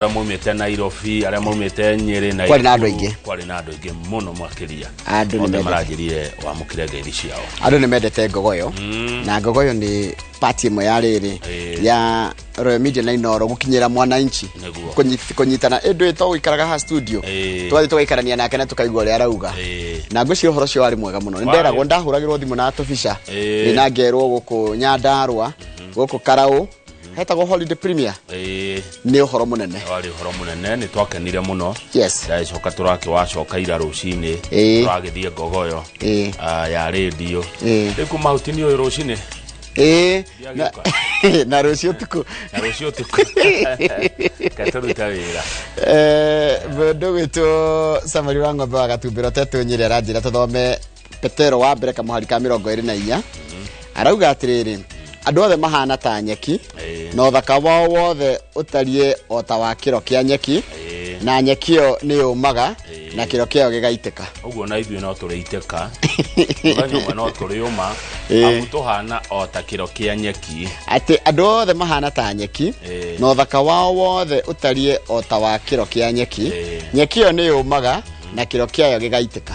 Arĩa maumĩte Nairobi, arĩa maumĩte Nyĩrĩ na Kwarĩ na andũ Nakuru, aingĩ. Kwarĩ na andũ aingĩ mũno makĩria. Andũ nĩ othe mendete. Maranjĩrire wamũkĩre ngeithi ciao. Andũ nĩ mendete ngogoyo, na ngogoyo nĩ part ĩmwe ya rĩrĩ ya Royal Media na Inoro gũkinyĩra mwananchi. Kũnyitana ĩndũ ĩto gũikaraga haha studio, tũgathiĩ tũgaikarania nake na tũkaigua ũrĩa arauga. Na ngwĩciria ũhoro ũcio warĩ mwega mũno. Nĩ nderagwo, ndahũragĩrwo thimũ na tũbica ndĩna ngerwo gũkũ Nyandarũa, gũkũ Karaũ hetagwo Holiday Premier. Nĩ ũhoro mũnene. Warĩ ũhoro mũnene, nĩ twakenire mũno. Ndacoka tũrakĩwacoka ira rũcinĩ, tũragĩthiĩ ngogoyo ya rĩndio. Rĩu kuma hau ũyũ rũcinĩ. Ĩĩ. Na rũciũ ũtukũ. Na rũciũ ũtukũ ketũruta wĩra. Mũndũ gwĩtwo Samari wa ng'ombe wa gatumbĩro tetũ Nyĩrĩ aranjĩra tũthome Petero wa mbere kamũhari ka 24. Arauga atĩrĩrĩ, andũ othe mahana ta nyeki, na ũthaka wao wothe ũtariĩ o ta wa kĩro kĩa nyeki, na nyeki ĩyo nĩ yũmaga na kĩro kĩayo gĩgaitĩka. Ũguo na ithuĩ no tũrĩitĩka mũthenya ũmwe, no tũrĩũma, amu tũhana o ta kĩro kĩa nyeki. Atĩ andũ othe mahana ta nyeki, na ũthaka wao wothe ũtariĩ o ta wa kĩro kĩa nyeki, nyeki ĩyo nĩ yũmaga na kĩro kĩayo gĩgaitĩka.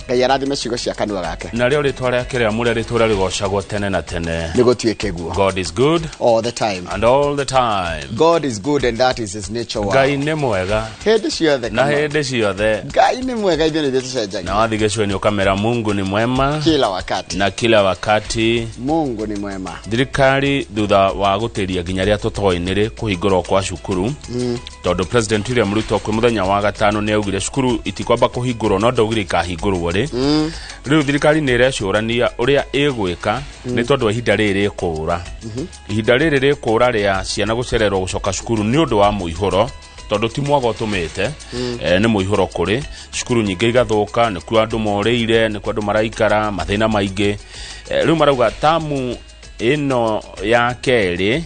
Ngai arathime ciugo cia kanua gake. Narĩo rĩtwa rĩake rĩamũre rĩtũre rĩgocagwo tene na tene. Nĩ gũtuĩke guo. God is good all the time and all the time. God is good and that is his nature. Wow. Ngai nĩ mwega hĩndĩ ciothe. Na Kamau. Hĩndĩ ciothe. Ngai nĩ mwega, ithuĩ nĩ ithuĩ tũcenjagia. Na wathiĩ gĩcũa-inĩ ũkamera Mungu ni mwema kila wakati na kila wakati. Mungu ni mwema. Thirikari thutha wa gũtĩria nginya rĩa tũtoĩ nĩrĩ kũhingũrwo kwa cukuru, tondũ President William Ruto kwĩ mũthenya wa gatano nĩ augire cukuru itikwamba kũhingũrwo, no ndaugire ikahingũrwo rĩ. Rĩu thirikari nĩ ĩrecũrania ũrĩa ĩgwĩka, nĩ tondũ wa ihinda rĩrĩ rĩkũra, ihinda rĩrĩ rĩkũra rĩa ciana gũcererwo gũcoka cukuru nĩ ũndũ wa mũihũro, tondũ ti mwaga ũtũmĩte, nĩ mũihũro kũrĩ cukuru nyingĩ igathũka, nĩkuo andũ morĩire, nĩkuo andũ maraikara mathĩna maingĩ. Rĩu marauga tamu ĩno ya kerĩ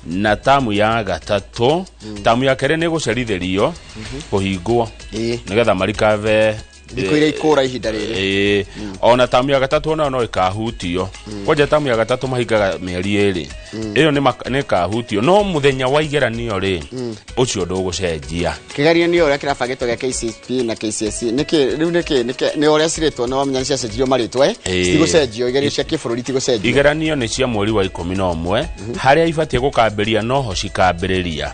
na tamu ya gatatũ, tamu ya kerĩ nĩ gũcerithĩrio kũhingwo nĩgetha marikave thikũ iria ikũra ihinda rĩrĩ. Ĩĩ, ona tamu ya gatatũ onayo no ĩkahutio. Kwanja tamu ya gatatũ mahingaga mĩeri 2, ĩyo nĩ ĩkahutio, no mũthenya wa igeranio rĩ, ũcio ndũgũcenjia. Kĩgerio nĩ ũrĩa kĩrabangĩtwo gĩa KCPE na KCSE nĩkĩ rĩu nĩkĩ nĩ ũrĩa cirĩtwo, nĩ wamenya nĩ ciacenjirio marĩtwa, citigũcenjio, igerio cia kĩbũrũri itigũcenjio. Igeranio nĩ cia mweri wa 11, harĩa ibatiĩ gũkambĩria noho cikambĩrĩria,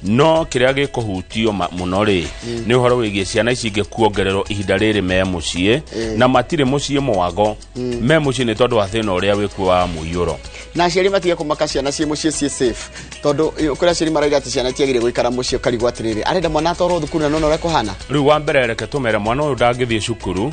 no kĩrĩa gĩkũhutio mũno rĩ, nĩ ũhoro wĩgiĩ ciana ici ingĩ kuongererwo ihinda rĩrĩ me mũciĩ, na matirĩ mũciĩ mwago, me mũciĩ nĩ tondũ wa thĩna ũrĩa wĩkuo wa mũiyũro. Na aciari matige kũmaka, ciana ciĩ mũciĩ ciĩ safe, tondũ kũrĩ aciari marauga atĩ ciana itiagĩrĩire gũikara mũciĩ, ũkarigwo atĩrĩrĩ, arenda mwana atwarwo thukuru na nona ũrĩa kũhana. Rĩu wa mbere reke tũmere mwana ũyũ ndangĩthiĩ cukuru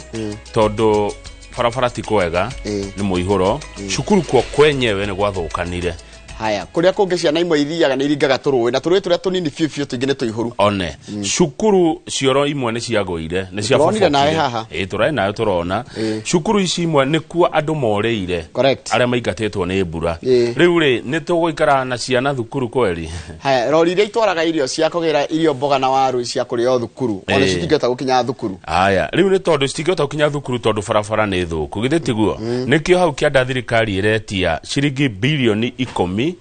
tondũ barabara ti kwega, nĩ mũihũro, cukuru kuo kwenyewe nĩ gwathũkanire. Haya, kũrĩa kũngĩ ciana imwe ithiaga nĩ iringaga tũrũĩ, na tũrũĩ tũrĩa tũnini biũ biũ tũingĩ nĩ tũihũru. One cukuru cioro imwe nĩ ciagũire, nĩ Tũronire nawe haha. Ĩĩ, tũrarĩ nayo tũrona cukuru ici imwe nĩkuo andũ morĩire, arĩa maingatĩtwo nĩ mbura. Rĩu rĩ, nĩ tũgũikara na ciana thukuru kweri? Haya, rori iria itwaraga irio cia kũgĩra irio, mboga na waru cia kũrĩo thukuru, ona citingĩhota gũkinya thukuru. Aya, rĩu nĩ tondũ citingĩhota gũkinya thukuru tondũ barabara nĩ thũku, githĩ tiguo? Nĩkĩo hau kĩanda thirikari ĩretia ciringi bilioni 10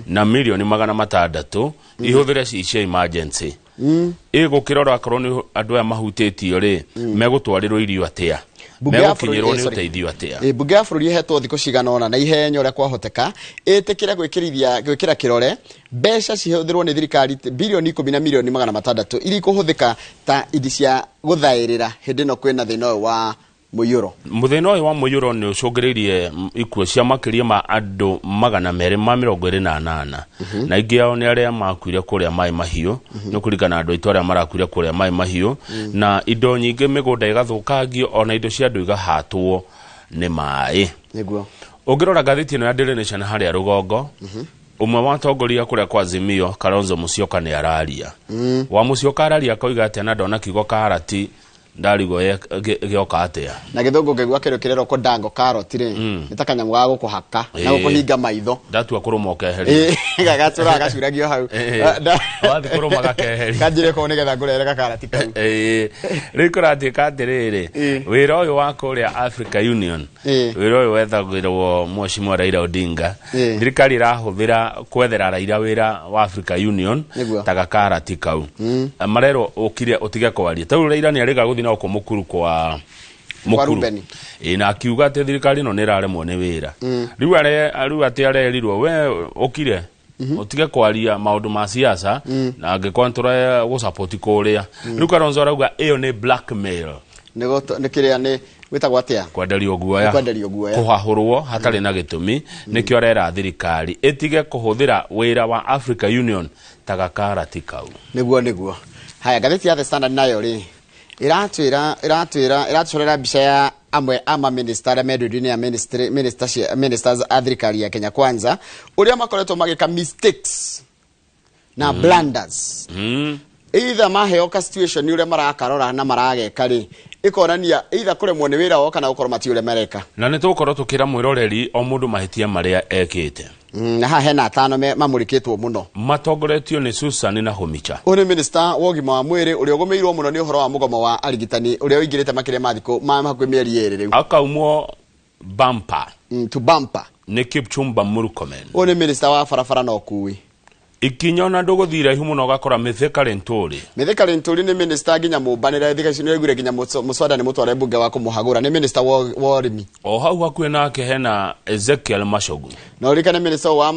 na milioni 600 ihũthĩre ci cia emergency. Ĩgũkĩrora akorwo nĩ andũ aya mahutĩtio rĩ, megũtwarĩrwo irio atĩa, Bunge ya megũkinyĩrwo bũrũri- nĩ sorry. ũteithio atĩa. Bunge ya bũrũri ĩhetwo thikũ cigana ũna na ihenya ũrĩa kwahoteka ĩtĩkĩre gwĩkĩrithia gwĩkĩra kĩrore mbeca cihũthĩrwo nĩ thirikari bilioni 10 na milioni 600 iria ikũhũthĩka ta indi cia gũthaĩrĩra hĩndĩ ĩno kwĩna thĩna ũyũ wa mũiyũro. Mũthĩna ũyũ wa mũiyũro nĩ ũcũngĩrĩirie ikuũ cia makĩria ma andũ 228, na aingĩ ao nĩ arĩa makuire kũrĩa maĩ mahiũ, nĩ kũringana na andũ aitũ arĩa marakuire kũrĩa maĩ mahiũ, na indo nyingĩ, mĩgũnda ĩgathũkangio, ona indo cia andũ igahatwo nĩ maĩ. Ũngĩrora ngathĩti ĩno ya Daily Nation harĩa rũgongo, ũmwe wa atongoria kũrĩa kwa Azimio, Kalonzo Musyoka, nĩ araria. Wa Musyoka araria akoiga atĩa? Na ndona kiugo karati. Ndarigwo gĩoka atĩa. Na gĩthũngũ ngĩigua kĩndũ kĩrerwo kũndango karoti rĩ, nĩ ta kanyamũ ga gũkũhaka na gũkũhinga maitho. Ndatua kũrũma ũkeheria. Gagatũra gacuragio hau. Wathiĩ kũrũma gakeheria. Kanjĩre kũu nĩgetha ngũrehere gakarati kau. Rĩu kũratuĩka atĩrĩrĩ, wĩra ũyũ wa kũrĩa Africa Union, wĩra ũyũ wethagĩrwo Mheshimiwa Raila Odinga, thirikari ĩrahũthĩra kwethera Raila wĩra wa Africa Union ta gakarati kau. Marerwo ũkire ũtige kwaria. Tau Raila nĩ arĩga gũthiĩ na gũkũ mũkuru kwa mũkuru. Na akiuga atĩ thirikari ĩno nĩ ĩraremwo nĩ wĩra. Rĩu atĩ arerirwo we ũkire utige kwaria maundu ma siasa na angĩkorwo nĩtũra gũsupport kũrĩa. Rĩu Kalonzo arauga ĩyo nĩ blackmail. Nĩ kĩrĩa nĩ gwĩtagwo atĩa? Kwenderio guoya. Kwenderio guoya. Kũhahũrwo hatarĩ na gĩtũmi. Nĩkĩo arera thirikari ĩtige kũhũthĩra wĩra wa Africa Union ta gakarati kau. Nĩguo. Haya, ngathĩti ya The Standard nayo rĩ ĩratwĩra mbica ya amwe ama minister arĩa me ndundu-inĩ ya ministers a thirikari ya Kenya Kwanza ũrĩa makoretwo magĩka mistakes na blunders. Either maheo ka situation ũrĩa marakarora na marageka rĩ ĩkonania either kũremwo nĩ wĩra wao kana gũkorwo mati ũrĩa mareka. Na nĩ tũgũkorwo tũkĩra mwĩroreri o mũndũ mahĩtia marĩa ekĩte. Na haha hena atano mamũrĩkĩtwo mũno. Matongoretio nĩ Susan na Homicha. Ũyũ nĩ minister wa ũgima wa mwĩrĩ ũrĩa ũgũmĩirwo mũno nĩ ũhoro wa mũgomo wa arigitani ũrĩa ũingĩrĩte makĩria ma thikũ ma hakuhĩ mĩeri ĩrĩ rĩu. Akaumwo bumper. To bumper. Nĩ Kipchumba Murkomen. Ũyũ nĩ minister wa barabara na ũkuui. Ikinya ona ndũgũthiĩ iraihu mũno ũgakora Mithika Linturi. Mithika Linturi nĩ minister nginya mũmbanĩre thika ici nĩaiguire nginya mũswada nĩ mũtware mbunge wa kũmũhagũra, nĩ minister wa ũrĩmi. O hau hakuhĩ nake hena Ezekiel Machogu. Na ũririkane minister wa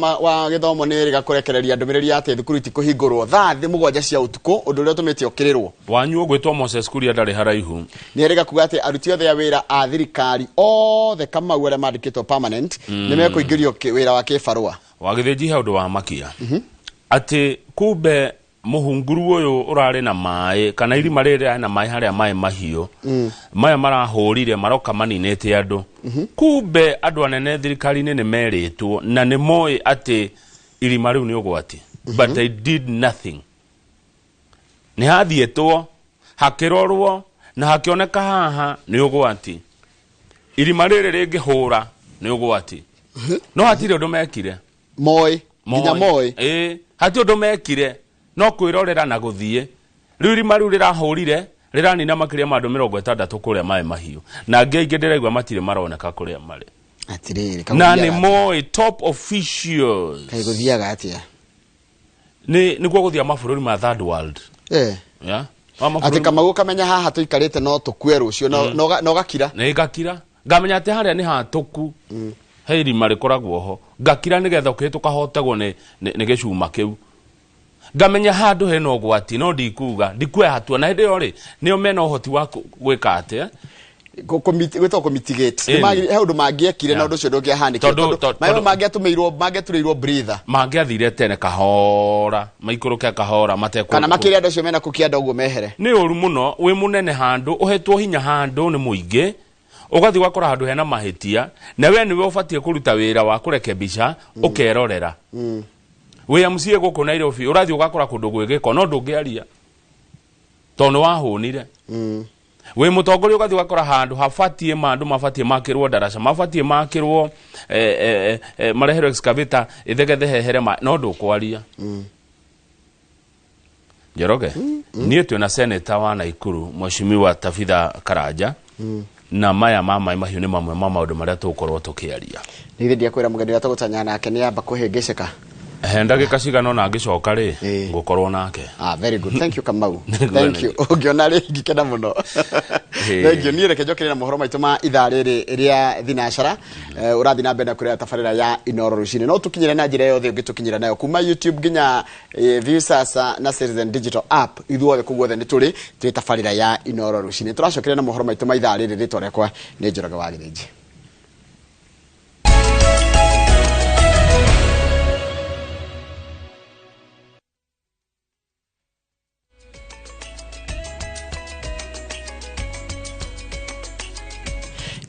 gĩthomo nĩ erĩga kũrekereria ndũmĩrĩri ya atĩ thukuru itikũhingũrwo thaa 7 cia ũtukũ, ũndũ ũrĩa ũtũmĩte ũkĩrĩrwo. Wanyu ũgwĩtwo Moses Kuria ndarĩ haraihu. Nĩ erĩga kuga atĩ aruti othe a wĩra a thirikari othe Kamau arĩa mandĩkĩtwo permanent nĩ mekũingĩrio wĩra wa kĩbarũa. Wagĩthĩnji he ũndũ wa makia. Atĩ kumbe mũhunguru ũyũ ũrarĩ na maĩ kana irima rĩrĩ rĩarĩ na maĩ harĩa maĩ mahiũ maya marahũrire maroka maninĩte andũ. Kumbe andũ anene thirikari-inĩ nĩ merĩtwo na nĩ moĩ atĩ irima rĩu nĩ ũgwati. But they did nothing. Nĩ hathiĩtwo hakĩrorwo na hakĩoneka haha nĩ ũgwati. Irima rĩrĩ rĩngĩhũra nĩ ũgwati. No hatirĩ ũndũ mekire. Moi. Nginya moi. Hatirĩ ũndũ mekire no kwĩrorera na gũthiĩ. Rĩu irima rĩu rĩrahũrire rĩranina makĩria ma andũ 60 kũrĩa maĩ mahiũ. Na angĩ aingĩ ndĩraigua matirĩ maroneka kũrĩa marĩ. Atĩrĩrĩ, na nĩ moĩ top officials. Kaĩ gũthiaga atĩa? Nĩ nĩguo gũthia mabũrũri ma third world. Yeah. Atĩ Kamau ũkamenya haha tũikarĩte no tũkue rũciũ no gakira. Nĩ ngakira. Ngamenya atĩ harĩa nĩ hatũku. He irima rĩkoragwo ho. Ngakira nĩgetha ũkĩhĩtũka hotagwo nĩ gĩcuma kĩu. Ngamenya handũ hena ũgwati no ndikuga ndikuoya hatua na hĩndĩ ĩyo rĩ nĩo mena ũhoti wa gwĩka atĩa gwĩtwo kũmitigate. He ũndũ mangĩekire na ũndũ ũcio ndũngĩahanĩkire tondũ maĩ mangĩatũmĩirwo mangĩatũrĩirwo breather. Mangĩathire tene kahora maikũrũke kahora matekũ kana makĩria andũ acio mena kũkĩanda ũguo mehere. Nĩ ũru mũno wĩ mũnene handũ ũhetwo hinya handũ nĩ mũingĩ ũgathiĩ ũgakora handũ hena mahĩtia na we nĩwe ũbatiĩ kũruta wĩra wa kũrekebisha ũkerorera. Wĩ MCA gũkũ Nairobi ũrathiĩ ũgakora kũndũ gwĩ gĩko no ndũngĩaria tondũ nĩ wahũnire. Wĩ mũtongoria ũgathiĩ ũgakora handũ habatiĩ mandũ mabatiĩ makĩrwo ndaraca mabatiĩ makĩrwo mareherwo excavator ĩthegethe hehere no ndũkwaria. Njoroge, niĩ twĩna senator wa Naikuru Mheshimiwa Tabitha Karanja na maya ma maĩ mahiũ nĩ mamwe ma maũndũ marĩa tũgũkorwo tũkĩaria. Nĩ ndiakwĩra mũgeni ũrĩa tũgũtanya nake nĩ amba kũhĩngĩcĩka. He ndagĩka cigana ũna ngĩcoka rĩ ngũkorwo nake. Very good. Thank you Kamau. Thank you. Ũngĩona rĩ ngĩkena mũno. Thank you. Niĩ reke njokere na mohoro maitũ ma ithaa rĩrĩ rĩa thinacara. Ũrathiĩ na mbere na kũrĩa tabarĩra ya Inooro rũcinĩ. No tũkinyĩre na njĩra yothe ũngĩtũkinyĩra nayo kuma YouTube nginya Viusasa na Citizen Digital App. Ithuothe kũu guothe nĩ tũrĩ twĩ tabarĩra ya Inooro rũcinĩ. Tũracokere na mohoro maitũ ma ithaa rĩrĩ. Rĩtwa rĩakwa nĩ Njoroge wa Gĩthĩnji.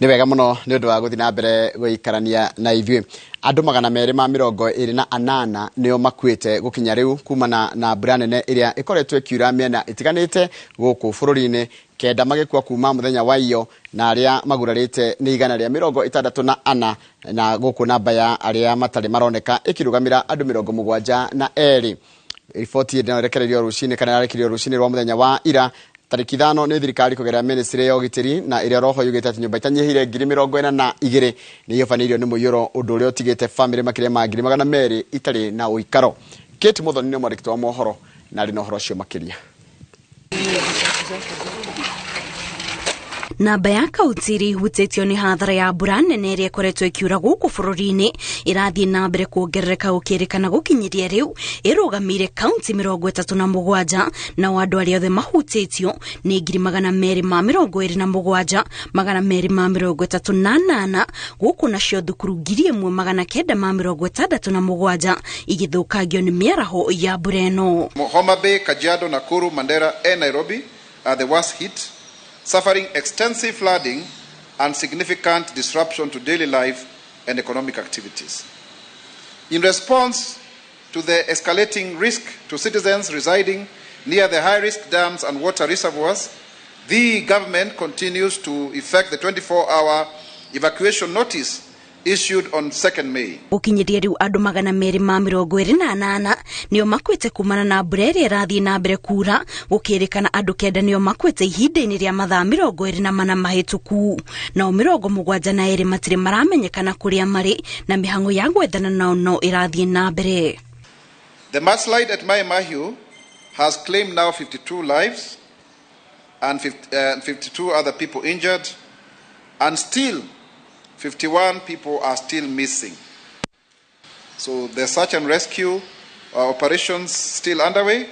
Nĩ wega mũno nĩ ũndũ wa gũthiĩ na mbere gũikarania na ithuĩ. Andũ 228 nĩo makuĩte gũkinya rĩu kumana na mbura nene ĩrĩa ĩkoretwo ĩkiura mĩena ĩtiganĩte gũkũ bũrũri-inĩ. 9 magĩkua kuma mũthenya wa iyo na arĩa magurarĩte nĩ 164 na gũkũ namba ya arĩa matarĩ maroneka ĩkĩrũgamĩra andũ 72. Riboti ĩno ĩrekereirio rũcinĩ kana ĩrarekereirio rũcinĩ rwa mũthenya wa ira tarĩki 5 nĩ thirikari kũgerera ministry ya ũgitĩri na ĩrĩa roho yugĩte atĩ nyũmba itanyihĩire 42,000 nĩ ihobanĩirio nĩ mũiyũro, ũndũ ũrĩa ũtigĩte bamĩrĩ makĩria ma 200,000 itarĩ na ũikaro. Kate Muthoni nĩ mwandĩki wa mohoro na arĩ na ũhoro ũcio makĩria. Namba ya kaunti iria ihutĩtio nĩ hathara ya mbura nene ĩrĩa ĩkoretwo ĩkiura gũkũ bũrũri-inĩ ĩrathiĩ na mbere kuongerereka gũkĩrĩkana gũkinyĩria rĩu ĩrũgamĩire kaunti 37 nao andũ arĩa othe mahutĩtio nĩ 227 238 gũkũ nacio thukuru 1967 igĩthũkangio nĩ mĩaraho ya mbura ĩno. Homa Bay, Kajiado, Nakuru, Mandera and Nairobi are the worst hit, suffering extensive flooding and significant disruption to daily life and economic activities. In response to the escalating risk to citizens residing near the high-risk dams and water reservoirs, the government continues to effect the 24-hour evacuation notice issued on 2nd May. Gũkinyĩria rĩu andũ 228 nĩo makuĩte kumana na mbura ĩrĩa ĩrathiĩ na mbere kura, gũkĩrĩkana andũ 9 nĩo makuĩte ihinda-inĩ rĩa mathaa 24 mahĩtũku, nao 72 matirĩ maramenyekana kũrĩa marĩ na mĩhang'o ya gwethana nao no ĩrathiĩ na mbere. The mudslide at Mai Mahiu has claimed now 52 lives and 52 other people injured, and still 51 people are still missing. So the search and rescue operations still underway.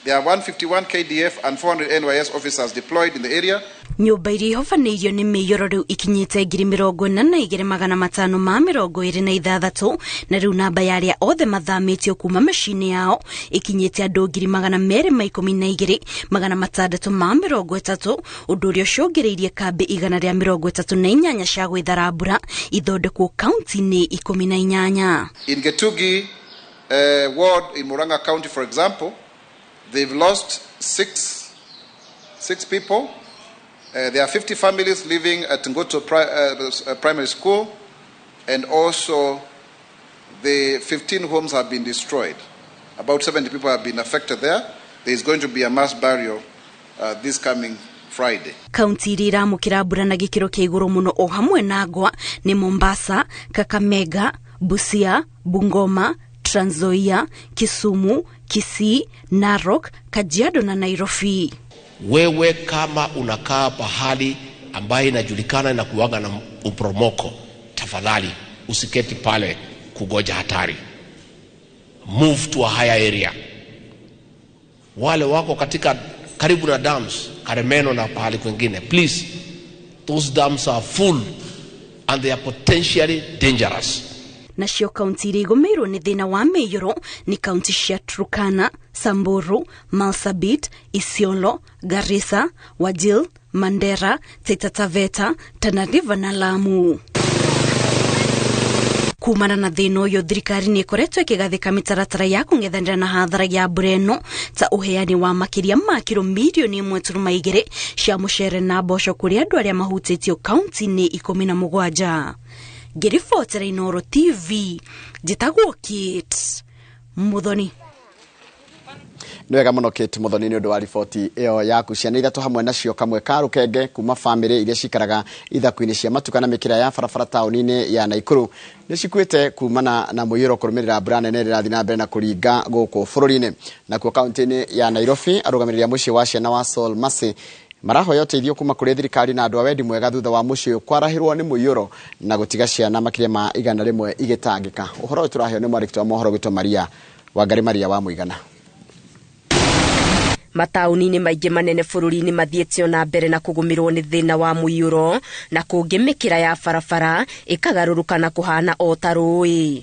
There are 151 KDF and 400 NYS officers deployed in the area. Nyũmba iria ihobanĩirio nĩ mĩiyũro rĩu ikinyĩte 42,526 na rĩu namba ya arĩa othe mathamĩtio kuma mĩciĩ-inĩ yao ikinyĩte andũ 212,630, ũndũ ũrĩa ũcũngĩrĩirie kambĩ 138 cia gwĩthara mbura ithondekwo kaunti-inĩ 18. In Getugi ward in Murang'a County, for example, they've lost six people. There are 50 families living at Ngoto Primary School, and also the 15 homes have been destroyed. About 70 people have been affected there. There is going to be a mass burial this coming Friday. Kaunti iria iramũkĩra mbura na gĩkĩro kĩa igũrũ mũno o hamwe na Ngwa nĩ Mombasa, Kakamega, Busia, Bungoma, Trans Nzoia, Kisumu, Kisii, Narok, Kajiado na Nairobi. Wewe kama unakaa pahali ambaye inajulikana na kuwaga na upromoko, tafadhali usiketi pale kugoja hatari. Move to a higher area. Wale wako katika karibu na dams, Karemeno na pahali kwingine, please, those dams are full and they are potentially dangerous. Nacio kaunti iria igũmĩirwo nĩ thĩna wa mĩiyũro nĩ kaunti cia Turkana, Samburu, Marsabit, Isiolo, Garissa, Wajir, Mandera, Taita Taveta, Tana River na Lamu. Kumana na thĩna ũyũ, thirikari nĩ ĩkoretwo ĩkĩgathĩka mĩtaratara ya kũng'ethanĩra na hathara ya mbura ĩno ta ũheani wa makĩria ma kiro mirioni 1.2 cia mũcere na mboco kũrĩ andũ arĩa mahutĩtio kaunti-inĩ 17. Ngĩribotera Inooro TV, njĩtagwo Kate Muthoni. Nĩ wega mũno Kate Muthoni nĩ ũndũ wa riboti ĩyo yaku. Ciana ithatũ hamwe nacio kamwe ka rũkenge kuma bamĩrĩ iria cikaraga ithaku-inĩ cia matuka na mĩkĩra ya barabara taũni-inĩ ya Naikuru nĩ cikuĩte kumana na mũiyũro kũrũmĩrĩra mbura nene ĩrĩa ĩrathiĩ na mbere na kũringa gũkũ bũrũri-inĩ. Nakuo kaunti-inĩ ya Nairobi, arũgamĩrĩri a mũciĩ wa ciana wa Sol Mercy marahoya ũteithio kuma kũrĩ thirikari na andũ a wendi mwega thutha wa mũciĩ ũyũ kwarahĩrwo nĩ mũiyũro na gũtiga ciana makĩria ma 100 igĩtangĩka. Ũhoro ũyũ tũraheo nĩ mwandĩki wa mohoro gwitũ Maria Wangari Maria wa Mũigana. Mataũni-inĩ maingĩ manene bũrũri-inĩ mathiĩte ona mbere na kũgũmĩrwo nĩ thĩna wa mũiyũro na kũngĩ mĩkĩra ya barabara ĩkagarũrũka na kũhana o ta rũĩ.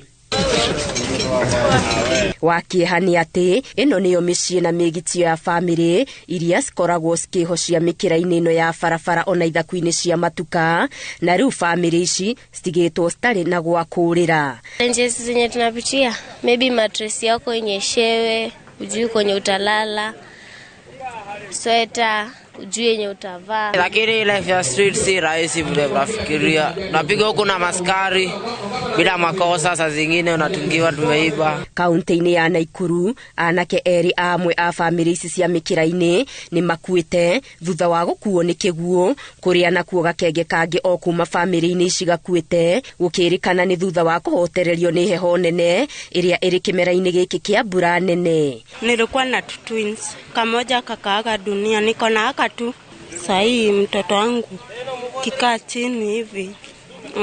Wa kĩeha nĩ atĩ ĩno nĩyo mĩciĩ na mĩgitio ya bamĩrĩ iria cikoragwo cikĩhocia mĩkĩra-inĩ ĩno ya barabara ona ithaku-inĩ cia matuka, na rĩu bamĩrĩ ici citigĩtwo citarĩ na gwa kũũrĩra. Challenges zenye tunapitia, maybe mattress yako inyeshewe, ujui kwenye utalala, sweta ujui yenye utavaa. Lakini life ya street si rahisi vile unafikiria. Unapiga huku na maskari bila makosa, saa zingine unatungiwa tumeiba. Kaunti-inĩ ya Naikuru anake erĩ amwe a bamĩrĩ ici cia mĩkĩra-inĩ nĩ makuĩte thutha wa gũkuo nĩ kĩguũ, kũrĩa nakuo gakenge kangĩ o kuma bamĩrĩ-inĩ ici gakuĩte gũkĩrĩkana nĩ thutha wa kũhotererio nĩ heho nene ĩrĩa ĩrĩ kĩmera-inĩ gĩkĩ kĩa mbura nene. Nilikuwa na two twins, kamoja kakaaga dunia, niko na haka tu. Sahii mtoto wangu kikaa chini hivi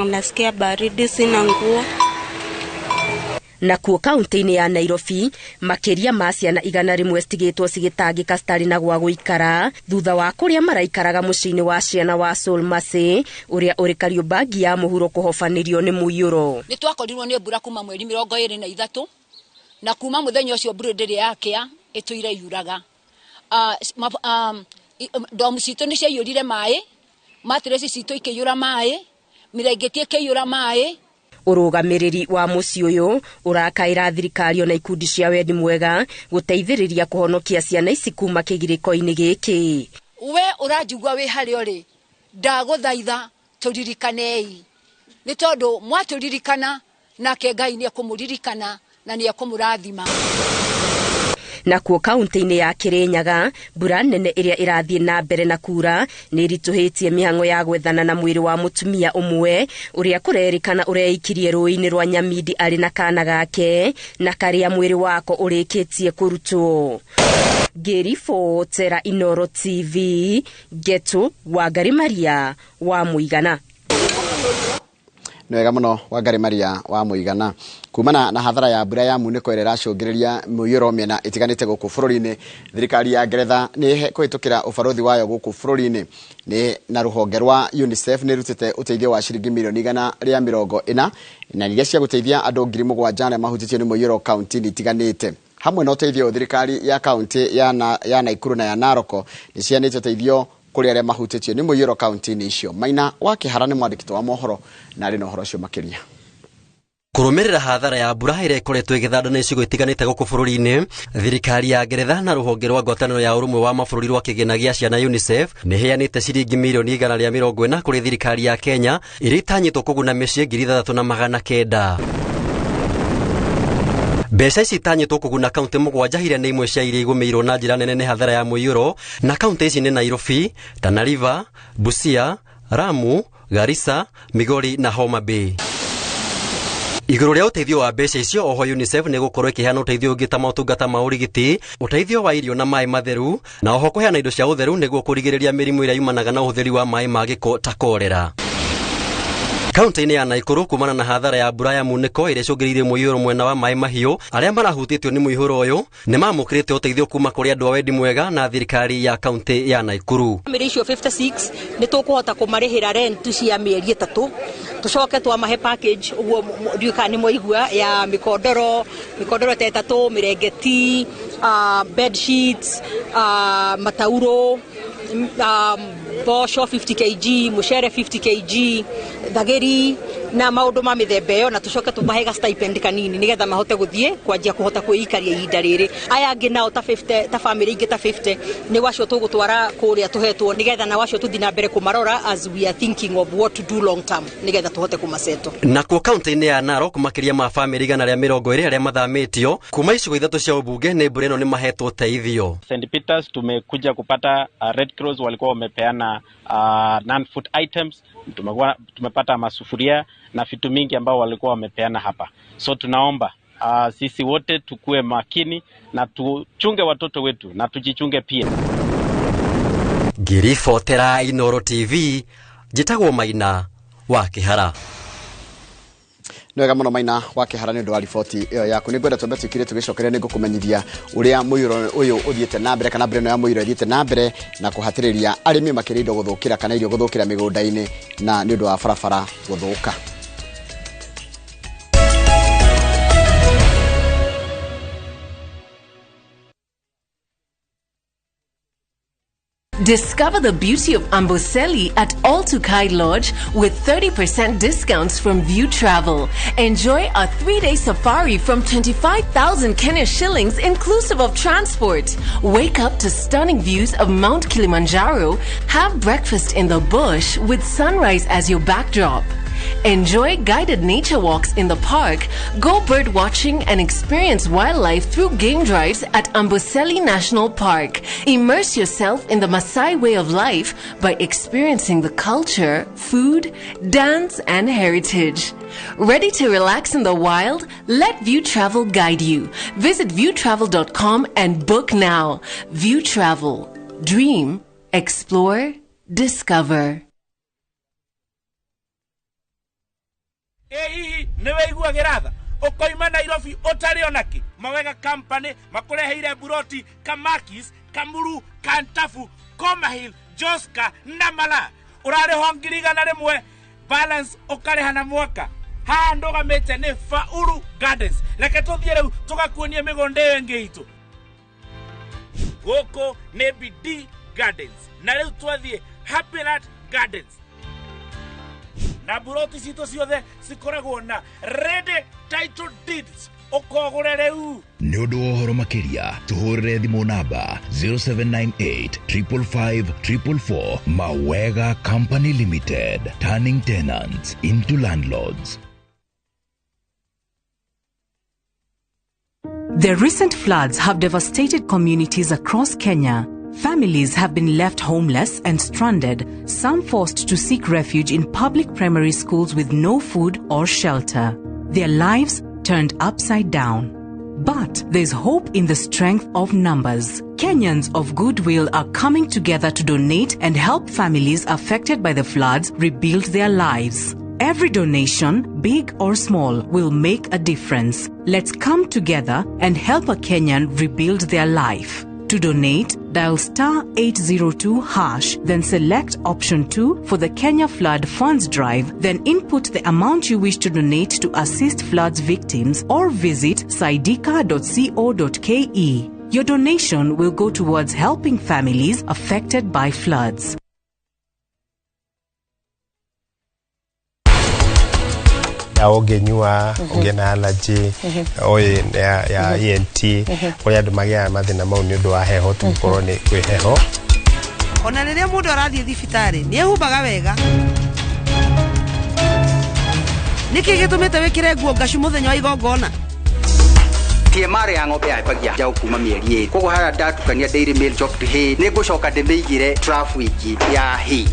anasikia baridi, sina nguo. Nakuo kaunti-inĩ ya Nairobi makĩria ma ciana 100 citigĩtwo cigĩtangĩka citarĩ na gwa gũikara thutha wa kũrĩa maraikaraga mũciĩ-inĩ wa ciana wa Soul Mercy ũrĩa ũrĩ Kariobangi ya mũhuro kũhobanĩrio nĩ mũiyũro. Nĩ twakorirwo nĩ mbura kuma mweri 23 na kuma mũthenya ũcio mbura ndĩrĩ yakĩa ĩtũire yuraga. Ndomu citũ nĩ ciaiyũrire maĩ, matireci citũ ikĩiyũra maĩ, mĩrengeti ĩkĩiyũra maĩ. Ũrũgamĩrĩri wa mũciĩ ũyũ ũrakaĩra thirikari ona ikundi cia wendi mwega gũteithĩrĩria kũhonokia ciana ici kuma kĩgirĩko-inĩ gĩkĩ. We ũranjigua wĩ harĩa ũrĩ, ndagũthaitha tũririkanei, nĩ tondũ mwatũririkana nake Ngai nĩ ekũmũririkana na nĩ ekũmũrathima. Nakuo kaunti-inĩ ya Kirinyaga mbura nene ĩrĩa ĩrathiĩ na mbere na kura nĩ ĩritũhĩtie mĩhang'o ya gwethana na mwĩrĩ wa mũtumia ũmwe ũrĩa kũrerĩkana ũreikirie rũĩ-inĩ rwa Nyamindi arĩ na kana gake na karĩa mwĩrĩ wako ũrĩkĩtie kũrutwo. Ngĩribotera Inooro TV, Ngetu Wangari Maria wa Mũigana. Nĩ wega mũno Wangari Maria wa Mũigana. Kumana na hathara ya mbura ya munĩko ĩrĩa ĩracũngĩrĩria mũiyũro mĩena ĩtiganĩte gũkũ bũrũri-inĩ, thirikari ya Ngeretha nĩ kũhĩtũkĩra ũbarũthi wayo gũkũ bũrũri-inĩ nĩ na rũhonge rwa UNICEF nĩ rutĩte ũteithio wa ciringi milioni 140 na iria cia gũteithia andũ 7,000 arĩa mahutĩtio nĩ mũiyũro kaunti-inĩ itiganĩte. Hamwe na ũteithio thirikari ya kaunti ya Naikuru na ya Narok nĩ ciheanĩte ũteithio kũrĩ arĩa mahutĩtio nĩ mũiyũro kaunti-inĩ icio. Maina wa Kĩhara nĩ mwandĩki wa mohoro na arĩ na ũhoro ũcio makĩria. Kũrũmĩrĩra hathara ya mbura ĩrĩa ĩkoretwo ĩgĩthanda na icigo itiganĩte gũkũ bũrũri-inĩ, thirikari ya Ngeretha na rũhonge rwa ngwatanĩro ya ũrũmwe wa mabũrũri rwa kĩgĩna gĩa ciana UNICEF nĩ ĩheanĩte ciringi milioni 140 kũrĩ thirikari ya Kenya ĩrĩa ĩtanyĩtwo kũguna mĩciĩ 6,900. Mbeca ici itanyĩtwo kũguna kaunti 7 iria nĩ imwe cia iria igũmĩirwo na njĩra nene nĩ hathara ya mũiyũro, na kaunti ici nĩ Nairobi, Tana River, Busia, Lamu, Garissa, Migori na Homa Bay. Igũrũ rĩa ũteithio wa mbeca icio oho UNICEF nĩ gũkorwo ĩkĩheana ũteithio ũngĩ ta motungata ma ũrigiti, ũteithio wa irio na maĩ matheru, na oho kũheana indo cia ũtheru nĩguo kũrigĩrĩria mĩrimũ ĩrĩa yumanaga na ũhũthĩri wa maĩ ma gĩko ta korera. Kaunti-inĩ ya Naikuru kumana na hathara ya mbura ya munĩko ĩrĩa ĩcũngĩrĩirie mũiyũro mwena wa maĩ mahiũ, arĩa marahutĩtio nĩ mũihũro ũyũ nĩ mamũkĩrĩte ũteithio kuma kũrĩ andũ a wendi mwega na thirikari ya kaunti ya Naikuru. Bamĩrĩ icio 56 nĩ tũkũhota kũmarĩhĩra rent cia mĩeri 3, tũcoke twamahe package ũguo ndiũĩ kana nĩ mwaigua ya mĩkondoro ta 3, mĩrengeti, bed sheets, matauro, mboco 50 kg, mũcere 50 kg, thagĩri na maũndũ ma mĩthemba ĩyo, na tũcoke tũmahe ga stipend kanini nĩgetha mahote gũthiĩ kwanjia kũhota kwĩikaria ihinda rĩrĩ. Aya angĩ nao ta 50, ta famĩlĩ ingĩ ta 50 nĩ wacio tũgũtwara kũrĩa tũhetwo nĩgetha na wacio tũthiĩ na mbere kũmarora as we are thinking of what to do long term nĩgetha tũhote kũmasettle. Nakuo kaunti-inĩ ya Narok makĩria ma famĩlĩ 120 arĩa mathamĩtio kuma icigo 3 cia ũmbunge nĩ mbura ĩno nĩ mahetwo ũteithio. St Peters tumekuja kupata Red Cross walikuwa wamepeana non-food items, tumepata masufuria na vitu mingi ambao walikuwa wamepeana hapa. So tunaomba sisi wote tukue makini na tuchunge watoto wetu na tujichunge pia. Ngiribotera Inooro TV, njĩtagwo Maina wa Kĩhara. Nĩ wega mũno Maina wa Kĩhara nĩ ũndũ wa riboti ĩyo yaku. Nĩ ngwenda twambe twĩkire tũgĩcokeria nĩ ngũkũmenyithia ũrĩa mũiyũro ũyũ ũthiĩte na mbere kana mbura ĩno ya mũiyũro ĩthiĩte na mbere na kũhatĩrĩria arĩmi makĩria indo gũthũkĩra kana irio gũthũkĩra mĩgũnda-inĩ na nĩ ũndũ wa barabara gũthũka. Discover the beauty of Amboseli at All Tukai Lodge with 30% discounts from View Travel. Enjoy a 3-day safari from 25,000 Kenya shillings inclusive of transport. Wake up to stunning views of Mount Kilimanjaro. Have breakfast in the bush with sunrise as your backdrop. Enjoy guided nature walks in the park, go bird watching and experience wildlife through game drives at Amboseli National Park. Immerse yourself in the Maasai way of life by experiencing the culture, food, dance and heritage. Ready to relax in the wild? Let View Travel guide you. Visit viewtravel.com and book now. View Travel. Dream, explore, discover. Hihi nĩ wĩiguagĩra tha ũkoima Nairobi ũtarĩ onakĩ Mawega Company makũreheire buroti Kamakis, Kamuru, Kantafu, Komahil, Joska na Mala. Ũrarĩho 100,000 balance ũkarĩha na mwaka. Haha ndũgamĩte nĩ Faulu Gardens. Reke tũthiĩ rĩu tũgakuonie mĩgũnda ĩyo ĩngĩ itũ. Gũkũ nĩ BD Gardens na rĩu twathiĩ Happyland Gardens. Na buroti citũ ciothe cikoragwo na ready title deeds ũkogũre rĩu. Nĩ ũndũ wa ũhoro makĩria tũhũrĩre thimũ namba 0798 555 444. Mawega Company Limited, turning tenants into landlords. The recent floods have devastated communities across Kenya. Families have been left homeless and stranded, some forced to seek refuge in public primary schools with no food or shelter. Their lives turned upside down. But there's hope in the strength of numbers. Kenyans of goodwill are coming together to donate and help families affected by the floods rebuild their lives. Every donation, big or small, will make a difference. Let's come together and help a Kenyan rebuild their life. To donate, dial *802#, then select option 2 for the Kenya Flood Funds Drive, then input the amount you wish to donate to assist floods victims or visit saidika.co.ke. Your donation will go towards helping families affected by floods. Ũngĩnyua ũngĩ na allergy ya ENT kũrĩa andũ magĩaga mathĩna mau nĩ ũndũ wa heho tu gũkorwo nĩ kwĩ heho. Ona rĩrĩa mũndũ arathiĩ thibitarĩ nĩ ehumbaga wega. Nĩkĩ gĩtũmĩte wĩkĩre nguo ngacu mũthenya wa igongona? TMR ya ng'ombe yambagia njaũ kuma mĩeri 2. Koguo harĩa ndatukania dairy meal chopped hay nĩ ngũcoka ndĩmĩigĩre trough ĩngĩ ya hay.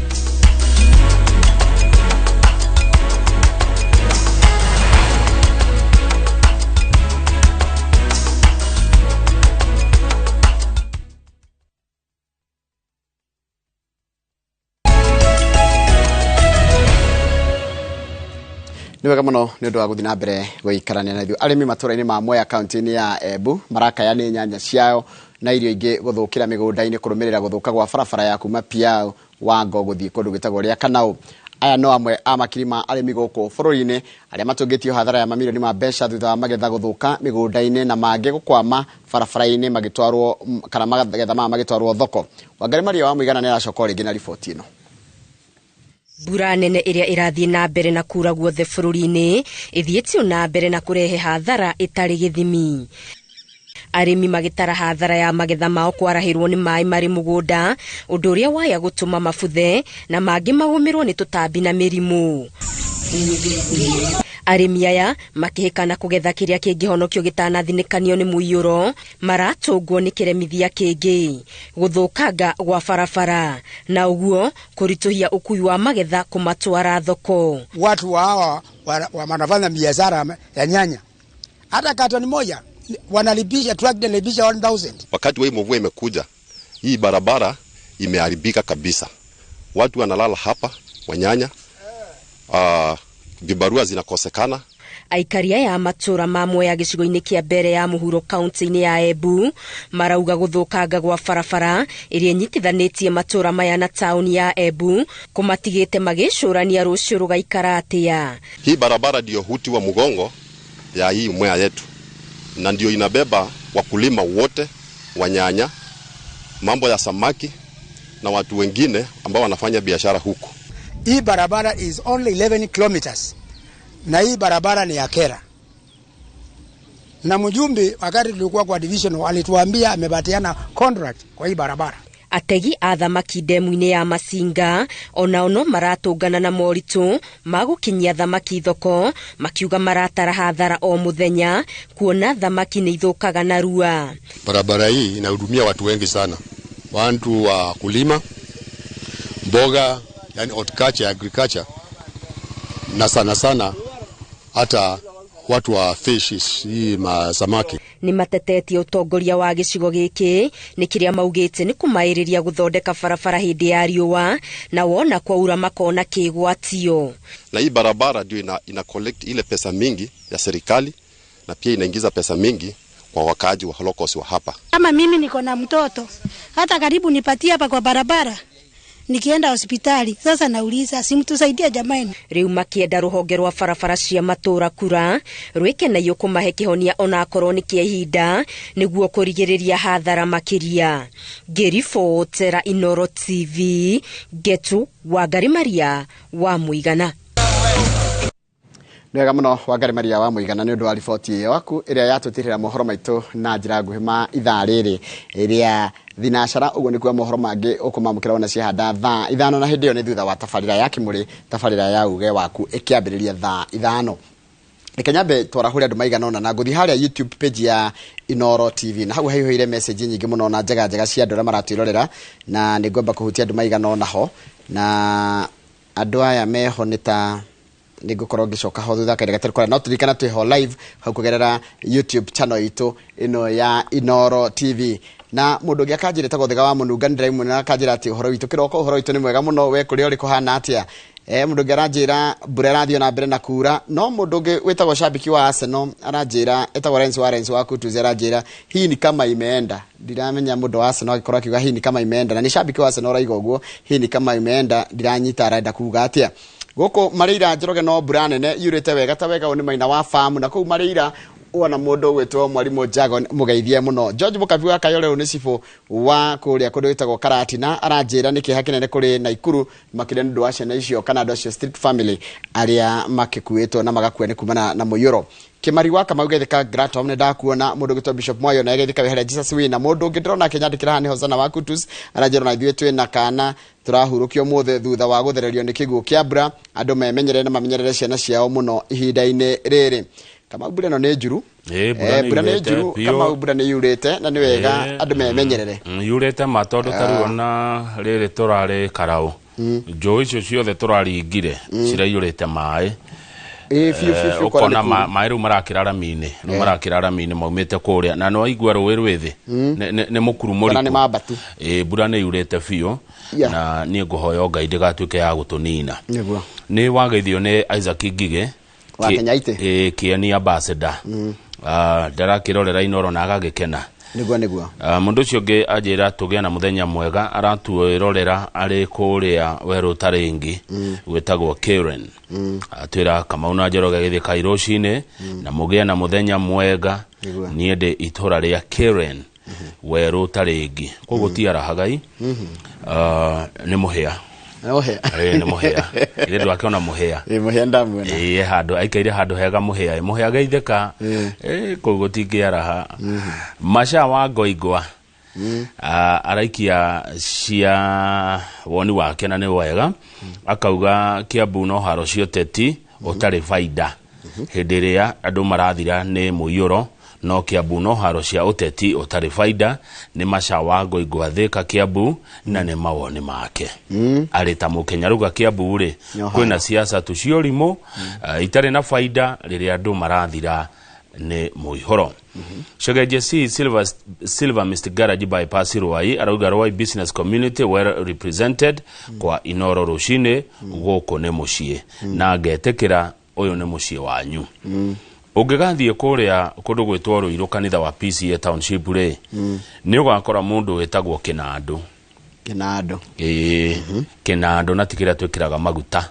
Nĩ wega mũno nĩ ũndũ wa gũthiĩ na mbere gũikarania na ithuĩ. Arĩmi matũra-inĩ ma Mwea kaunti-inĩ ya Embu marakaya nĩ nyanya ciao na irio ingĩ gũthũkĩra mĩgũnda-inĩ kũrũmĩrĩra gũthũka gwa barabara ya kuma Piau Wango gũthiĩ kũndũ gwĩtagwo Rĩa Kanau. Aya no amwe a makiri ma arĩmi gũkũ bũrũri-inĩ arĩa matũngĩtio hathara ya mamirioni ma mbeca thutha wa magetha gũthũka mĩgũnda-inĩ na mangĩ gũkwama barabara-inĩ magĩtwarwo kana magetha maya magĩtwarwo thoko. Wangari Maria wa Mũigana nĩ aracoka rĩngĩ na riboti ĩno. Mbura nene ĩrĩa ĩrathiĩ na mbere na kura guothe bũrũri-inĩ ĩthiĩtio na mbere na kũrehe hathara ĩtarĩ gĩthimi. Arĩmi magĩtara hathara ya magetha mao kwarahĩrwo nĩ maĩ marĩ mũgũnda, ũndũ ũrĩa waya gũtũma mabuthe na mangĩ magũmĩrwo nĩ tũtambi na mĩrimũ. Arĩmi aya makĩhĩkana kũgetha kĩrĩa kĩngĩhonokio gĩtanathinĩkanio nĩ mũiyũro maratũngwo nĩ kĩremithia kĩngĩ gũthũkanga gwa barabara na ũguo kũritũhia ũkui wa magetha kũmatwara thoko. Watu hawa wanafanya biashara ya nyanya, hata katoni moja wanalipisha truck inalipisha 1000. Wakati wa mvua imekuja, hii barabara imeharibika kabisa, watu wanalala hapa wanyanya, vibarua zinakosekana. Aikaria ya matura ma Mwea gĩcigo-inĩ kĩa mbere ya mũhuro kaunti-inĩ ya Embu marauga gũthũkanga gwa barabara ĩrĩa ĩnyitithanĩtie matura maya na taũni ya Embu kũmatigĩte magĩcũrania rũciũ rũgaikara atĩa. Hii barabara ndio huti wa mgongo ya hii Mwea yetu na ndio inabeba wakulima wote wa nyanya, mambo ya samaki, na watu wengine ambao wanafanya biashara huku. Hii barabara is only 11 kilometers na hii barabara ni ya Kera. Na mjumbe wakati tulikuwa kwa division alituambia amepatiana contract kwa hii barabara. Ategi a thamaki ndemu-inĩ ya Masinga onao no maratũngana na moritũ ma gũkinyia thamaki thoko, makiuga maratara hathara o mũthenya kuona thamaki nĩ ithũkaga narua. Barabara hii inahudumia watu wengi sana, watu wa kulima mboga, yani horticulture, agriculture, na sana sana hata watu wa fishes, hii masamaki. Nĩ matetetie ũtongoria wa gĩcigo gĩkĩ nĩ kĩrĩa maugĩte nĩ kũmaĩrĩria gũthondeka barabara hĩndĩ ya riũa na wona kwaura makona kĩgwatio. Na hii barabara ndio ina collect ile pesa mingi ya serikali na pia inaingiza pesa mingi kwa wakaaji wa Holocaust wa hapa. Kama mimi niko na mtoto hata karibu nipatie hapa kwa barabara nikienda hospitali. Sasa nauliza, si mtusaidia jamani. Riu makienda ruhonge rwa barabara cia matura kura rwike na iyo kumahe kihonia ona akorwo ni kia ihinda niguo kurigiriria hathara makiria. Ngĩribotera Inooro TV, Ngetu Wangari Maria wa Muigana. Nĩ wega mũno Wangari Maria wa Muigana nĩ ũndũ wa riboti ĩyo yaku ĩrĩa yatũtirĩra mohoro maitũ na njĩra nguhĩ ma ithaa rĩrĩ rĩa thinacara. Ũguo nĩkuo mohoro mangĩ ũkũmamũkĩra wona ciahanda thaa 5 na hĩndĩ ĩyo nĩ thutha wa tabarĩra ya Kĩmũrĩ, tabarĩra ya uge waku ĩkĩambĩrĩria thaa 5. Reke nyambe twarahũre andũ maigana ũna na ngũthiĩ harĩa YouTube page ya Inooro TV na hau haihũire message nyingĩ mũno na njega njega cia andũ arĩa maratwĩrorera na nĩ ngwamba kũhutia andũ maigana ũna ho, na andũ aya meho nĩ ta nĩ ngũkorwo ngĩcoka ho thutha kahinda gatarĩ kũraya, no tũririkana twĩho live hau kũgerera YouTube channel itũ ĩno ya Inooro TV. Na mũndũ ũngĩ akanjĩra etagwo Thega wa Mũnunga, nĩ ndĩraimwona akanjĩra atĩ ũhoro witũ kĩroko, ũhoro witũ nĩ mwega mũno, we kũrĩa ũrĩ kũhana atĩa? Mũndũ ũngĩ aranjĩra mbura ĩrathiĩ na mbere na kura, no mũndũ ũngĩ wĩtagwo shabiki wa Arsenal aranjĩra etagwo Lawrence Warren wa Kutuzi aranjĩra hii ni kama imeenda. Ndiramenya mũndũ wa Arsenal agĩkorwo akiuga hii ni kama imeenda, na nĩ shabiki wa Arsenal ũraiga ũguo, hii ni kama imeenda, ndiranyita arenda kuga atĩa. Gũkũ Marĩira Njoroge no mbura nene yurĩte wega ta wega, nĩ maina wa famu na kũu Marĩira wona mũndũ ũgwĩtwo Mwarimũ Jago mũgeithie mũno. George Mũkabi wa Kayole ũyũ nĩ cibũ wa kũrĩa kũndũ gwĩtagwo Karatina aranjĩra nĩ kĩeha kĩnene kũrĩ Naikuru makĩria nĩ ũndũ wa ciana icio kana andũ acio street family arĩa makĩkuĩtwo na magakua nĩ kumana na mũiyũro. Kĩmari wa Kamau geithĩka Gratom nĩ ndakuona. Mũndũ ũgwĩtwo Bishop Mwayo na geithĩka wĩ harĩa Jesus wina. Mũndũ ũngĩ ndĩrona akĩnyandĩkĩra haha nĩ Hosana wa Kutus aranjĩra ona ithuĩ twĩna kana tũrahurũkio ũmũthĩ thutha wa gũthererio nĩ kĩguũ kĩa mbura. Andũ memenyerere na mamenyerere ciana ciao mũno ihinda-inĩ rĩrĩ. Kamau mbura ĩno nĩ njuru. Mbura nĩ njuru, Kamau mbura nĩ yurĩte na nĩ wega andũ memenyerere. Yurĩte ma tondũ ta rĩu ona rĩrĩ tũrarĩ Karaũ, njũĩ icio ciothe tũraringire ciraiyũrĩte maĩ. Ũkona maĩ rĩu marakĩra rami-inĩ, rĩu marakĩra rami-inĩ maumĩte kũrĩa na nĩwaigua rũĩ rwĩ thĩ nĩ mũkuru mũriku. Mbura nĩ yurĩte biũ na niĩ ngũhoya Ngai ndĩgatuĩke ya gũtũnina. Nĩ wageithio nĩ Isaac Ngige wa Kenya Ite, Kĩeni ambassador, ndarakĩrorera Inooro na agagĩkena. Nĩguo nĩguo. Mũndũ ũcio ũngĩ anjĩra tũgĩe na mũthenya mwega, aratuĩrorera arĩ kũrĩa werũ tarĩngĩ gwĩtagwo Karen. Atwĩra Kamau na Njoroge gĩthĩka rũcinĩ na mũgĩe na mũthenya mwega, niĩ ndĩ itũra rĩa Karen werũ tarĩngĩ. Koguo ti arahagai, nĩ mũhĩa. Nĩ mũhĩa. Ithe ndwakĩona mũhĩa. Mũhĩa ndamuona. Handũ aikaire handũ hega mũhĩa. Mũhĩa geithĩka kũu gũtingĩaraha. Maca wa Ngoingwa araikia cia woni wake na nĩ wega, akauga Kiambu no haro cia ũteti ũtarĩ baida hĩndĩ ĩrĩa andũ marathira nĩ mũiyũro, no Kiambu no haro cia ũteti ũtarĩ baida. Nĩ Maca wa Ngoingwa Thika Kiambu na nĩ mawoni make. Arĩ ta Mũkenya rauga Kiambu rĩ kwĩna siasa tu cia ũrimũ itarĩ na baida rĩrĩa andũ marathira nĩ mũihũro. Shogeje C Silver Mr Garage bypass Ruai arauga Ruai business community well represented kwa Inooro rũcinĩ gũkũ nĩ mũciĩ na ngetĩkĩra ũyũ nĩ mũciĩ wanyu. Ũngĩgathiĩ kũrĩa kũndũ gwĩtwo Ruiru kanitha wa PCA Township rĩ, nĩ ũgakora mũndũ wĩtagwo Kĩnandũ. Kinando. Ĩĩ, Kinando na ti kĩrĩa twĩkĩraga maguta.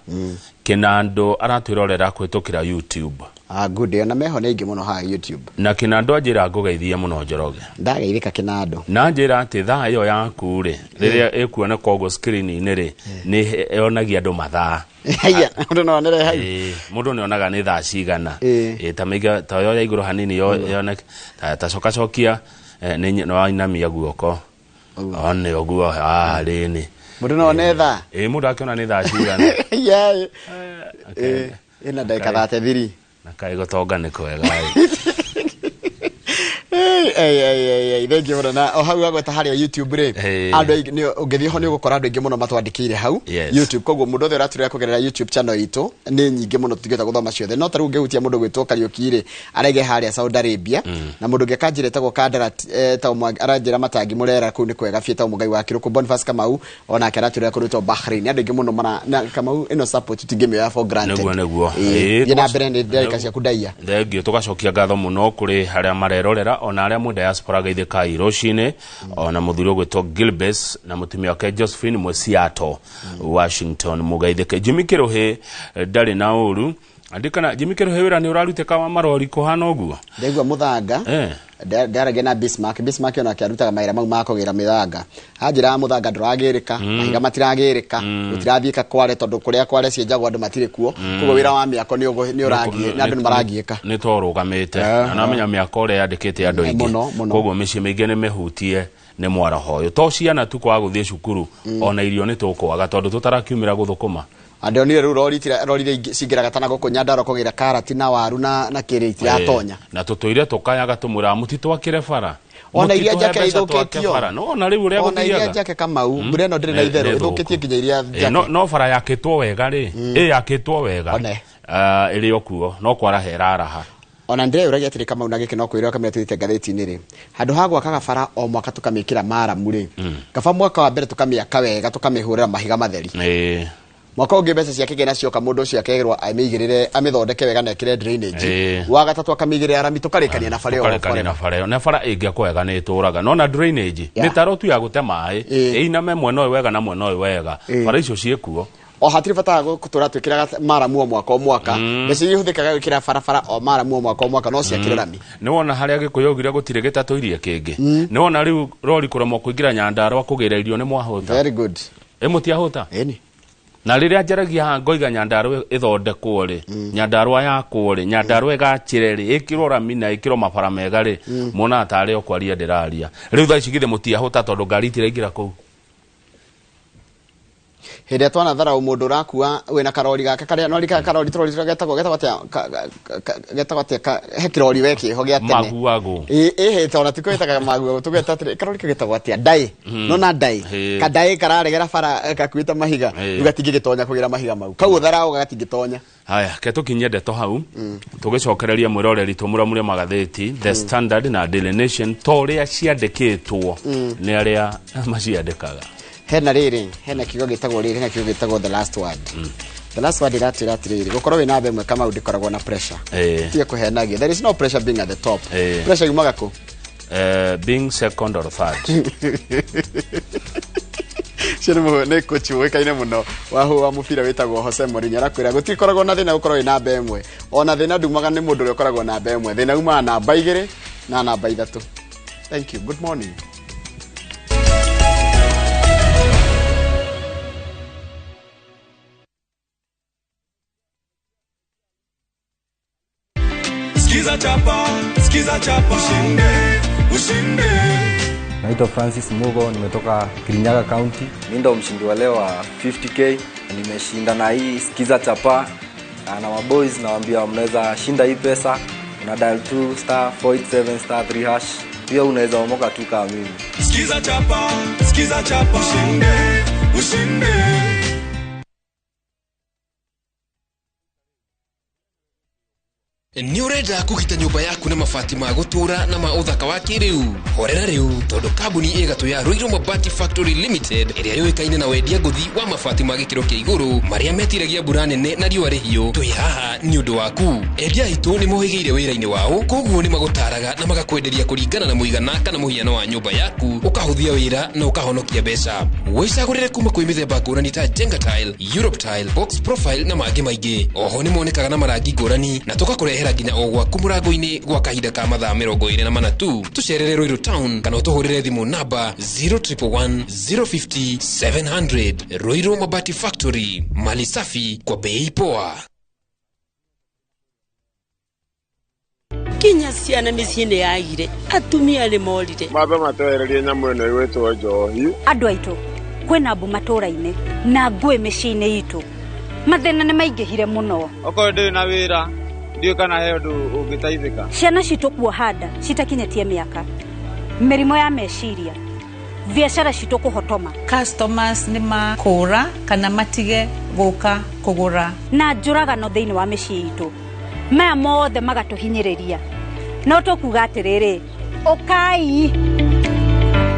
Kinando aratwĩrorera kũhĩtũkĩra YouTube. Ah, good, ona meho nĩ aingĩ mũno haha YouTube. Na Kinando anjĩra ngũgeithie mũno Njoroge. Ndageithĩka Kinando. Na njĩra atĩ thaa ĩyo yaku rĩ, rĩrĩa ĩkuoneka ũguo screen-inĩ rĩ, nĩ yonagia andũ mathaa. Haya, mũndũ no onere hau. Ĩĩ, mũndũ nĩ onaga nĩ thaa cigana. Ĩĩ, ta mĩiga ta yoya igũrũ hanini yoneke ta coka cokia, nĩ wainamia guoko. One ũguo, ah, rĩni. Mũndũ no one thaa. Ĩĩ, mũndũ akĩona nĩ thaa cigana. Yeah. Ĩĩ, ĩna ndagĩka 33. Na kaĩ gũtonga nĩ kwega ĩ. Thengiũ mũno. Na o hau agweta harĩa YouTube rĩ, andũ aingĩ ũngĩthiĩ ho nĩ ũgũkora andũ aingĩ mũno matwandĩkĩire hau YouTube. Koguo mũndũ othe ũratũrĩra kũgerera YouTube channel itũ nĩ nyingĩ mũno, tũtingĩhota gũthoma ciothe. No ta rĩu ũngĩhutia mũndũ gwĩtwo Kariũki rĩ, arege harĩa Saudi Arabia. Na mũndũ ũngĩ akanjĩra etagwo Kandara, aranjĩra matangi mũrera kũu nĩ kwega biũ, etagwo Mũgai wa Kĩrũkũ. Boniface Kamau onake aratũrĩra kũndũ gwĩtagwo Bahrain. Andũ aingĩ mũno mara na Kamau, ĩno support tũtingĩmĩoya for granted. Nĩguo. Thiĩ na mbere, nĩ ndagĩka ciaku ndaiya. Thengio. Tũgacokia ngatho mũno kũrĩ harĩa marerorera ona arĩa mwĩ diaspora, geithĩkai rũcinĩ, ona mũthuri ũgwĩtwo Gilbes na mũtumia wake Josephine mwĩ Seattle, Washington, mũgeithĩke. Jimmy Kĩrũhĩ, ndarĩ na ũru andĩkana. Jimmy Kĩrũhĩ, wĩra nĩ ũrarutĩka wa marori kũhana ũguo? Ndaigua mũthanga. Ndaragia na Bismarck. Bismarck onake arutaga mawĩra mau ma kũgĩra mĩthanga. Anjĩraga mũthanga ndũragĩrĩka, mahiga matiragĩrĩka, gũtirathiĩka kware tondũ kũrĩa kware cienjagwo andũ matirĩ kuo. Koguo wĩra wa mĩako nĩ ũragiĩ na andũ nĩ maragiĩka. Nĩ tũrũgamĩte na namenya mĩako ũrĩa yandĩkĩte andũ aingĩ. Mũno, mũno. Koguo mĩciĩ mĩingĩ nĩ mĩhutie nĩ mwaraho ũyũ, to ciana tu kwaga gũthiĩ cukuru, ona irio nĩ tũkwaga tondũ tũtarakiumĩra gũthũkũma. Andonire rĩu rori rori iria cingĩraga ta na gũkũ Nyandarua kũgĩra karati na waru na kĩrĩ itiratonya. Na tũtũire tũkayaga tũmwĩraga mũtitwakĩre bara. Ona iria Mũtitũhe njake mbeca twake ithũkĩtio. bara. No ona rĩu ũrĩa Ona iria gũthiaga. njake Kamau, mbura ĩno ndĩrĩ na itherũ, nĩ ĩthũkĩtie nginya iria njake. No bara yakĩtwo wega rĩ, ĩ yakĩtwo wega. One. Ah, ĩrĩ o kuo no kwaraha ĩraraha. Ona ndĩreyũragia atĩrĩ Kamau, na gĩkĩ no kwĩrwo kamĩra tũthiĩte ngathĩti-inĩ rĩ, handũ ha gwakaga bara o mwaka tũkamĩkĩra maramu rĩ, kaba mwaka wa mbere tũkamĩaka wega, tũkamĩhũrĩra mahiga matheri, mwaka ũngĩ mbeca cia kĩgĩna cioka, mũndũ ũcio akerwo amĩigĩrĩre, amĩthondeke wega na ĩkĩre drainage. Wa gatatũ akamĩigĩrĩra rami, tũkarĩkania na bara ĩyo. Tũkarĩkania na bara ĩyo, na bara ĩngĩakwo wega nĩ ĩtũraga no na drainage, mĩtaro tu ya gũte maĩ ĩiname mwena ũyũ wega na mwena ũyũ wega, bara icio ciĩkuo. O hatirĩ bata wa gũtũra twĩkĩraga maramu o mwaka o mwaka. Mbeca iria ihũthĩkaga gwĩkĩra barabara o maramu o mwaka o mwaka no ciakĩre rami. Nĩ wona harĩa Gĩkũyũ augire gũtirĩ gĩtatũirie kĩngĩ. Nĩ wona rĩu rori kũremwo kũingĩra Nyandarua kũgĩra irio, nĩ mwahũta. Very good. Ĩ mũtiahũta? Ĩni. Na rĩrĩa njaragia haha ngoiga Nyandarua ĩthondekwo rĩ, Nyandarua yakwo rĩ, Nyandarua ĩgacĩre rĩ, ĩkĩrwo rami na ĩkĩrwo mabara mega rĩ, muonaga tarĩ o kwaria ndĩraria. Rĩu thaa ici githĩ mũtiahũta tondũ ngari itiraingĩra kũu? Hĩndĩ ĩrĩa twanatharau mũndũ ũrakua wĩna karori gake karĩa no rika karori tũrori tũrĩa getagwo atĩa, getagwo atĩa, he kĩrori we kĩho gĩa tene. Maguagũ. Ĩ ĩhĩte ona tikũgĩtaga maguagũ, tũgeta atĩrĩ karori kau getagwo atĩa, ndaĩ. No na ndaĩ. Kandaĩ kararegera bara, gakuĩte mahiga. Rĩu gatingĩgĩtonya kũgĩra mahiga mau, kau ũtharaũ gatingĩtonya. Haya, ke tũkinyie ndeto hau, tũgĩcokereria mwĩroreri, tũmũramũre magathĩti The Standard na Daily Nation ta ũrĩa ciandĩkĩtwo nĩ arĩa maciandĩkaga. Hena rĩrĩ, hena kiugo gĩtagwo rĩrĩ, hena kiugo gĩtagwo the last word. The last word ĩratwĩra atĩrĩrĩ, gũkorwo wĩ namba ĩmwe Kamau ndĩkoragwo na pressure. Tige kũhenagia, there is no pressure being at the top. Pressure yumaga kũ? Being second or third. Cio nĩ coach ũĩkaine mũno wa mũbira wĩtagwo Jose Mourinho, arakwĩra gũtikoragwo na thĩna gũkorwo wĩ namba ĩmwe. Ona thĩna ndumaga nĩ mũndũ ũrĩa ũkoragwo namba ĩmwe, thĩna umaga namba 2 na namba 3. Thank you, good morning. Sikiza chapa, sikiza chapa, ushinde, ushinde. Naitwa Francis Mugo, nimetoka Kirinyaga County. Mimi ndo mshindi wa leo wa 50K. Nimeshinda na hii Sikiza Chapa na maboys, nawaambia mnaweza shinda hii pesa. Una dial 2 star 487 star 3 hash. Pia unaweza omoka tu kama mimi. Sikiza chapa, sikiza chapa, ushinde, ushinde. Nĩ ũrenda kũgita nyũmba yaku na mabati ma gũtũũra na ma ũthaka wa kĩrĩu? Horera rĩu, tondũ kambuni ĩgatũ ya Ruiru Mabati Factory Limited ĩrĩa yũĩkaine na wendia ngũthi wa mabati ma gĩkĩro kĩa igũrũ marĩa metiragia mbura nene na riũa rĩhiũ, twĩ haha nĩ ũndũ waku. Endia aitũ nĩ mohĩgĩire wĩra-inĩ wao, koguo nĩ magũtaraga na magakwenderia kũringana na mũigana kana mũhiano wa nyũmba yaku, ũkahũthia wĩra na ũkahonokia mbeca. Wĩcagũrĩre kuma kwĩ mĩthemba ngũrani ta Jenga Tile, Europe Tile, Box Profile na mangĩ maingĩ. Oho nĩ monekaga na marangi ngũrani na tũgakũrehera nginya o gwaku mũrango-inĩ gwa kahinda ka mathaa 24 tu. Tũcerere Ruiru Town kana ũtũhũrĩre thimũ namba 0111 050 700. Ruiru Mabati Factory, mali safi kwa bei poa. Kinya ciana mĩciĩ-inĩ yagire, atumia nĩ morire. Mambe matwehererie nyamũ ĩno ĩgwĩtwo njohi. Andũ aitũ, kwĩna mbu matũũra-inĩ na ngũĩ mĩciĩ-inĩ itũ. Mathĩna nĩ maingĩhire mũno. Okorwo ndĩrĩ na wĩra, ndiũĩ kana he ũndũ ũngĩteithĩka. Ciana citũ kuoha nda citakinyĩtie mĩaka, mĩrimũ ya meciria, biacara citũ kũhotoma. Customers nĩ makũra kana matige gũka kũgũra. Na njũragano thĩinĩ wa mĩciĩ itũ. Maya mothe magatũhinyĩrĩria. No tũkuga atĩrĩrĩ, ũkai,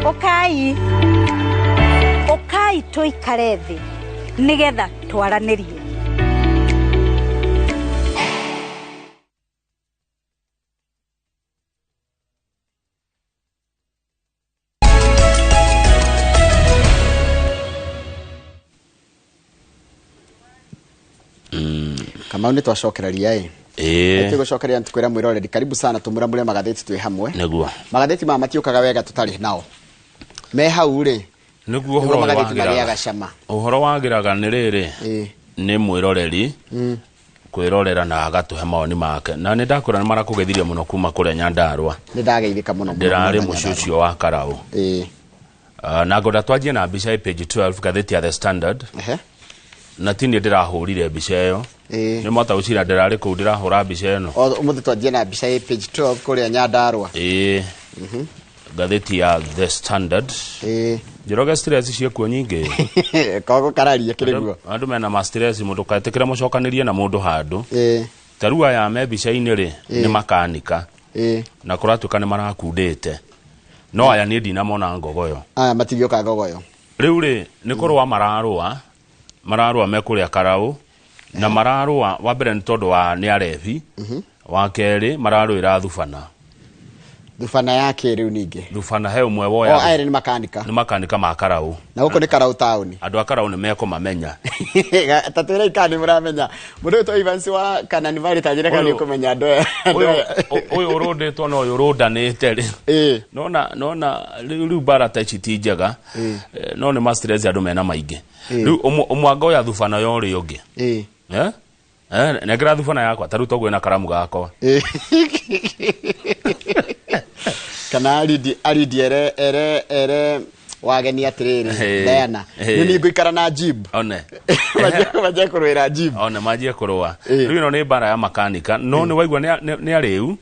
ũkai, ũkai tũikare thĩ nĩgetha twaranĩrie. Kamau nĩ twacokereria ĩ. Tũgũcokeria nĩtũkwĩra mwĩroreri karibu sana tũmũramũre magathĩti twĩ hamwe. Nĩguo. Magathĩti maya matiũkaga wega tũtarĩ nao. Me hau rĩ. Nĩguo ũhoro magathĩti marĩaga cama. Ũhoro wagĩraga nĩ rĩrĩ. Nĩ mwĩroreri. Kwĩrorera na agatũhe mawoni make. Na nĩ ndakwĩra nĩ marakũgeithirie mũno kuma kũrĩa Nyandarũa. Nĩ ndageithĩka mũno. Ndĩrarĩ mũciĩ ũcio wa Karau. Na ngwenda twanjie na mbica page 12 ngathĩti ya The Standard. Na ti niĩ ndĩrahũrire mbica ĩyo. Nĩ mwata ũcira ndĩrarĩ kũu ndĩrahũra mbica ĩno. Ũmũthĩ twanjie na mbica ĩ page 12 kũrĩa Nyandarũa. Ngathĩti ya The Standard. Njoroge stress ciĩkuo nyingĩ. Kogo kararia kĩrĩ guo. Andũ mena ma stress mũndũ kaĩtĩkĩra mũcokanĩrie na mũndũ handũ. Ta rĩu aya me mbica-inĩ rĩ nĩ makanika. Na kũratuĩka nĩ marakundĩte. No aya niĩ ndinamona ngogoyo. Aya matigĩũka ngogoyo. Rĩu rĩ nĩ kũrũa mararũa. Mararũa me kũrĩa Karau. Na mararũa wa mbere nĩ tondũ wa nĩ arebi. Wa kerĩ mararũĩra thubana. Thubana ya kĩrĩu ningĩ. Thubana he ũmwe woya. O aya nĩ makanika. Nĩ makanika ma Karau. Na gũkũ nĩ Karau taũni. Andũ a Karau nĩ mekũmamenya. Ta twĩre ikana nĩ mũramenya. Mũndũ ũyũ Evans wa Kanani Valley ta njĩra kana nĩ ũkũmenya andũ aya. Ũyũ ũrũndĩtwo na ũyũ ũrũndanĩte rĩ. Nona rĩu mbara ta ici ti njega. No nĩ ma stress andũ mena maingĩ. Rĩu ũmwe angoya thubana ya ũrĩa ũngĩ. Nengera thubana yakwa ta rĩu toguo na karamu gakwa. Kana aridi ere wageni atĩrĩrĩ Diana nĩ niĩ ngũikara na jib. One. Manjie kũrũĩra jib. One manjie kũrũa. Rĩu ĩno nĩ mbara ya makanika no nĩ waigua nĩ arĩu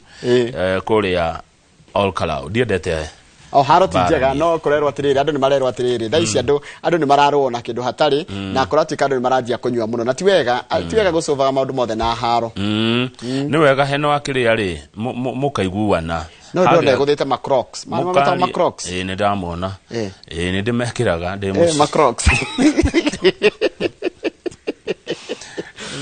kũrĩa Ol Kalou. Ndiendete. O haro ti njega no kũrerwo atĩrĩrĩ andũ nĩ marerwo atĩrĩrĩ thaa ici andũ nĩ mararũo na kĩndũ hatarĩ na kũratuĩka andũ nĩ maranjia kũnyua mũno na ti wega gũcũvaga maũndũ mothe na haro. Nĩ wega heno akĩrĩa rĩ mũkaiguana. No ndĩrona ĩgũthĩte ma Crocs. Ma Crocs. Nĩ ndamona. Nĩ ndĩmekĩraga ndĩ mũciĩ. Ma Crocs.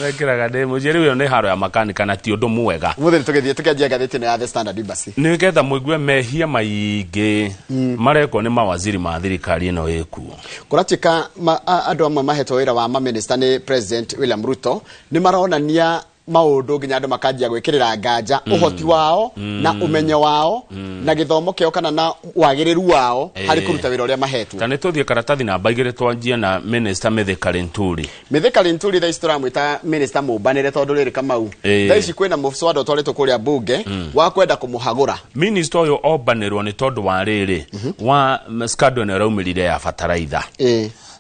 Mekĩraga ndĩ mũciĩ. Rĩu ĩyo nĩ haro ya makanika na ti ũndũ mwega. Mũthĩ tũgĩthiĩ tũkĩanjia ngathĩti ĩno ya The Standard Embassy. Nĩgetha mũigue mehia maingĩ marekwo nĩ mawaziri ma thirikari ĩno ĩkuo. Kũratuĩka andũ amwe mahetwo wĩra wa maminista nĩ President William Ruto nĩ maronania maũndũ nginya andũ makanjia gwĩkĩrĩra nganja ũhoti wao na ũmenyo wao na gĩthomo kĩao kana na wagĩrĩru wao harĩ kũruta wĩra ũrĩa mahetwo. Ta nĩ tũthiĩ karatathi namba 2 twanjie na Minister Mithika Linturi. Mithika Linturi thaa ici tũramwĩta Minister mũmbanĩre tondũ rĩrĩ Kamau thaa ici kwĩna mũswada ũtwarĩtwo kũrĩa bunge wa kwenda kũmũhagũra. Minister ũyũ ombanĩrwo nĩ tondũ wa rĩrĩ wa scandal ĩno ĩraumĩrire ya bataraitha.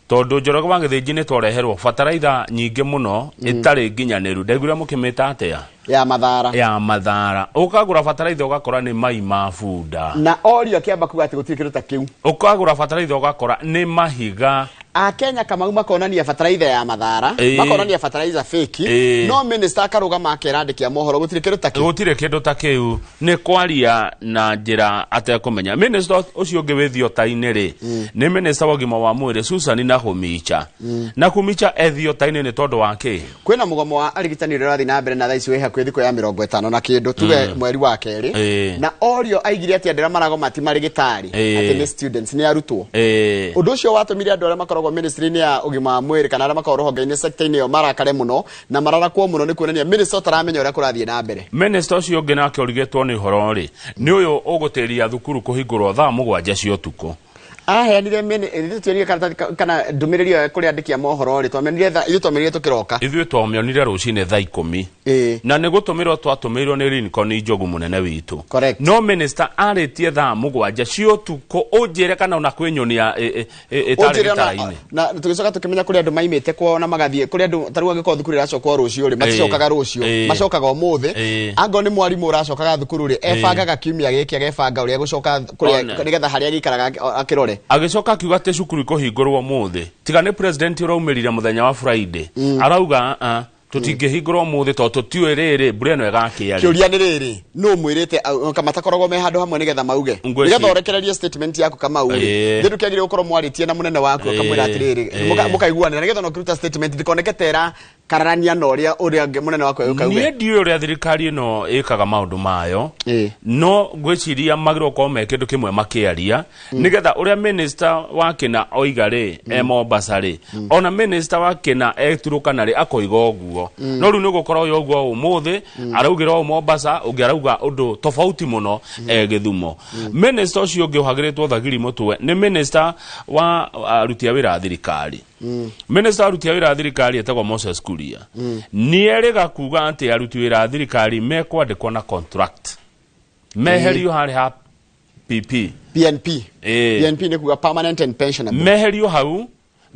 Tondũ Njoroge wa Gĩthĩnji nĩ twareherwo bataraitha nyingĩ mũno ĩtarĩ nginyanĩru. Ndaiguire mũkĩmĩta atĩa? Ya mathara. Ya mathara. Ũkagũra bataraitha ũgakora nĩ mai ma bunda. Na orio akĩamba kuga atĩ gũtirĩ kĩndũ ta kĩu. Ũkagũra bataraitha ũgakora nĩ mahiga. Akenya Kamau makonania bataraitha ya mathara, makonania bataraitha fake, no minister akarugama akera andĩki a mohoro gũtirĩ kĩndũ ta kĩu. Gũtirĩ kĩndũ ta kĩu. Nĩ kwaria na njĩra atekũmenya. Minister ũcio ũngĩ wĩ thiota-inĩ rĩ, nĩ minister wa ũgima wa mwĩrĩ Susan Nakhumicha. Nakhumicha e thiota-inĩ nĩ tondũ wa kĩ? Kwĩna mũgomo wa arigitani ũrĩa ũrathiĩ na mbere na thaa ici wĩ hakuhĩ thikũ ya 50 na kĩndũ, tuge mweri wa kerĩ. Na orio aigire atĩ andũ arĩa maragoma ti marigitari, atĩ nĩ students, nĩ arutwo. Ũndũ ũcio watũmire andũ arĩa makoragwo ministry-inĩ ya ũgima wa mwĩrĩ kana arĩa makoragwo rũhonge-inĩ sector-inĩ ĩyo marakare mũno na mararakwo mũno, nĩ kuonania minister ũtaramenya ũrĩa kũrathiĩ na mbere. Minister ũcio ũngĩ nake ũrigĩtwo nĩ ũhoro rĩ, nĩ ũyũ ũgũtĩria thukuru kũhingũrwo thaa 7 cia ũtukũ. Aheanire ithuĩ karatathi kana ndũmĩrĩri ĩyo kũrĩ andĩki a mohoro rĩ, twamenire thaa ithuĩ twamenire tũkĩroka. Ithuĩ twamĩonire rũcinĩ thaa 10. Na nĩ gũtũmĩrwo twatũmĩirwo nĩ Lincoln Njogu mũnene witũ. No minister arĩtie thaa 7 cia ũtukũ, ũnjĩre kana ona kwĩ nyoni ya ĩtarĩ Ũnjĩre ona- gĩtara-inĩ. Na tũgĩcoka tũkĩmenya kũrĩ andũ maimĩte kwao na magathiĩ kũrĩ andũ ta rĩu angĩkorwo thukuru ĩracokwo rũciũ rĩ, maticokaga rũciũ, macokaga ũmũthĩ. Angorwo nĩ mwarimũ ũracokaga thukuru rĩ, ebangaga kiumia gĩkĩ, agebanga ũrĩa egũcoka kũrĩa nĩgetha harĩa agĩikaraga akĩrore. Agĩcoka akiuga atĩ cukuru ikũhingũrwo ũmũthĩ, tiga nĩ president ũraumĩrire mũthenya wa Friday, arauga a tũtingĩhingũrwo ũmũthĩ tondũ tũtiũĩ rĩrĩ mbura ĩno ĩgakĩa rĩ. Kĩũria nĩ rĩrĩ, nũ mwĩrĩte matakoragwo me handũ hamwe nĩgetha mauge, nĩgetha ũrekererie statement yaku Kamau rĩ, thĩ ndũkĩagĩrĩire gũkorwo mwarĩtie na mũnene waku akamwĩra atĩrĩrĩ, mũkaiguanĩra nĩgetha ona ũkĩruta statement ndĩkoneke ta ĩra kararania na ũrĩa ũngĩ mũnene waku agĩũka auge. Niĩ ndiũĩ ũrĩa thirikari ĩno ĩkaga maũndũ mayo, no ngwĩciria magĩrĩirwo gũkorwo me kĩndũ kĩmwe makĩaria, nĩgetha ũrĩa minister wa kĩna oiga rĩ e Mombasa rĩ, ona minister wa kĩna e Turukana rĩ akoiga ũguo. No rĩu nĩ gũkorwo oiga ũguo ũmũthĩ, araugĩra ũũ Mombasa, ũngĩ arauga ũndũ tofauti mũno e Gĩthumo. Minister ũcio ũngĩ ũhagĩrĩtwo thagiri mũtwe nĩ minister wa aruti a wĩra a thirikari. Minister wa aruti a wĩra a thirikari etagwo Moses Kuria. Nĩ erĩga kuga atĩ aruti wĩra a thirikari mekwandĩkwo na contract, meherio harĩ ha PP. PNP. PNP nĩ kuga permanent and pensionable. Meherio hau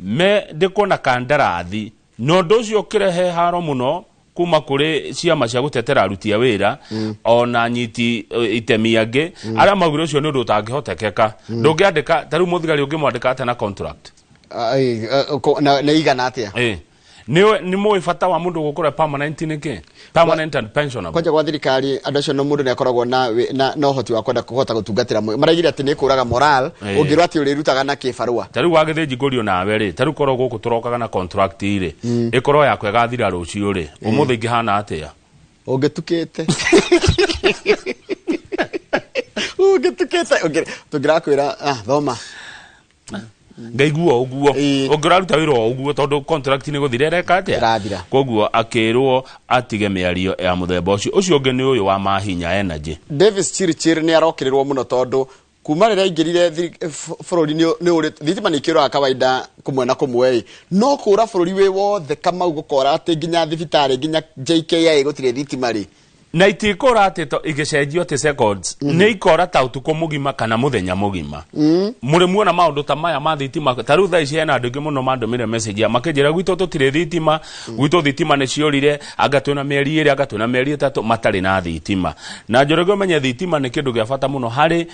mendĩkwo na kandarathi, na ũndũ ũcio ũkĩrehe haro mũno kuma kũrĩ ciama cia gũtetera aruti a wĩra ona nyiti itemi angĩ arĩa maugire ũcio nĩ ũndũ ũtangĩhotekeka. Ndũngĩandĩka ta rĩu mũthigari ũngĩmwandĩka atĩa na contract? Na igana atĩa? Nĩ mũĩ bata wa mũndũ gũkorwo permanent nĩkĩ? Permanent and pensionable. Kwanja gwa thirikari andũ acio no mũndũ nĩ akoragwo na ũhoti wa kwenda kũhota gũtungatĩra maraigire atĩ nĩ kũraga moral ũngĩrwo atĩ ũrĩrutaga na kĩbarũa. Ta rĩu wagĩthĩnji ngũrio nawe rĩ, ta rĩu korwo gũkũ tũrokaga na contract rĩ, ĩkorwo yakwa ĩgathira rũciũ rĩ, ũmũthĩ ingĩhana atĩa? Ũngĩtukĩte tũngĩrakwĩra thoma. Ngaigua ũguo ũngĩraruta wĩra o ũguo tondũ contract nĩ gũthira ĩreka atĩa? Ĩrathira. Koguo akĩrwo atige mĩario ya mũthemba ũcio. Ũcio ũngĩ nĩ ũyũ wa Mahinya Energy. Davis Chirchir nĩ arokĩrĩrwo mũno tondũ kuma rĩrĩa aingĩrire bũrũri nĩ ũrĩ thitima nĩ ikĩũraga kawaida kũmwe na kũmwe ĩ, no kũra bũrũri wĩ wothe Kamau gũkora atĩ nginya thibitarĩ nginya JKIA gũtirĩ thitima rĩ. Na itikũra atĩ igĩcenjio atĩ seconds, nĩ ikora ta ũtukũ mũgima kana mũthenya mũgima. Mũrĩ muona maũndũ ta maya ma thitima? Ta rĩu thaa ici hena andũ aingĩ mũno mandũmĩre message makĩnjĩra gwitũ tũtirĩ thitima, gwitũ thitima nĩ ciorire, anga twĩna mĩeri 2, anga twĩna mĩeri 3 matarĩ na thitima. Na Njoroge ũmenye thitima nĩ kĩndũ gĩa bata mũno harĩ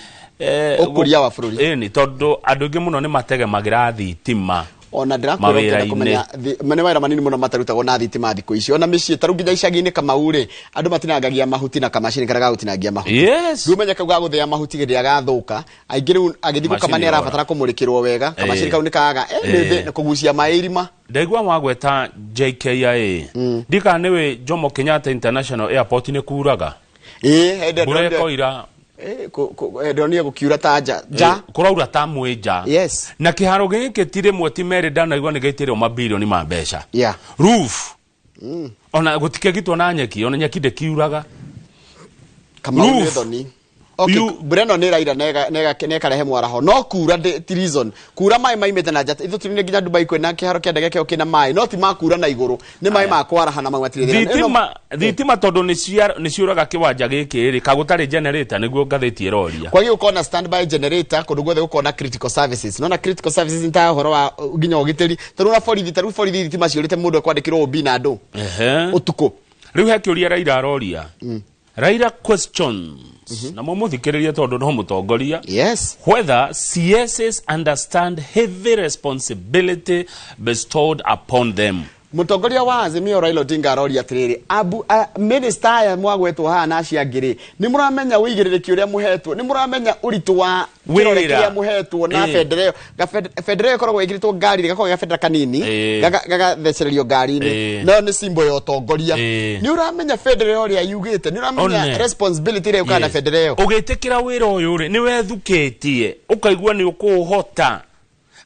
ũkũria wa bũrũri. Ĩni, tondũ andũ aingĩ mũno nĩ mategemagĩra thitima Ona ndĩrakwĩra ũkĩenda kũmenya nĩ mawĩra manini mũno matarutagwo na thitima thikũ ici, ona mĩciĩ ta rĩu nginya icagi-inĩ Kamau rĩ, andũ matinangagia mahuti na kamacini karĩa gagũtinangia mahuti. Rĩu ũmenye kau gagũthĩa mahuti hĩndĩ ĩrĩa gathũka, aingĩ rĩu agĩthiĩ gũkama nĩ arabatara kũmũrĩkĩrwo wega, kamacini kau nĩ kaga nĩ kũgucia maĩ irima. Ndaigua wagweta JKIA, ndikana nĩwĩ Jomo Kenyatta International Airport nĩ kuraga? Mbura ĩkoira. Ndonire gũkiura ta nja nja. Kũraura ta mwĩ nja. Na kĩharo gĩkĩ ti rĩmwe ti merĩ ndanaigua nĩ gĩitĩrwo mabirioni ma mbeca. Roof ona gũtikĩgitwo na nyeki, ona nyeki ndĩkiuraga. Kamau nĩ thoni. Okay, mbura ĩno nĩ ĩraira na ĩkarehe mwaraho, no kura ti reason. Kura maĩ maimĩte na nja, ithuĩ tũrĩ nginya Dubai kwĩna kĩharo kĩa ndege kĩo kĩna maĩ, no ti ma kura na igũrũ, nĩ maĩ ma kwaraha na mau matirĩ thĩna. Thitima tondũ nĩ ciũraga kĩwanja gĩkĩ rĩ, kagũtarĩ generator nĩguo ngathĩti ĩroria. Kwagĩrĩirwo gũkorwo na standby generator kũndũ guothe gũkorwo na critical services. Nona critical services nĩ ta ũhoro wa nginya ũgitĩri, ta rĩu na borithi, ta rĩu borithi thitima ciũrĩte mũndũ ekwandĩkĩrwo OB na andũ ũtukũ. Rĩu he kĩũria Raila aroria. Raila questions na mũmũthikĩrĩrie tondũ no mũtongoria. Yes. Whether CSs understand heavy responsibility bestowed upon them. Mũtongoria wa Azimio Raila Odinga aroria atĩrĩrĩ, abu minister aya mwagwetwo haha na acio angĩ rĩ, nĩ mũramenya ũigĩrĩrĩki ũrĩa mũhetwo, nĩ mũramenya ũritũ wa kĩrore kĩrĩa mũhetwo na bendera ĩyo. Bendera ĩyo ĩkoragwo ĩkĩrĩtwo ngari, gakoragwo gabendera kanini gagathecererio ngari-inĩ, nayo nĩ symbol ya ũtongoria. Nĩ ũramenya bendera ĩyo ũrĩa yugĩte, nĩ ũramenya responsibility ĩrĩa yũkaga na bendera ĩyo. Ũgĩtĩkĩra wĩra ũyũ rĩ, nĩ wethukĩtie ũkaigua nĩ ũkũũhota,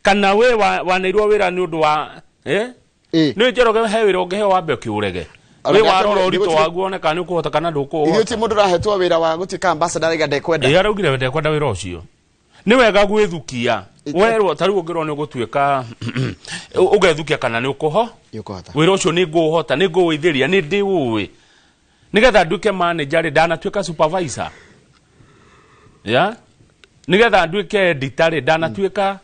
kana we waneirwo wĩra nĩ ũndũ wa nä Njoroge he wä ra å ngä heo wambe å kä å rege wä warora å ritå waguo one kana nä å kå hota kana ndå kå hota. Ithuĩ ti mũndũ ũrahetwo wĩra wa gũtuĩka ambassador arauga ndekwenda. Ĩ araugire ndekwenda wĩra ũcio. Nĩ wega gwĩthukia werwo ta rĩu ũngĩrwo nĩ ũgũtuĩka ũgethukia kana nĩ ũkũho wĩra ũcio nĩ ngũũhota, nĩ ngũwĩithĩria, nĩ ndĩũĩ, nĩgetha nduĩke manager rĩ, ndanatuĩka supervisor ya nĩgetha nduĩke editor rĩ, ndanatuĩka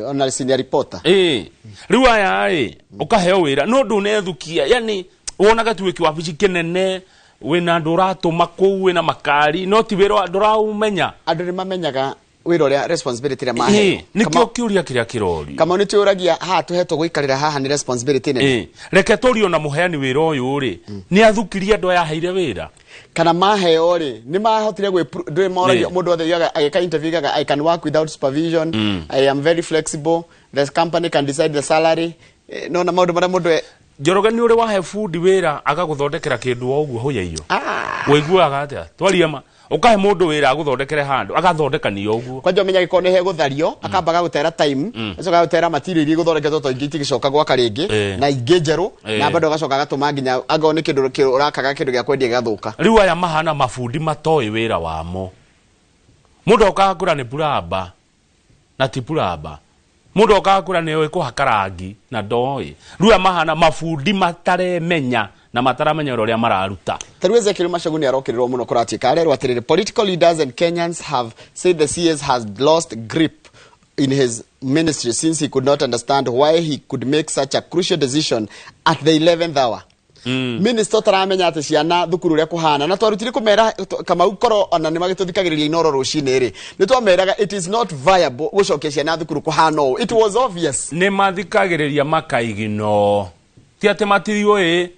ona senior reporter. Rĩu aya ĩ ũkaheo wĩra no ndũnethukia, yani wonaga tu wĩki wabici kĩnene wĩna andũ ũratũma kũu wĩna makari no ti wĩra ndũraũmenya. Andũ nĩ mamenyaga wĩra ũrĩa responsibility ĩrĩa maheo. Nĩkĩo kĩũria kĩrĩa kĩrorio. Kamau nĩ twĩũragia haha tũhetwo gũikarĩra haha nĩ responsibility nene. Reke tũrio na mũheani wĩra ũyũ rĩ, nĩ athukirie andũ aya aheire wĩra kana maheo rĩ, nĩ mahotire ndũĩ moragia mũndũ othe agĩka interview igaga I can work without supervision, I am very flexible, the company can decide the salary. No na maũndũ marĩa mũndũ Njoroge nĩ ũrĩ wahe bundi wĩra agagũthondekera kĩndũ o ũguo hũya iyo. Ũiguaga atĩa? Twarie ma. Ũkahe mũndũ wĩra agũthondekere handũ, agathondekania ũguo. Kwanja ũmenya gĩkorwo nĩ hegũthario, akamba agagũtera time, acoka agagũtera material iria igũthondeketwo to ingĩ itigĩcoka gwaka rĩngĩ, na ingĩ njerũ, na bado agacoka agatũma nginya angorwo nĩ kĩndũ ũrakaga kĩndũ gĩa kwendia gĩgathũka. Rĩu aya mahana mabundi matoĩ wĩra wamo. Mũndũ okaga kũra nĩ puramba na ti puramba. Mũndũ okaga kũra nĩ oĩ kũhaka rangi na ndoĩ. Rĩu aya mahana mabundi mataremenya na mataramenya ũrĩa mararuta. Tarĩu Ezekiel Machogu nĩ arokĩrĩrwo mũno kũratuĩka arerwo atĩrĩrĩ, political leaders and Kenyans have said the CS has lost grip in his ministry since he could not understand why he could make such a crucial decision at the 11th hour. Minister ũtaramenya atĩ ciana thukuru ũrĩa kũhana, na twarutire kũmera Kamau korwo ona nĩ magĩtũthikagĩrĩria Inoro rũcinĩ rĩ, nĩ twameraga it is not viable gũcokia ciana thukuru kũhana ũũ. It was obvious. Nĩ mathikagĩrĩria makaigino, ti atĩ matiriũĩ,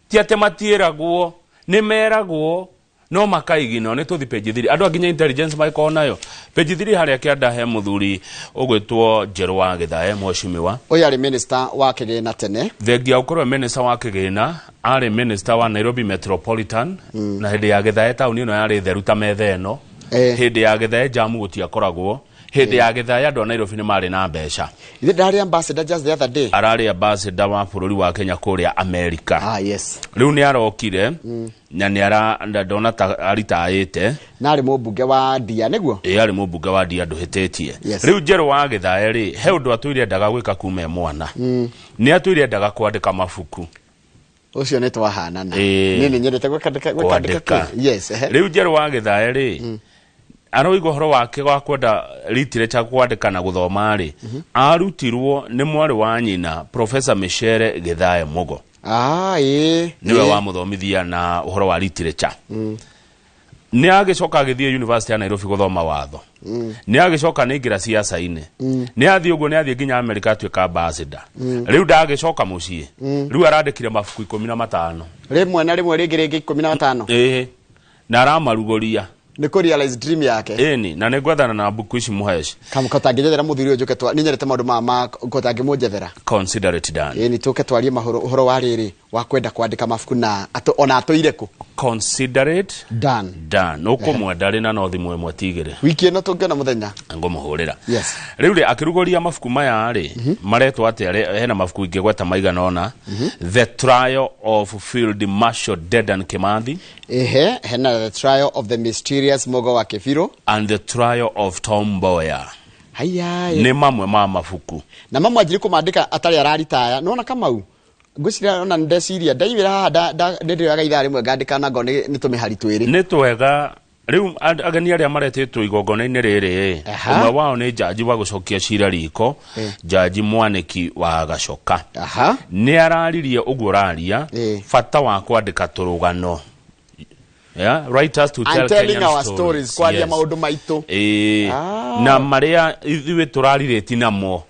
ti atĩ matiĩragwo, nĩ meragwo no makaigino. Nĩ tũthi page 3 andũ nginya intelligence magĩkorwo nayo page 3 harĩa kĩanda he mũthuri ũgwĩtwo Njerũ wa Gĩthae mheshimiwa. Ũyũ arĩ minister wa kĩgĩna tene. Thengia ũkorwo minister wa kĩgĩna, arĩ minister wa Nairobi Metropolitan, na hĩndĩ ya Gĩthae taũni ĩno yarĩ theru ta metha ĩno. Hĩndĩ ya Gĩthae jamu gũtiakoragwo. Hĩndĩ ya Gĩthae andũ a Nairobi nĩ marĩ na mbeca. Ithe ndarĩ ambassador just the other day. Ararĩ ambassador wa bũrũri wa Kenya kũrĩa America. Yes. Rĩu nĩ arokire na nĩ ara ndona ta aritaĩte. Na arĩ mũmbunge wa Ndia nĩguo? Ĩ arĩ mũmbunge wa Ndia ndũhĩtĩtie. Rĩu Njerũ wa Gĩthae rĩ, he ũndũ atũire endaga gwĩka kuma e mwana. Nĩ atũire endaga kwandĩka mabuku. Ũcio nĩ twahanana. Niĩ nĩ nyendete gwĩkandĩka. Yes. Rĩu Njerũ wa Gĩthae rĩ, aroiga ũhoro wake wa kwenda literature kwandĩka na gũthoma rĩ, arutirwo nĩ mwarĩ wa nyina Professor Michere Gĩthae Mugo. Nĩwe wamũthomithia na ũhoro wa literature. Nĩ agĩcoka agĩthiĩ University ya Nairobi gũthoma watho. Nĩ agĩcoka nĩ aingĩra siasa-inĩ. Nĩ athiĩ ũguo nĩ athiĩ nginya America atuĩka ambassador. Rĩu ndagĩcoka mũciĩ. Rĩu arandĩkire mabuku 15. Rĩmwe na rĩmwe rĩngĩ rĩngĩ 15. Ĩĩ. Na aramarugũria. Nĩ kũ realize dream yake. Ĩni, na nĩ ngwethana na mbuku ici mũheci. Kamũkota ngĩnjethera mũthuri ũyũ njũke nĩ nyendete maũndũ ma ngota ngĩmũnjethera. Consider it done. Ĩni tũke twarie ũhoro wa rĩrĩ wa kwenda kwandĩka mabuku na ona atũire kũ. Consider it done. Done. Ũkũmwenda rĩ na no thimũ ĩmwe ti igĩrĩ. Wiki ĩno tũngĩona mũthenya. Ngũmũhũrĩra. Yes. Rĩu rĩ akĩrugũria mabuku maya rĩ, maretwo atĩa? Hena mabuku ingĩgweta maigana ũna. The Trial of Field Marshal Dedan Kimathi. Ehe, hena The Trial of the Mysterious Mugo wa Kĩbirũ and The Trial of Tom Mboya. Haya. Nĩ mamwe ma mabuku. Na mamwe anjiri kũmandĩka atarĩ araritaya. Nĩwona Kamau? Ngwĩciria ona ndeciria ndaigĩra haha ndĩrĩoyaga ithaa rĩmwe ngandĩka na ngona nĩ tũmĩhari twĩrĩ. Nĩ twega. Rĩu ageni arĩa maretĩtwo igongona-inĩ rĩrĩ, ũmwe wao nĩ jaji wa gũcokia cira riko, Jaji Mwaniki wa Gacoka. Nĩ araririe ũguo ũraria bata wa kwandĩka tũrũgano. Yeah, writers to tell And telling Kenyan our stories, kwaria maundu maitu. Ĩĩ. Ah. Na marĩa ithuĩ tũrarirĩti namo.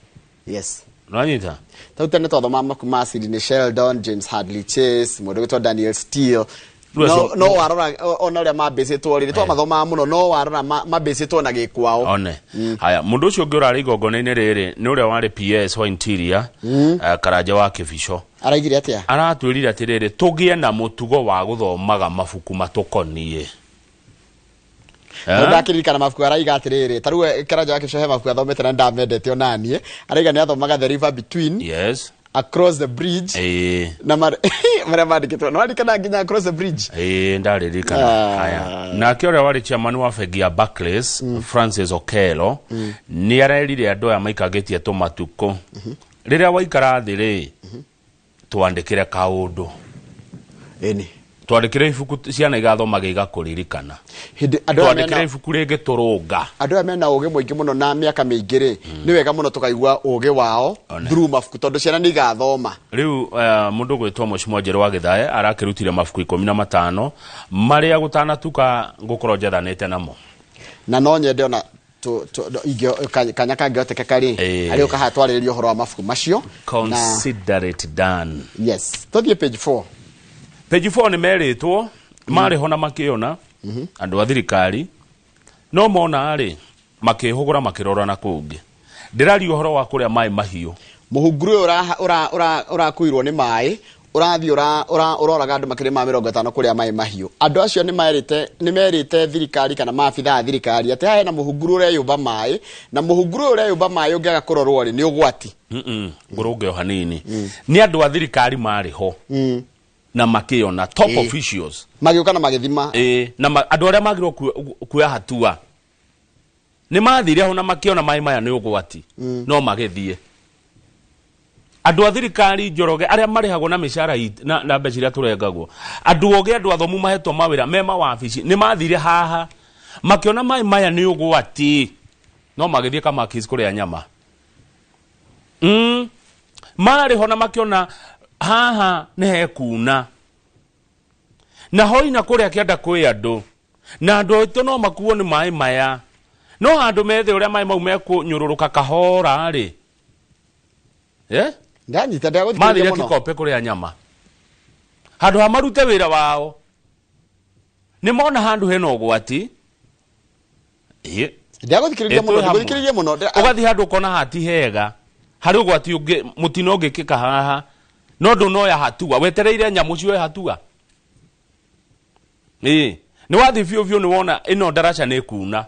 Yes. Nĩwanyita? Tau tene twathomaga mabuku ma Sidney Sheldon, James Hadley Chase, mũndũ ũgwĩtwo Daniel Steele. Rĩu No, no warora ona ũrĩa mambĩcĩtwo rĩ, twamathomaga mũno, no warora mambĩcĩtwo na gĩkwao. One. Haya, mũndũ ũcio ũngĩ ũrarĩ igongona-inĩ rĩrĩ nĩ ũrĩa warĩ PS wa Interior, Karanja wa Kĩbico. Araigire atĩa? Aratwĩrire atĩrĩrĩ, tũgĩe na mũtugo wa gũthomaga mabuku matũkoniĩ. No ndakiririkana mabuku araiga atiriri, ta rĩu Karanja wa Kĩbico he mabuku athomete na ndamendete onaniĩ. Araiga nĩ athomaga The River Between, Yes. Across the Bridge, na marĩa mandĩkĩtwo. Nĩ waririkana nginya Across the Bridge? Ĩĩ, ndaririkana. Haya, nake ũrĩa warĩ chairman wa bengi ya Barclays, Francis Okello, nĩ arerire andũ aya maikangĩtie tũmatukũ, rĩrĩa waikara thĩ rĩ, twandĩkĩre kaũndũ. Ĩni. Twandĩkĩre ibuku ciana igathomaga igakũririkana. Hĩndĩ andũ aya Twandĩkĩre mena ibuku rĩngĩ tũrũnga. Andũ aya mena ũgĩ mũingĩ mũno na mĩaka mĩingĩ rĩ, nĩ wega mũno tũkaigua ũgĩ wao through mabuku, tondũ ciana nĩ igathoma. Rĩu mũndũ gwĩtwo Mheshimiwa Njerũ wa Gĩthae arakĩrutire mabuku 15 marĩa gũtanatuka ngũkorwo njathanĩte namo. Na no nyende ona kanya kangĩhotekeka rĩ, arĩ ũka haha twarĩrĩrie ũhoro wa mabuku macio. Consider it done. Yes. Tũthiĩ page 4. Page 4 nĩ merĩtwo marĩ ho na makĩona andũ a thirikari, no mona rĩ makĩhũgũra makĩrora na kũngĩ. Ndĩraria ũhoro wa kũrĩa maĩ mahiũ. Mũhunguru ũyũ ũrakuirwo nĩ maĩ, ũrathiĩ ũroraga andũ makĩria ma 50 kũrĩa maĩ mahiũ. Andũ acio nĩ merĩte thirikari kana maabitha a thirikari atĩ haha hena mũhunguru ũreyũmba maĩ, na mũhunguru ũyũ ũreyũmba maĩ ũngĩaga kũrorwo rĩ, nĩ ũgwati. Ngũrũnge o hanini. Nĩ andũ a thirikari marĩ ho na makĩona top officials magĩũka na magĩthima. Na andũ arĩa magĩrĩirwo kuoya hatua nĩ mathire ho na makĩona maĩ maya nĩ ũgwati, no magĩthiĩ. Andũ a thirikari Njoroge arĩa marĩhagwo na mĩcara na mbeca iria tũrengagwo, andũ oge, andũ athomu mahetwo mawĩra me mawabici, nĩ mathire haha makĩona maĩ maya nĩ ũgwati, no magĩthiĩ Kamakis kũrĩa nyama. Marĩ ho na makĩona haha nĩ hekuna, na hoina kũrĩa kĩanda kwĩ andũ, na andũ aitũ no makuo nĩ maĩ maya, no handũ methe ũrĩa maĩ mau mekũnyũrũrũka kahora rĩ. Ndanyita, ndagũthikĩrĩria Mathire mũno. Kĩkope kũrĩa nyama, handũ ha marute wĩra wao nĩ mona handũ hena ũgwati. Ndagũthikĩrĩria mũno, Ĩ, twĩ hamwe. ndagũthikĩrĩria mũno. Ũgathiĩ handũ ũkona hati hega, harĩ ũgwati ũngĩ, mũtino ũngĩkĩka haha, no ndũnoya hatua, wetereire nyamũ cioe hatua. Nĩ wathiĩ biũ biũ nĩ wona ĩno ndaraca nĩ ĩkuna.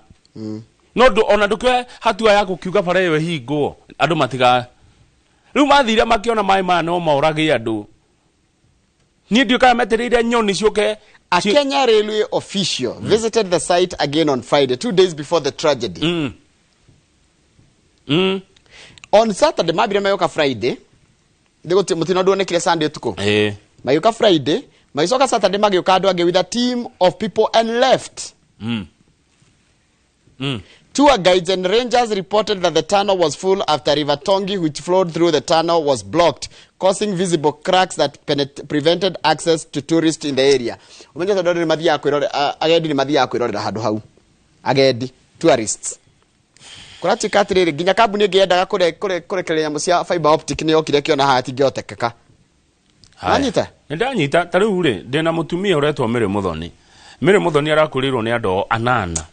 No ona ndũkĩoe hatua ya gũkiuga bara ĩyo ĩhingwo, andũ matiga. Rĩu mathire makĩona maĩ maya no morage andũ. Niĩ ndiũĩ kana metereire nyoni ciũke. A Kenya Railway official visited the site again on Friday, 2 days before the tragedy. On Saturday, mambire magĩũka Friday. Ndĩgũti mũtino nduonekire Sunday ũtukũ. Magĩũka Friday, magĩcoka Saturday magĩũka andũ angĩ with a team of people and left. Tour guides and rangers reported that the tunnel was full after River Tongi, which flowed through the tunnel, was blocked, causing visible cracks that prevented access to tourists in the area. Umenye tondũ andũ nĩ mathiaga kwĩrore-, agendi nĩ mathiaga kwĩrorera handũ hau. Agendi, tourists. Kũratuĩka atĩrĩrĩ, nginya kambuni ĩngĩ yendaga kũrekereria nyamũ cia fiber optic nĩ yokire ĩkĩona haha hatingĩhotekeka. Haya. Wanyita? Nĩ ndanyita. Ta rĩu rĩ, ndĩna mũtumia ũretwo Mary Muthoni. Mary Muthoni arakurirwo nĩ andũ anana.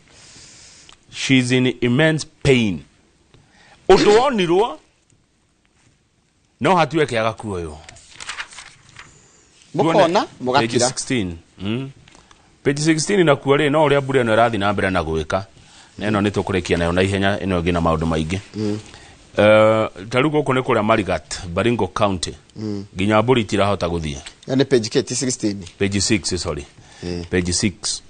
She's in immense pain. Ũndũ wonirwo no hatuĩke agakuoywo. Mũkona, Page mũgakira. 16. Page 16 nakuo rĩ, no ũrĩa mbura ĩno ĩrathiĩ na mbere na gwĩka. Na ĩno nĩ tũkũrĩkia nayo na ihenya, ĩno ĩngĩ na maũndũ maingĩ. Ta rĩu gũkũ nĩ kũrĩa Marigat, Baringo County. Nginya mbũri itirahota gũthiĩ. Ĩyo nĩ page K, ti 16. Page 6, sorry. Page 6.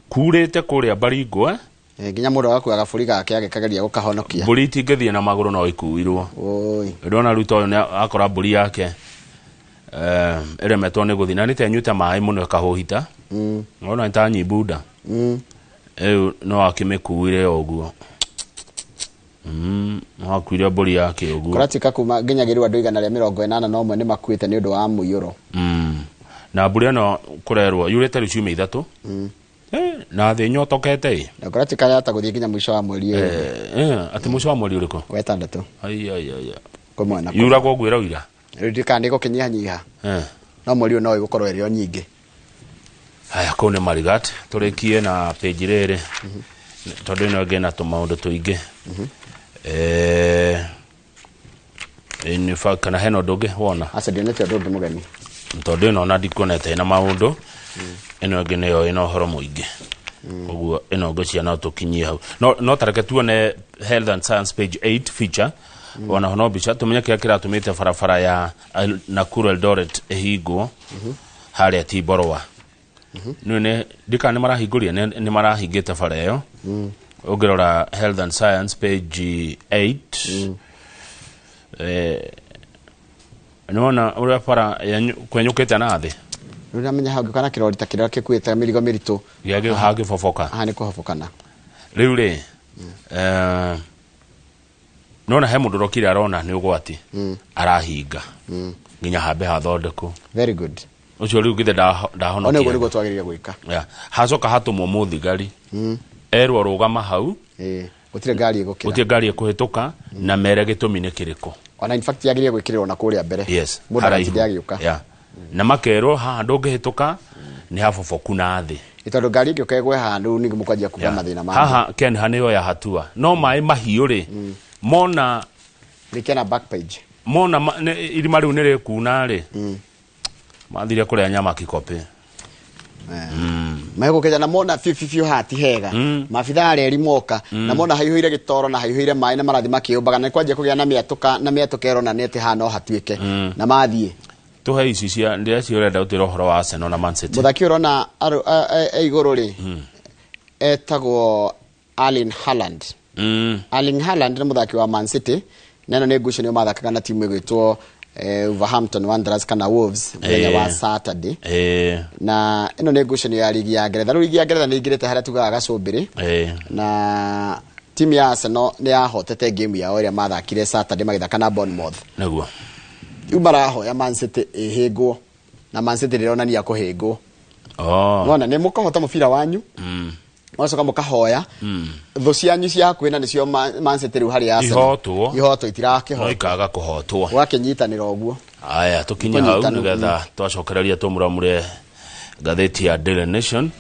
Kurĩte kũrĩa Baringo, Nginya mũndũ agakuaga gabũri gake agĩkageria gũkahonokia. Mbũri itingĩthiĩ na magũrũ no ikuirwo. Oi. Ndona rĩu ta ũyũ nĩ akora mbũri yake, ĩremetwo nĩ gũthiĩ, na nĩ ta ĩnyuĩte maĩ mũno ĩkahũhita. Ũrona nĩ ta nyimbunda. Rĩu no akĩmĩkuire o ũguo. No akuire mbũri yake ũguo. Kũratuĩka kuma nginya gĩrĩ andũ 181 nĩ makuĩte nĩ ũndũ wa mũiyũro. Na mbura ĩno kũrerwo yurĩte rĩu ciumia 3. Na thĩ nyotokete ĩ. Na kũratuĩka yahota gũthiĩ nginya mũico wa mweri ũyũ. Atĩ mũico wa mweri ũrĩkũ? Wa ĩtandatũ. Ai ai ai. Kũmwe na Yuragwo ũguo ĩraura. Rĩu ndikana nĩ gũkĩnyihanyiha. No mweri ũyũ no ĩgũkorwo ĩrĩ o nyingĩ. Haya kũu nĩ Marigat tũrĩkie na page rĩrĩ tondũ ĩno ĩngĩ na tũmaũndũ tũingĩ. In fact kana hena ũndũ ũngĩ wona? Aca ndionete ũndũ ũngĩ mũgeni. Tondũ ĩno ona ndikuonete ĩna maũndũ. Ĩno ĩngĩ nĩyo ĩna ũhoro mũingĩ. Koguo ĩno ngwĩciria no tũkinyie hau. No tareke tuone Health and Science page 8 feature. Ona ho no mbica tũmenye kĩrĩa kĩratũmĩte barabara ya Nakuru Eldoret ĩhingwo harĩa Tiborwa. Nĩ ndikana nĩ marahingũria nĩ marahingĩte bara ĩyo. Ũngĩrora Health and Science page 8. Nĩwona ũrĩa bara kwenyũkĩte na thĩ. Rĩu ndamenya hau ngĩũka na kĩrori ta kĩrĩa gĩkuĩte mĩrigo mĩritũ. Gĩa hangĩboboka. Haha nĩ kũhobokana. Rĩu rĩ nona he mũndũ ũrokire arona nĩ ũgwati arahinga nginya hambe hathondekwo. Very good. Ũcio rĩu githĩ ndahonokia. Ona ũguo nĩguo twagĩrĩire gwĩka. Hacoka hatũmwo mũthigari erwo rũgama hau. Gũtirĩ ngari ĩgũkĩra. Gũtirĩ ngari ĩkũhĩtũka na mere gĩtũmi nĩ kĩrĩkũ. Ona in fact yagĩrĩire gwĩkĩrĩrwo na kũrĩa mbere. Yes. Mũndũ agatinde agĩũka. Na makerwo haha ndũngĩhĩtũka nĩ haboboku na thĩ. Tondũ ngari ĩngĩũka ĩgwe haha rĩu ningĩ mũkwanjia kuga mathĩna mangĩ. Haha Ken nĩyo ya hatua. No maĩ mahiũ rĩ mona rĩkia na back page. Mona irima rĩu nĩ rĩkuna rĩ. Mathire kũrĩa nyama kikopĩ. Megũkĩja na mona biũ biũ haha ti hega. Maabithaa areri moka na mona haihũire gĩtoro na haihũire maĩ na marathiĩ makĩũmbaga na nĩ kwanjia kũgĩa na mĩatũka na mĩatũka ĩronania atĩ haha no hatuĩke. Na mathiĩ. Tuhe ici cia ndĩreciria ũrenda gũtwĩra ũhoro wa Arsenal na Man City. Mũthaki ũrona e igũrũ rĩ etagwo Erling Haaland. Erling Haaland nĩ mũthaki wa Man City na ĩno nĩ ngucanio mathakaga na timu ĩgwĩtwo Wolverhampton Wanderers kana Wolves mũthenya wa Saturday. Na ĩno nĩ ngucanio ya ligi ya Ngeretha. Rĩu ligi ya Ngeretha nĩ ĩingĩrĩte harĩa tugaga gacũmbĩrĩ. Na timu ya Arsenal nĩ yahotete game yao ĩrĩa mathakire Saturday magĩthaka na Bournemouth. Nĩguo. Rĩu marahoya Man City ĩhĩngwo na Man City ndĩronania kũhĩngwo. Nona nĩ mũkahota mũbira wanyu. Mũgacoka mũkahoya. Thũ cianyu cia hakuhĩ na nĩcio Man City rĩu harĩ Arsenal. Ihotwo. Ihotwo itirakĩhotwo. No ikaga kũhotwo. Ũgakĩnyitanĩra ũguo. Aya tũkinye hau nĩgetha twacokereria tũmũramũre ngathĩti ya Daily Nation.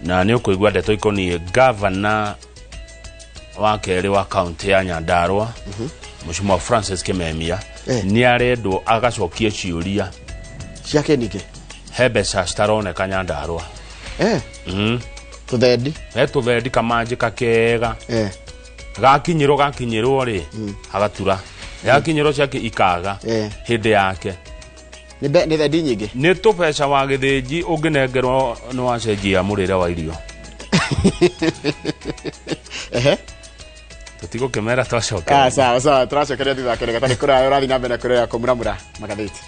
Na nĩ ũkũigua ndeto ikoniĩ gavana wa kerĩ wa kaunti ya Nyandarua Mheshimiwa Francis Kimemia nĩ arendwo agacokie ciũria ciake nĩkĩ he mbeca citaroneka Nyandarua. Tũthendi. He tũthendi kamanjĩka kega. Gakinyĩrwo rĩ hagatura. Gakinyĩrwo ciake ikaga hĩndĩ yake. Nĩ thendi nyingĩ. Nĩ tũbeca wa gĩthĩnji ũngĩnengerwo nĩ wacenjia mũrĩre wa irio. Tũtigũkĩmera twacokeria. Sawa sawa tũracokeria thutha wa kĩrĩga tarĩ kũraya ũrathiĩ na mbere na kũrĩa kũmuramura magathĩti.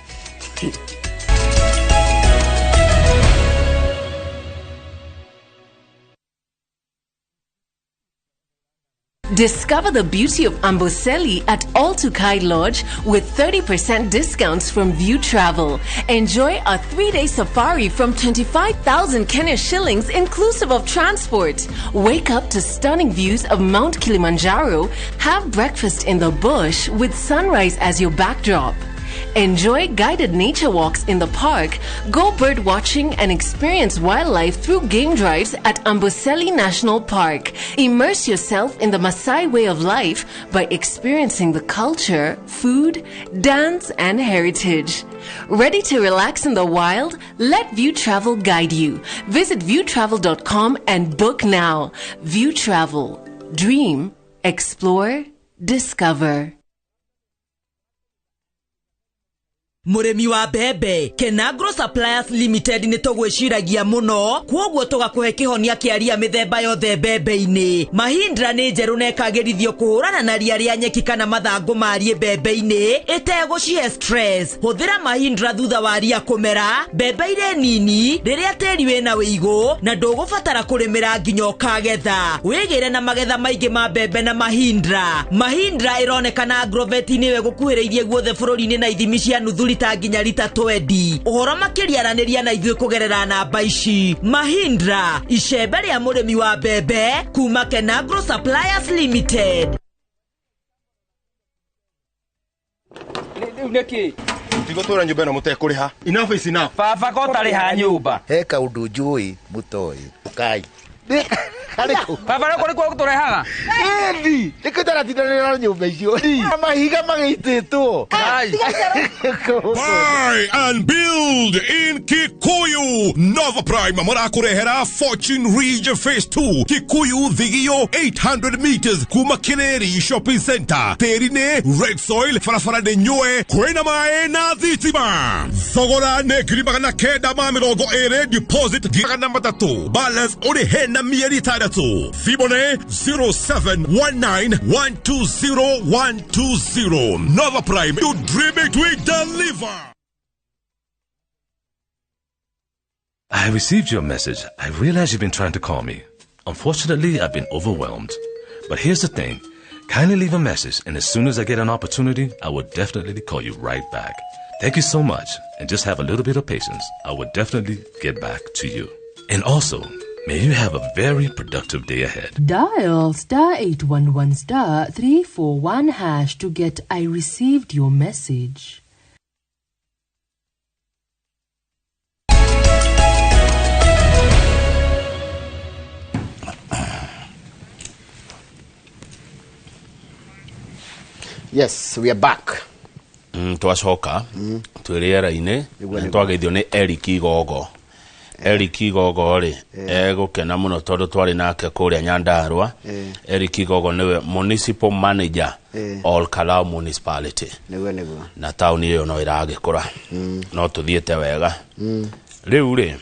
Discover the beauty of Amboseli at All Tukai Lodge with 30% discounts from View Travel. Enjoy a 3-day safari from 25,000 Kenya shillings inclusive of transport. Wake up to stunning views of Mount Kilimanjaro. Have breakfast in the bush with sunrise as your backdrop. Enjoy guided nature walks in the park, go bird watching and experience wildlife through game drives at Amboseli National Park. Immerse yourself in the Maasai way of life by experiencing the culture, food, dance and heritage. Ready to relax in the wild? Let View Travel guide you. Visit viewtravel.com and book now. View Travel. Dream, explore, discover. Mũrĩmi wa mbembe Kenagro Suppliers Limited nĩ tũgwĩciragia mũno kwoguo tũgakũhe kĩhonia kĩa ria mĩthemba yothe mbembe-inĩ. Mahindra nĩ njerũ na ĩkagĩrithio kũhũrana na ria rĩa nyeki kana mathangũ mariĩ mbembe-inĩ ĩtegũcihe stress. Hũthĩra Mahindra thutha wa ria kũmera mbembe irĩ nini rĩrĩa tĩri wĩna wĩigũ na ndũgũbatara kũrĩmĩra nginya ũkagetha. Wĩgĩre na magetha maingĩ ma mbembe na Mahindra. Mahindra ĩronekana agrovet-inĩ ĩyo ĩgũkuhĩrĩirie guothe bũrũri-inĩ na ithimi cia nuthu lita nginya lita 20. Ũhoro makĩria aranĩria na ithuĩ kũgerera namba ici. Mahindra, icembe rĩa mũrĩmi wa mbembe kuma Kenagro Suppliers Limited. Rĩu nĩkĩ? Mũtigũtũra nyũmba ĩno mũtekũrĩha. Enough is enough. Baba ko ũtarĩha nyũmba. He kaũndũ njũĩ mũtoĩ. Ũkai. Baba rĩu kũrĩ kuo tũrehaga. Ĩni, nĩkĩo ndaratindanĩra na nyũmba icio. Mahiga magĩitĩtwo. Buy and build in Kikuyu. Nova Prime marakurehera Fortune Ridge Phase 2 Kikuyu Thigio 800 meters kuma Kireri Shopping Center. Tĩri nĩ red soil, barabara nĩ nyue, kwĩna maĩ na thitima. Thogora nĩ 920,000, deposit 300,000, balance ũrĩhe na mĩeri 6. Thimũ nĩ 0719120120. Nova Prime, you dream it, we deliver. I received your message. I realize you've been trying to call me. Unfortunately, I've been overwhelmed. But here's the thing. Kindly leave a message, and as soon as I get an opportunity, I will definitely call you right back. Thank you so much, and just have a little bit of patience. I will definitely get back to you. And also, may you have a very productive day ahead. Dial star 811 star 341 hash to get I received your message. Yes, we are back. Twacoka twĩ rĩera-inĩ na twageithio nĩ Eric Igogo. Eric Igogo rĩ egũkena mũno tondũ twarĩ nake kũrĩa Nyandarua. Eric Igogo nĩwe municipal manager Ol Kalou Municipality. Nĩguo nĩguo. Na taũni ĩyo no ĩragĩkũra. No tũthiĩte wega. Rĩu rĩ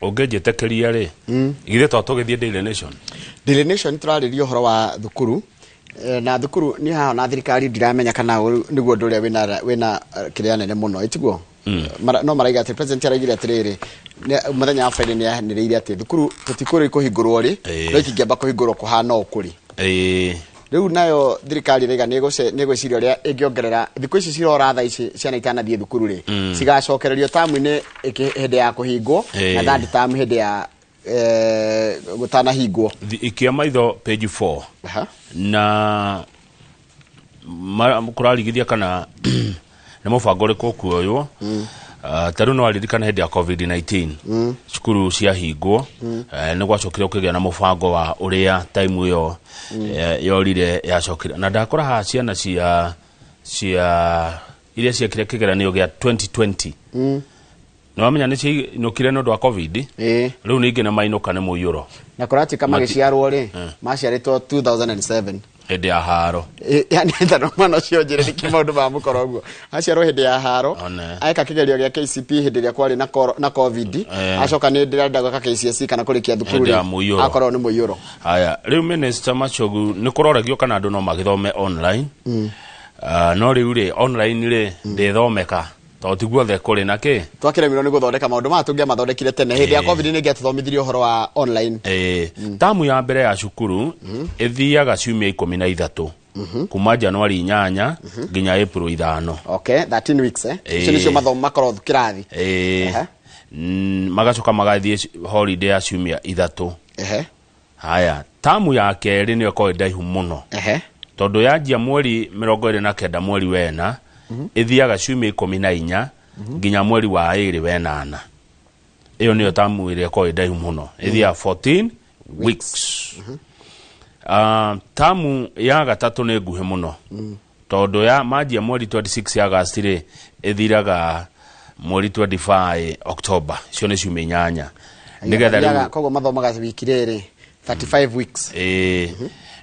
ũngĩnjĩtĩkĩria rĩ githĩ to tũgĩthiĩ Daily Nation. Daily Nation tũrarĩria ũhoro wa thukuru. Na thukuru ni haha na thirikari ndiramenya kana niguo ũndũ ũrĩa wĩna kĩrĩa nene mũno ĩtiguo. No maraiga atĩ president araigire atĩrĩrĩ mũthenya wa Friday nĩ anĩrĩire atĩ thukuru tũtikũrĩ kũhingũrwo rĩ no ikĩngĩamba kũhingũrwo kũhana o kũrĩ. Rĩu nayo thirikari ĩraiga nĩ ĩgwĩciria ũrĩa ĩngĩongerera thikũ ici cirora thaa ici ciana itanathiĩ thukuru rĩ cigacokererio tamu-inĩ hĩndĩ ya kũhingwo na third term hĩndĩ ya gũtanahingwo. Ikia maitho page 4. Na kũrarigithia kana nĩ mũbango ũrĩkũ ũkuoywo. Ta rĩu no aririkana hĩndĩ ya COVID-19 cukuru ciahingwo, nĩ gwacokire kũgĩa na mũbango wa ũrĩa time ĩyo yorire yacokire. Na ndakora haha ciana cia iria ciekire kĩgeranio gĩa 2020 nĩ wamenya nĩ ciainũkire nĩ ũndũ wa COVID. Rĩu ningĩ nĩ mainũka nĩ mũiyũro. Na kũratuĩka magĩciarwo rĩ maciarĩtwo 2007 hĩndĩ ya haro. Yani tondũ mwana ũcio njĩre nĩkĩ maũndũ ma mũkoro ũguo. Aciarwo hĩndĩ ya haro, eka kĩgerio gĩa KCP hĩndĩ ĩrĩa kwarĩ na COVID, acoka nĩ ndĩrenda gwĩka KCSE kana kũrĩkia thukuru rĩ akorwo nĩ mũiyũro. Haya, rĩu Minister Machogu nĩ kũroragio kana andũ no magĩthome online. No rĩu rĩ online rĩ ndĩthomeka tondũ ti guothe kũrĩ na kĩ. Twakĩremirwo nĩ gũthondeka maũndũ maya tũngĩamathondekire tene. Hĩndĩ ya COVID nĩ ĩngĩatũthomithirie ũhoro wa online. Tamu ya mbere ya cukuru ĩthiaga ciumia 13 kuma Januari 8 nginya April 5. Okay, 13 weeks Icio nĩcio mathomo makorwo kĩrathi. Magacoka magathiĩ holiday ya ciumia 3. Haya, tamu ya kerĩ nĩyo ĩkoragwo ĩ ndaihu mũno. Tondũ yanjia mweri 29 mweri wena ĩthiaga ciumia 14 nginya mweri wa 2 wenana. Ĩyo nĩyo tamu ĩrĩa ĩkoragwo ĩ ndaihu mũno. Ĩthiaga 14 weeks. Tamu ya gatatũ nĩ nguhĩ mũno. Tondũ ya manjia mweri 26 August rĩ ĩthiraga mweri 25 October. Icio nĩ ciumia 8. Nĩgetha rĩu koguo mathomaga wiki rĩrĩ 35 weeks.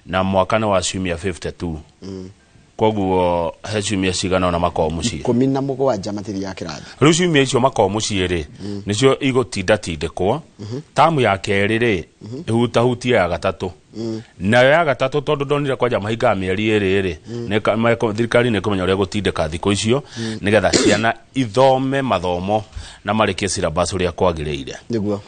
Na mwaka nĩ wa ciumia 52. Koguo he ciumia cigana ona makorwo mũciĩ 17 matithiaga kĩrathi. Rĩu ciumia icio makorwo mũciĩ rĩ nĩcio igũtindatindĩkwo. Tamu ya kerĩ rĩ ĩhutahutie ya gatatũ. Nayo ya gatatũ tondũ ndonire kwanja mahingaga mĩeri ĩrĩ rĩ thirikari nĩ ĩkũmenya ũrĩa ĩgũtindĩka thikũ icio nĩgetha ciana ithome mathomo na marĩkie syllabus ũrĩa kwagĩrĩire. Nĩguo.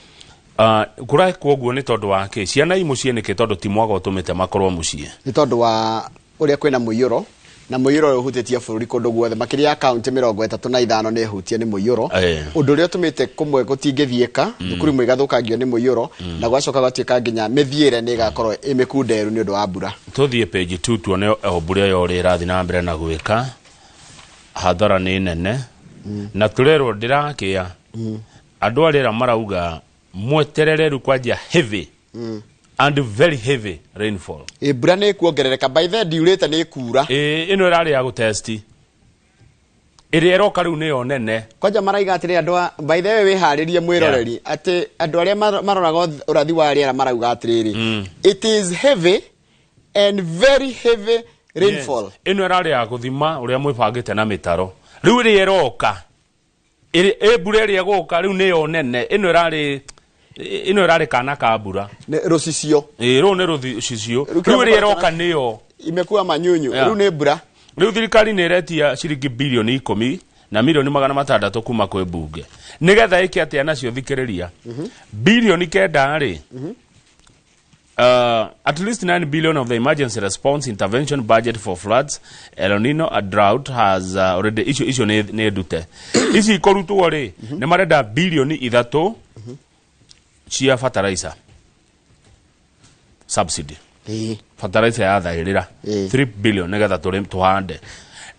Kũrekwo ũguo nĩ tondũ wa kĩ? Ciana i mũciĩ nĩkĩ tondũ ti mwaga ũtũmĩte makorwo mũciĩ? Nĩ tondũ wa ũrĩa kwĩna mũiyũro Na mũiyũro ũyũ ũhutĩtie bũrũri kũndũ guothe, makĩria ya kaunti 35 nĩ hutie nĩ mũiyũro. Ũndũ ũrĩa ũtũmĩte kũmwe gũtingĩthiĩka, thukuru imwe igathũkangio nĩ mũiyũro, na gwacoka gwatuĩka nginya mĩthiĩre nĩ ĩgakorwo ĩ mĩkunderu nĩ ũndũ wa mbura. Tũthiĩ page 2 tuone o mbura ĩyo ũrĩa ĩrathiĩ na mbere na gwĩka hathara nĩ nene, na tũrerwo ndĩrakĩa. Andũ arĩa marauga mweterere rĩu kwanjia heavy and very heavy rainfall. Ĩ mbura nĩ ĩkuongerereka, by the ndiurĩte nĩ ĩkura. Ĩ ĩno ĩrarĩ ya gũtesti, ĩrĩa ĩroka rĩu nĩyo nene. Kwanja maraiga atĩrĩ andũ a, by the way wĩharĩrie mwĩroreri, atĩ andũ arĩa maroraga ũrathi wa rĩera marauga atĩrĩrĩ, it is heavy and very heavy rainfall. Yes. Ĩno ĩrarĩ ya gũthima ũrĩa mwĩbangĩte na mĩtaro. Rĩu ĩrĩa ĩroka, ĩ mbura ĩrĩa ĩgũka rĩu nĩyo nene. Ĩno ĩrarĩ kana ka mbura. Nĩ rũcicio. Ĩ rũu nĩ rũcicio. Rĩu Rĩu ĩrĩa kĩrĩa ĩroka nĩyo imekuwa manyunyu. Yeah. Rĩu nĩ mbura. Rĩu thirikari nĩ ĩretia ciringi bilioni 10 na milioni 600 kuma kwĩ mbunge nĩgetha ĩke atĩa nacio? Thikĩrĩria, bilioni 9 rĩ, at least 9 billion of the emergency response intervention budget for floods, El Nino, a drought has already icio nĩ ndute ici ikũrutwo rĩ, nĩ marenda bilioni 3 cia fertilizer subsidy, fertilizer ya thaĩrĩra 3 billion nĩgetha tũhande.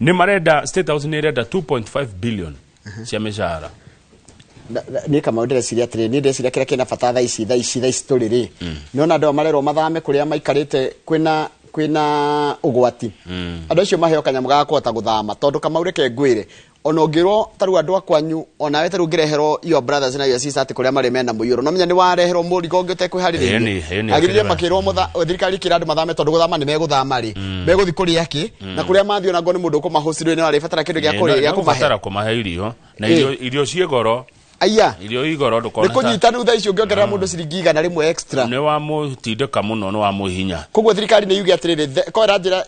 Nĩ marenda, State House nĩ ĩrenda 2.5 billion cia mĩcara. Niĩ Kamau ndĩreciria atĩrĩrĩ, niĩ ndĩreciria kĩrĩa kĩna bata thaa ici, thaa ici, thaa ici tũrĩ rĩ, nĩona andũ aya marerwo mathame kũrĩa maikarĩte kwĩna ũgwati. Andũ acio maheo kanyamũ ga kũhota gũthama, tondũ Kamau reke ngwĩre, ona ũngĩrwo ta rĩu andũ a kwanyu, onawe ta rĩu ũngĩreherwo your brothers na your sisters atĩ kũrĩa marĩ mena mũiyũro, no menya nĩ wareherwo mũrigo ũngĩ ũtekwĩharĩrĩirie. Ĩni, ĩni, Agĩrĩire akĩrĩra. makĩrwo thirikari ĩkĩra andũ mathame, tondũ gũthama nĩ megũthama rĩ, megũthiĩ kũrĩa kĩ, na kũrĩa mathiĩ ona ngorwo nĩ mũndũ ũkũmahũcirwo nĩ arĩbatara kĩndũ gĩa kũrĩa gĩa kũmahe. Nĩ kũmahe irio na irio ciĩ goro. Aya. Irio igoro Nĩ ndũkona. kũnyita rĩu thaa ici ũngĩongerera mũndũ ciringi 100 extra. Nĩ wamũtindĩka mũno, nĩ wamũhinya. Koguo thirikari nĩ yuge atĩrĩrĩ, ko ĩranjĩra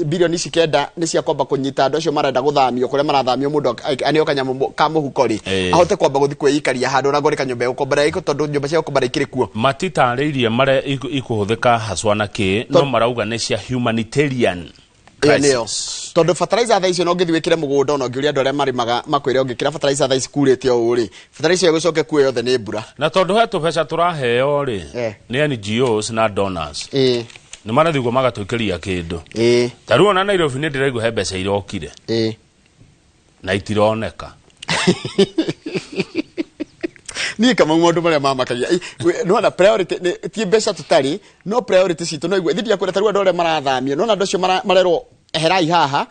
bilioni ici 9 nĩ cia kwamba kũnyita andũ acio marenda gũthamio kũrĩa marathamio, mũndũ aneo kanyamũ ka mũhuko rĩ, ahote kwamba gũthiĩ kwĩikaria handũ ona ngorĩ kanyũmba egũkombora ĩko, tondũ nyũmba cia gũkombora ikĩrĩ kuo. Matitarĩirie marĩa ikũhũthĩka haswa na kĩ, no marauga nĩ cia humanitarian Ĩyo nĩyo. crisis. Tondũ fertilizer thaa icio no ũngĩthiĩ wĩkĩre mũgũnda, ona ũngĩũria andũ arĩa marĩmaga makwĩre ũngĩkĩra fertilizer thaa ici kurĩte ũũ rĩ, fertilizer ĩyo ĩgũcoke kuo yothe nĩ mbura. Na tondũ he tũbeca tũraheo rĩ nĩ NGOs na donors, nĩ marathiĩ ũguo magatũikĩria kĩndũ. Ta rĩu ona Nairobi nĩ ndĩraigua he mbeca irokire na itironeka. Niĩ Kamau maũndũ marĩa mamakagia, nĩwona priority ti mbeca tũtarĩ, no priority citũ no igue thiĩ kwĩra ta rĩu andũ arĩa marathamio, nĩwona andũ acio marerwo eherai haha,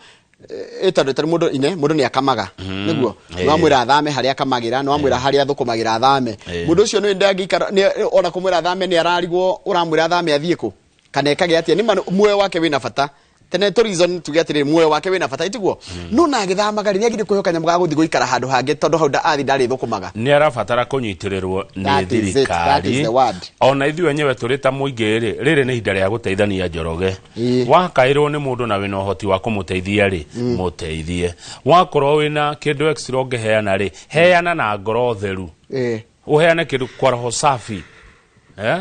tondũ tarĩ mũndũ ine mũndũ nĩ akamaga, nĩguo nĩwamwĩra athame harĩa akamagĩra, nĩwamwĩra harĩa athũkũmagĩra athame. Mũndũ ũcio nĩ ndangĩikara, ona kũmwĩra athame nĩ ararigwo ũramwĩra athame athiĩ kũ kana ekage atĩa. Nĩ ma muoyo wake wĩna bata tene to reason tuge atĩrĩrĩ, muoyo wake wĩna bata itiguo, no na agĩthamaga rĩ, nĩagire kũheo kanyamũ ga gũthiĩ gũikara handũ hangĩ, tondũ hau athi ndarĩ thũkũmaga. Nĩ arabatara kũnyitĩrĩrwo nĩ That is it. That is thirikari. the word. Ona ithuĩ enyewe tũrĩ ta mũingĩ rĩ, rĩrĩ nĩ ihinda rĩa gũteithania. Njoroge, wakaĩrwo nĩ mũndũ na wĩna ũhoti wa kũmũteithia rĩ, mũteithie. Wakorwo wĩna kĩndũ extra ũngĩheana rĩ, heana na ngoro theru, ũheane kĩndũ kwa roho safi,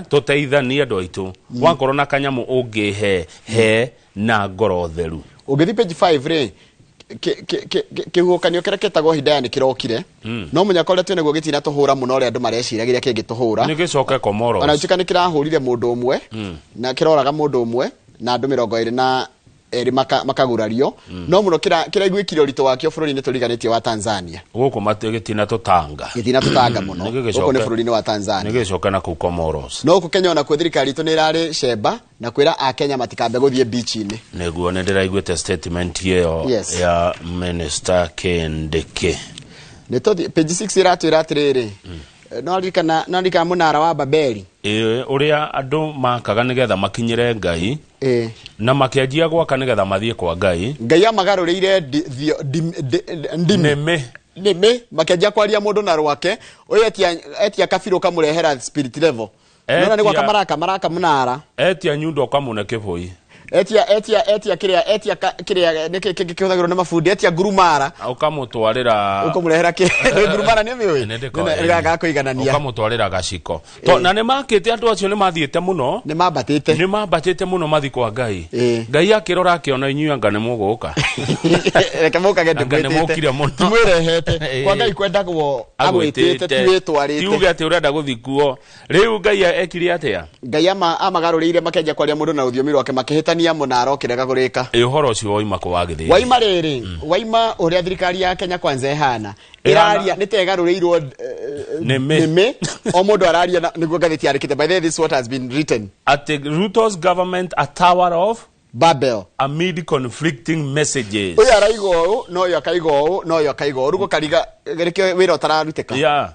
tũteithanie andũ aitũ. Wakorwo na kanyamũ ũngĩhe, he na ngoro theru. Ũngĩthiĩ page 5 rĩ, kĩhuhũkanio kĩrĩa kĩtagwo Hidaya nĩ kĩrokire, no mũnyaka ũrĩa twĩnaguo gĩtina tũhũra mũno ũrĩa andũ mareciragia kĩngĩtũhũra. Nĩ gĩcoke Comoros. Ona gĩtuĩka nĩ kĩrahũrire mũndũ ũmwe, na kĩroraga mũndũ ũmwe na andũ 22 makagurario, no mũno kĩraiguĩkire ũritũ wakĩo bũrũri-inĩ tũriganĩtie wa Tanzania. Gũkũ gĩtina tũtanga. Gĩtina tũtanga mũno. Nĩ gĩgĩcoke- Gũkũ nĩ bũrũri-inĩ wa Tanzania. Nĩ gĩcoke na kũu Comoros. No gũkũ Kenya onakuo thirikari itũ nĩ ĩrarĩ cemba na kwĩra akenya matikambe gũthiĩ beach-inĩ. Nĩguo nĩ ndĩraiguĩte statement ĩyo ya Minister Kindiki. Nĩ tũthiĩ page 6, ĩratwĩra atĩrĩrĩ, no ririkana mũnara wa Babeli. Ĩ, ũrĩa andũ makaga nĩgetha makinyĩre Ngai, na makĩanjia gwaka nĩgetha mathiĩ kwa Ngai. Ngai amagarũrĩire ndimi nĩmĩ nĩmĩ, makĩanjia kwaria mũndũ na rwake, ũyũ etia kabirũ kamũrehera spirit level. Nona nĩ gwaka maraka mũnara. Etia nyundo ũkamũne kĩbũi. Etia etia etia kiria, etia kiria niki kĩhũthagĩrwo nĩ mabundi, etia ngurumara. Ũkamũtwarĩra. Ũkũmũrehera kĩ ngurumara nĩ mĩũĩ? Nĩ ndĩkoĩ. Gakũiganania. Ũkamũtwarĩra gaciko. To na nĩ makĩte andũ acio nĩ mathiĩte mũno. Nĩ mambatĩte. Nĩ mambatĩte mũno mathi kwa Ngai. Ngai akĩrora akĩona inyuĩ anga nĩ mũgũka. Reke mũkage. Anga nĩ mũkire mũno. Timwĩrehete kwa Ngai kwendagwo agwĩtĩte, ti wĩtwarĩte. Ti uge atĩ ũrenda gũthiĩ kuo. Rĩu Ngai ekire atĩa? Ngai amagarũrĩire makenja kwaria mũndũ na rũthiomi rwake, makĩhĩtania mũnara ũkĩrega kũrĩka. Ĩ ũhoro ũcio waima kũ wa gĩthĩnji? Waima rĩrĩ, waima ũrĩa thirikari ya Kenya Kwanza ĩhana. Ĩhana- Ĩraria nĩ ta ĩgarũrĩirwo Nĩmĩ. Nĩmĩ o mũndũ araria nĩguo ngathĩti yandĩkĩte. By the way, this what has been written. Atĩ Ruto's government a tower of Babel amid conflicting messages. Ũyũ araiga ũũ, na ũyũ akaiga ũũ, na ũyũ akaiga ũũ, rĩu gũkariga nĩkĩo wĩra ũtararutĩka. Yeah.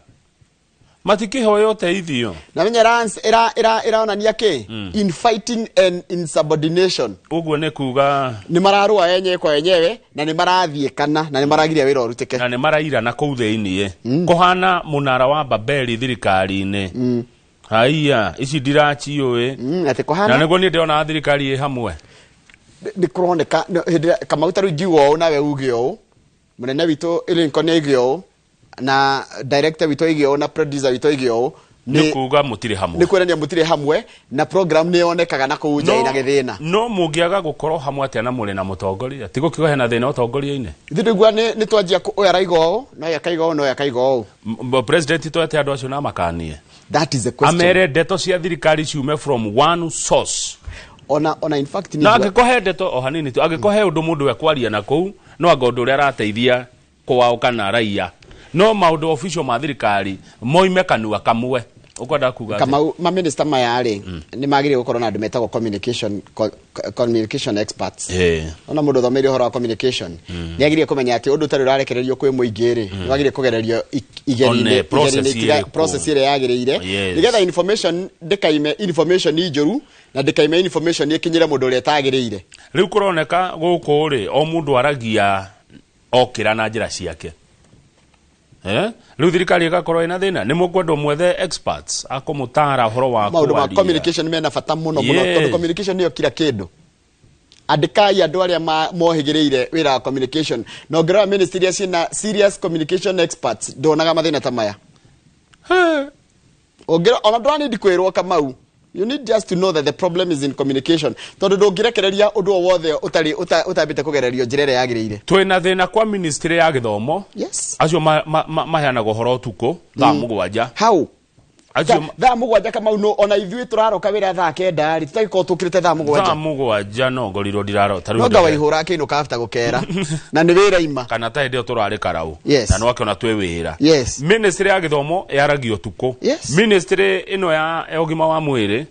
Matikĩhoya ũteithio. Na menya ĩronania kĩ? Infighting and insubordination. Ũguo nĩ kuga nĩ mararũa enyewe kwa enyewe na nĩ marathiĩkana na nĩ maragiria wĩra ũrutĩke. Na nĩ marairana kũu thĩiniĩ. Kũhana mũnara wa Babeli thirikari-inĩ. Haiya, ici ndiraciũĩ. Atĩ kũhana Na nĩguo niĩ ndĩrona thirikari ĩ hamwe. Nĩ kũroneka hĩndĩ ĩrĩa Kamau ta rĩu ingiuga ũũ nawe uge ũũ, mũnene witũ Lincoln oige ũũ, na director witũ oige ũũ, na producer witũ oige ũũ, Nĩ kuga mũtirĩ hamwe. Nĩ kuonania mũtirĩ hamwe na program nĩ yonekaga na kũu nja ĩna gĩthĩna. No mũngĩaga gũkorwo hamwe atĩa na mũrĩ na mũtongoria? Ti gũkiuga hena thĩna ũtongoria-inĩ? Ithuĩ ndũigua nĩ twanjia ũyũ araiga ũũ na ũyũ akaiga ũũ na ũyũ akaiga ũũ. President twete andũ acio na makanie. That is the question. Amere ndeto cia thirikari ciume from one source. Ona in fact Na angĩkũhe ndeto o hanini tu, angĩkũhe ũndũ mũndũ ekwaria na kũu, no anga ũndũ ũrĩa arateithia kwao kana raia. No maũndũ official ma thirikari moime kanua kamwe. Ũkwenda kuga atĩa? Kamau, ma minister maya rĩ, nĩ magĩrĩire gũkorwo na andũ metagwo communication experts. Ona mũndũ ũthomeire ũhoro wa communication nĩ agĩrĩire kũmenya atĩ ũndũ ũtarĩ ũrarekererio kwĩ mũingĩ rĩ, nĩ wagĩrĩire kũgererio One process igeri-inĩ ĩrĩkũ. process ĩrĩa yagĩrĩire. Nĩgetha information ndĩkaime information njũru na ndĩkaime information ĩkinyĩre mũndũ ũrĩa ĩtagĩrĩire. Rĩu kũroneka gũkũ rĩ, o mũndũ aragia okĩra na njĩra ciake. Rĩu thirikari ĩgakorwo ĩna thĩna. Nĩ mũkwendwo mwethe experts a kũmũtara ũhoro wa Maũndũ ma kwaria. communication mena bata mũno mũno, tondũ communication nĩyo kila kĩndũ. Andĩkai andũ arĩa mohĩgĩrĩire wĩra wa communication, na ũngĩrora ministry iria ciĩna serious communication experts ndonaga mathĩna ta maya. Ũngĩrora, ona ndũra need kwĩrwo Kamau, you need just to know that the problem is in communication, tondũ ndũngĩrekereria ũndũ o wothe ũtarĩ ũtambĩte kũgererio njĩra ĩrĩa yagĩrĩire. Twĩna thĩna kwa ministry ya gĩthomo. Acio maheanaga ũhoro ũtukũ thaa 7. Hau. Acio Thaa 7 Kamau, no ona ithuĩ tũraroka wĩra thaa 9 rĩ, tũtagĩkorwo tũkĩrĩte thaa 7. Thaa 7 no ngorirwo ndirarota. Rĩu No nga ndĩre- waihũra akĩinũka after gũkera. Na nĩ wĩra ima. Kana ta hĩndĩ ĩyo tũrarĩ karau. Na no akĩona twĩ wĩra. Ministry ya gĩthomo yaragia ũtukũ. Ministry ĩno ya ũgima wa mwĩrĩ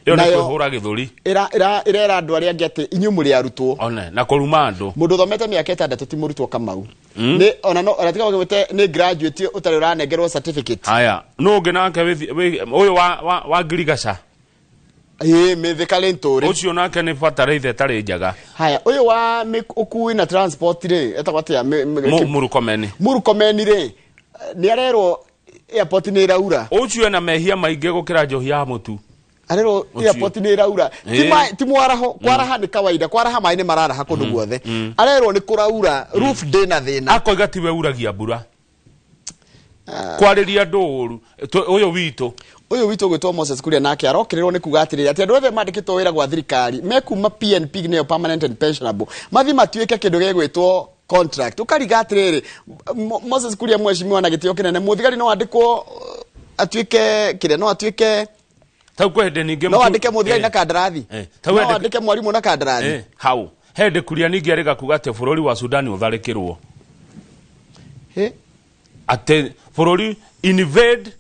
ĩyo nĩ Nayo- kwĩhũra gĩthũri. Ĩrera andũ arĩa angĩ atĩ inyuĩ mũrĩ arutwo. One, na kũruma andũ. Mũndũ ũthomete mĩaka 6 ti mũrutwo Kamau. Nĩ ona no ona tiga gũgĩte nĩ graduate ũtarĩ ũranengerwo certificate. Haya, nũ ũngĩ nake ũyũ wa ngirigaca? Ĩĩ, mĩthĩka rĩ ntũrĩ. Ũcio nake nĩ bataraitha ĩtarĩ njega. Haya, ũyũ wa ũkui na transport rĩ, etagwo atĩa? Murkomen. Murkomen rĩ, nĩ arerwo airport nĩ ĩraura. Ũcio ena mehia maingĩ gũkĩra njohi ya mũtu. Arerwo Ũcio. airport nĩ ĩraura. Ti ti mwaraho, kwaraha nĩ kawaida, kwaraha maĩ nĩ mararaha kũndũ guothe. Arerwo nĩ kũraura, roof ndĩna thĩna. Akoiga tiwe uragia mbura. Kwarĩria andũ ũru. Ũyũ witũ. Ũyũ witũ ũgwĩtwo Moses Kuria nake arokĩrĩrwo nĩ kuga atĩrĩrĩ, atĩ andũ othe mandĩkĩtwo wĩra gwa thirikari mekuma PNP nĩyo permanent and pensionable, mathiĩ matuĩke kĩndũ gĩgwĩtwo contract. Ũkariga atĩrĩrĩ, Moses Kuria mheshimiwa na gĩtĩo kĩnene, mũthigari no andĩkwo atuĩke kĩrĩa, no atuĩke Tau kwĩ hĩndĩ ningĩ no andĩke mũthigari na kandarathi. Tau No hĩndĩ- andĩke mwarimũ na kandarathi. Hau. He hĩndĩ Kuria ningĩ arĩga kuga atĩ bũrũri wa Sudan ũtharĩkĩrwo. Atĩ bũrũri invade,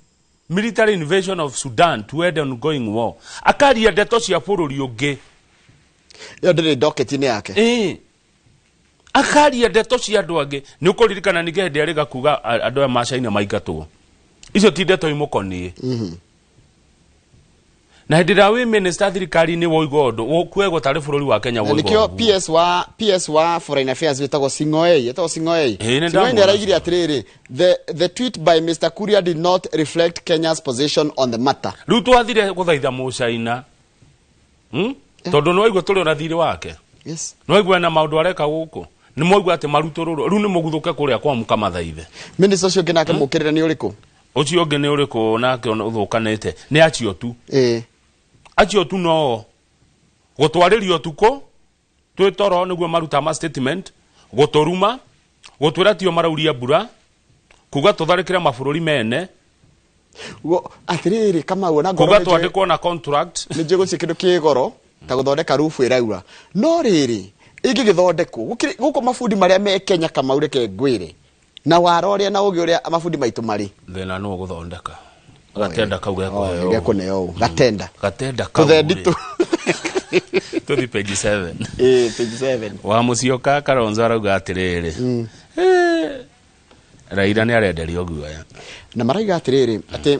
military invasion of Sudan to end ongoing war. Akaria ndeto cia bũrũri ũngĩ. Ĩyo ndĩrĩ docket-inĩ yake. Akaria ndeto cia andũ angĩ. Nĩ ũkũririkana ningĩ hĩndĩ arĩga kuga andũ aya ma China maingatwo. Icio ti ndeto imũkoniĩ. Na hĩndĩ ĩrĩa wĩ minister thirikari-inĩ woiga ũndũ, ũkuegwo tarĩ bũrũri wa Kenya Na woiga nĩkĩo ũguo. PS wa Foreign Affairs wĩtagwo Sing'oei, etagwo Sing'oei. Ĩĩ, nĩ Sing'oei ndamwona. nĩ araigire atĩrĩrĩ, the tweet by Mr. Kuria did not reflect Kenya's position on the matter. Rĩu twathire gũthaitha Mũcaina. Tondũ nĩ waigua tũrĩ ona thirĩ wake. Yes. Nĩ waigua na maũndũ areka gũkũ. Nĩ mwaigua atĩ marutũrũrwo. Rĩu nĩ mũguthũke kũrĩa kwa mũkamathaithe. Minister ũcio ũngĩ nake mũkĩrĩre nĩ ũrĩkũ? Ũcio ũngĩ nĩ ũrĩkũ nake ũthũkanĩte? Nĩ acio tu. Ĩĩ. Acio tu no gũtwarĩria ũtukũ twĩ toro nĩguo maruta ma statement, gũtũruma, gũtwĩra tio marauria mbura, kuga tũtharĩkĩre mabũrũri mene. Atĩrĩrĩ Kamau, ona ngorwo kuga nĩ njũĩ- twandĩkwo na contract. Nĩ njũĩ gũtirĩ kĩndũ kĩ goro ta gũthondeka rubu ĩraura. No rĩrĩ, ĩngĩgĩthondekwo, gũkũ mabundi marĩa me Kenya Kamau reke ngwĩre, na wara ũrĩa na ũgĩ ũrĩa mabundi maitũ marĩ. Thĩna nũ ũgũthondeka? Gatenda kau gekũheo. Gekũneo ũũ. Gatenda. Gatenda kau. Tũthendi rĩ. tũ. Tũthi page 7. Ĩĩ, page 7. Wa Musyoka Kalonzo arauga atĩrĩrĩ. Raila nĩ arenderio guoya. Na marauga atĩrĩrĩ, atĩ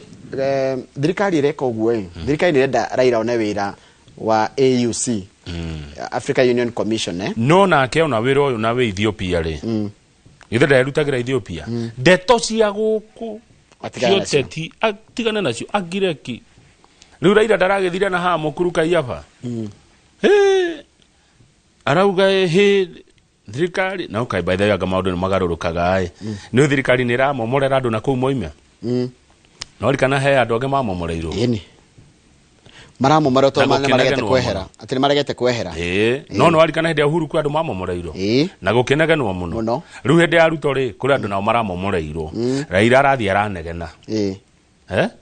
thirikari ĩreka ũguo ĩ, thirikari nĩ ĩrenda Raila one wĩra wa AUC, Africa Union Commission, No nake ona wĩra ũyũ na wĩ Ethiopia rĩ. Githĩ nderutagĩra Ethiopia. Ndeto cia gũkũ Atigane nacio. cia ũteti, atigane nacio, agireki. Rĩu Raila ndaragĩthire na haha mũkuru Kaiyaba. Arauga hĩ thirikari na okay, by the way anga maũndũ nĩ magarũrũkaga ĩ. Nĩ thirikari nĩ ĩramomorera andũ na kũu moime. No rikana he andũ angĩ mamomoreirwo. Ĩni. Maramomorerwo tondũ Na nĩ maregete gũkĩnegenwo kwehera. mũno. Atĩ nĩ maregete kwehera. Ĩĩ. No nĩ warikana hĩndĩ ya Uhuru kwĩ andũ mamomoreirwo. Na gũkĩnegenwo mũno. Rĩu hĩndĩ ya Ruto rĩ, kũrĩ andũ nao maramomoreirwo. Raila arathiĩ aranegena.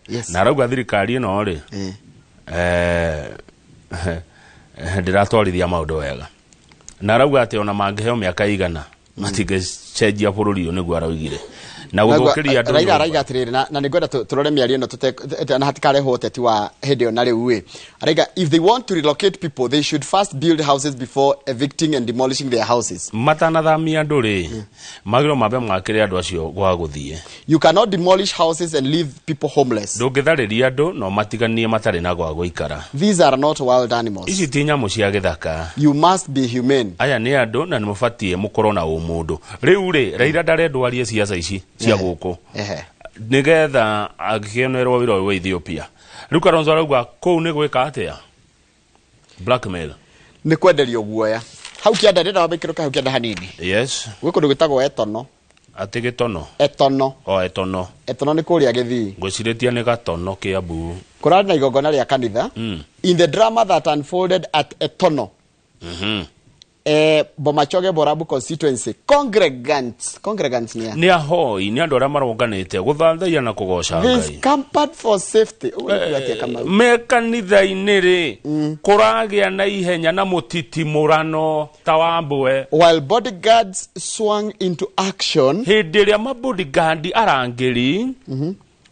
Yes. Na arauga thirikari ĩno rĩ, ndĩratwarithia maũndũ wega. Na arauga atĩ ona mangĩheo mĩaka igana matingĩcenjia bũrũri ũyũ nĩguo araugire. Na gũthũkĩria andũ Raila nyũmba. araiga atĩrĩrĩ, na nĩngwenda tũrore mĩario ĩno na hatikarehwo ũteti wa hĩndĩ ĩyo na rĩu ĩ. Araiga if they want to relocate people they should first build houses before evicting and demolishing their houses. Matanathamia andũ rĩ, magĩrĩirwo mambe makĩre andũ acio gwa gũthiĩ. You cannot demolish houses and leave people homeless. Ndũngĩtharĩria andũ no matiganie matarĩ na gwa gũikara. These are not wild animals. Ici ti nyamũ cia gĩthaka. You must be humane. Aya nĩ andũ na nĩ mũbatiĩ mũkorwo na ũmũndũ. Rĩu rĩ, Raila ndarendwo arie ciaca ici cia gũkũ. Nĩgetha akĩonerwo wĩra ũyũ wa Ethiopia. Rĩu Kalonzo arauga kũu nĩ gwĩka atĩa? Blackmail. Nĩ kwenderio guoya. Hau kĩanda ndĩrenda wambe ikĩrũke hau kĩanda hanini. Yes. Gwĩ kũndũ gwĩtagwo Etono. Atĩ gĩtono. Etono. O Etono. Etono nĩ kũrĩa Gĩthii. Ngwĩcirĩtie nĩ gatono Kĩambu. Kũrarĩ na igongona rĩa kanitha. In the drama that unfolded at Etono. Bomachoge Borabu constituency congregants, congregants nĩ a? Nĩ ahoi, nĩ andũ arĩa maronganĩte gũthathaiya na kũgoca They Ngai. scampered for safety. Ũguo nĩ kuuga atĩa, Kamau? Me kanitha-inĩ rĩ, kũragĩa na ihenya na mũtitimũrano ta wa mbwe. While bodyguards swung into action. Hĩndĩ ĩrĩa mabodyguard arangĩri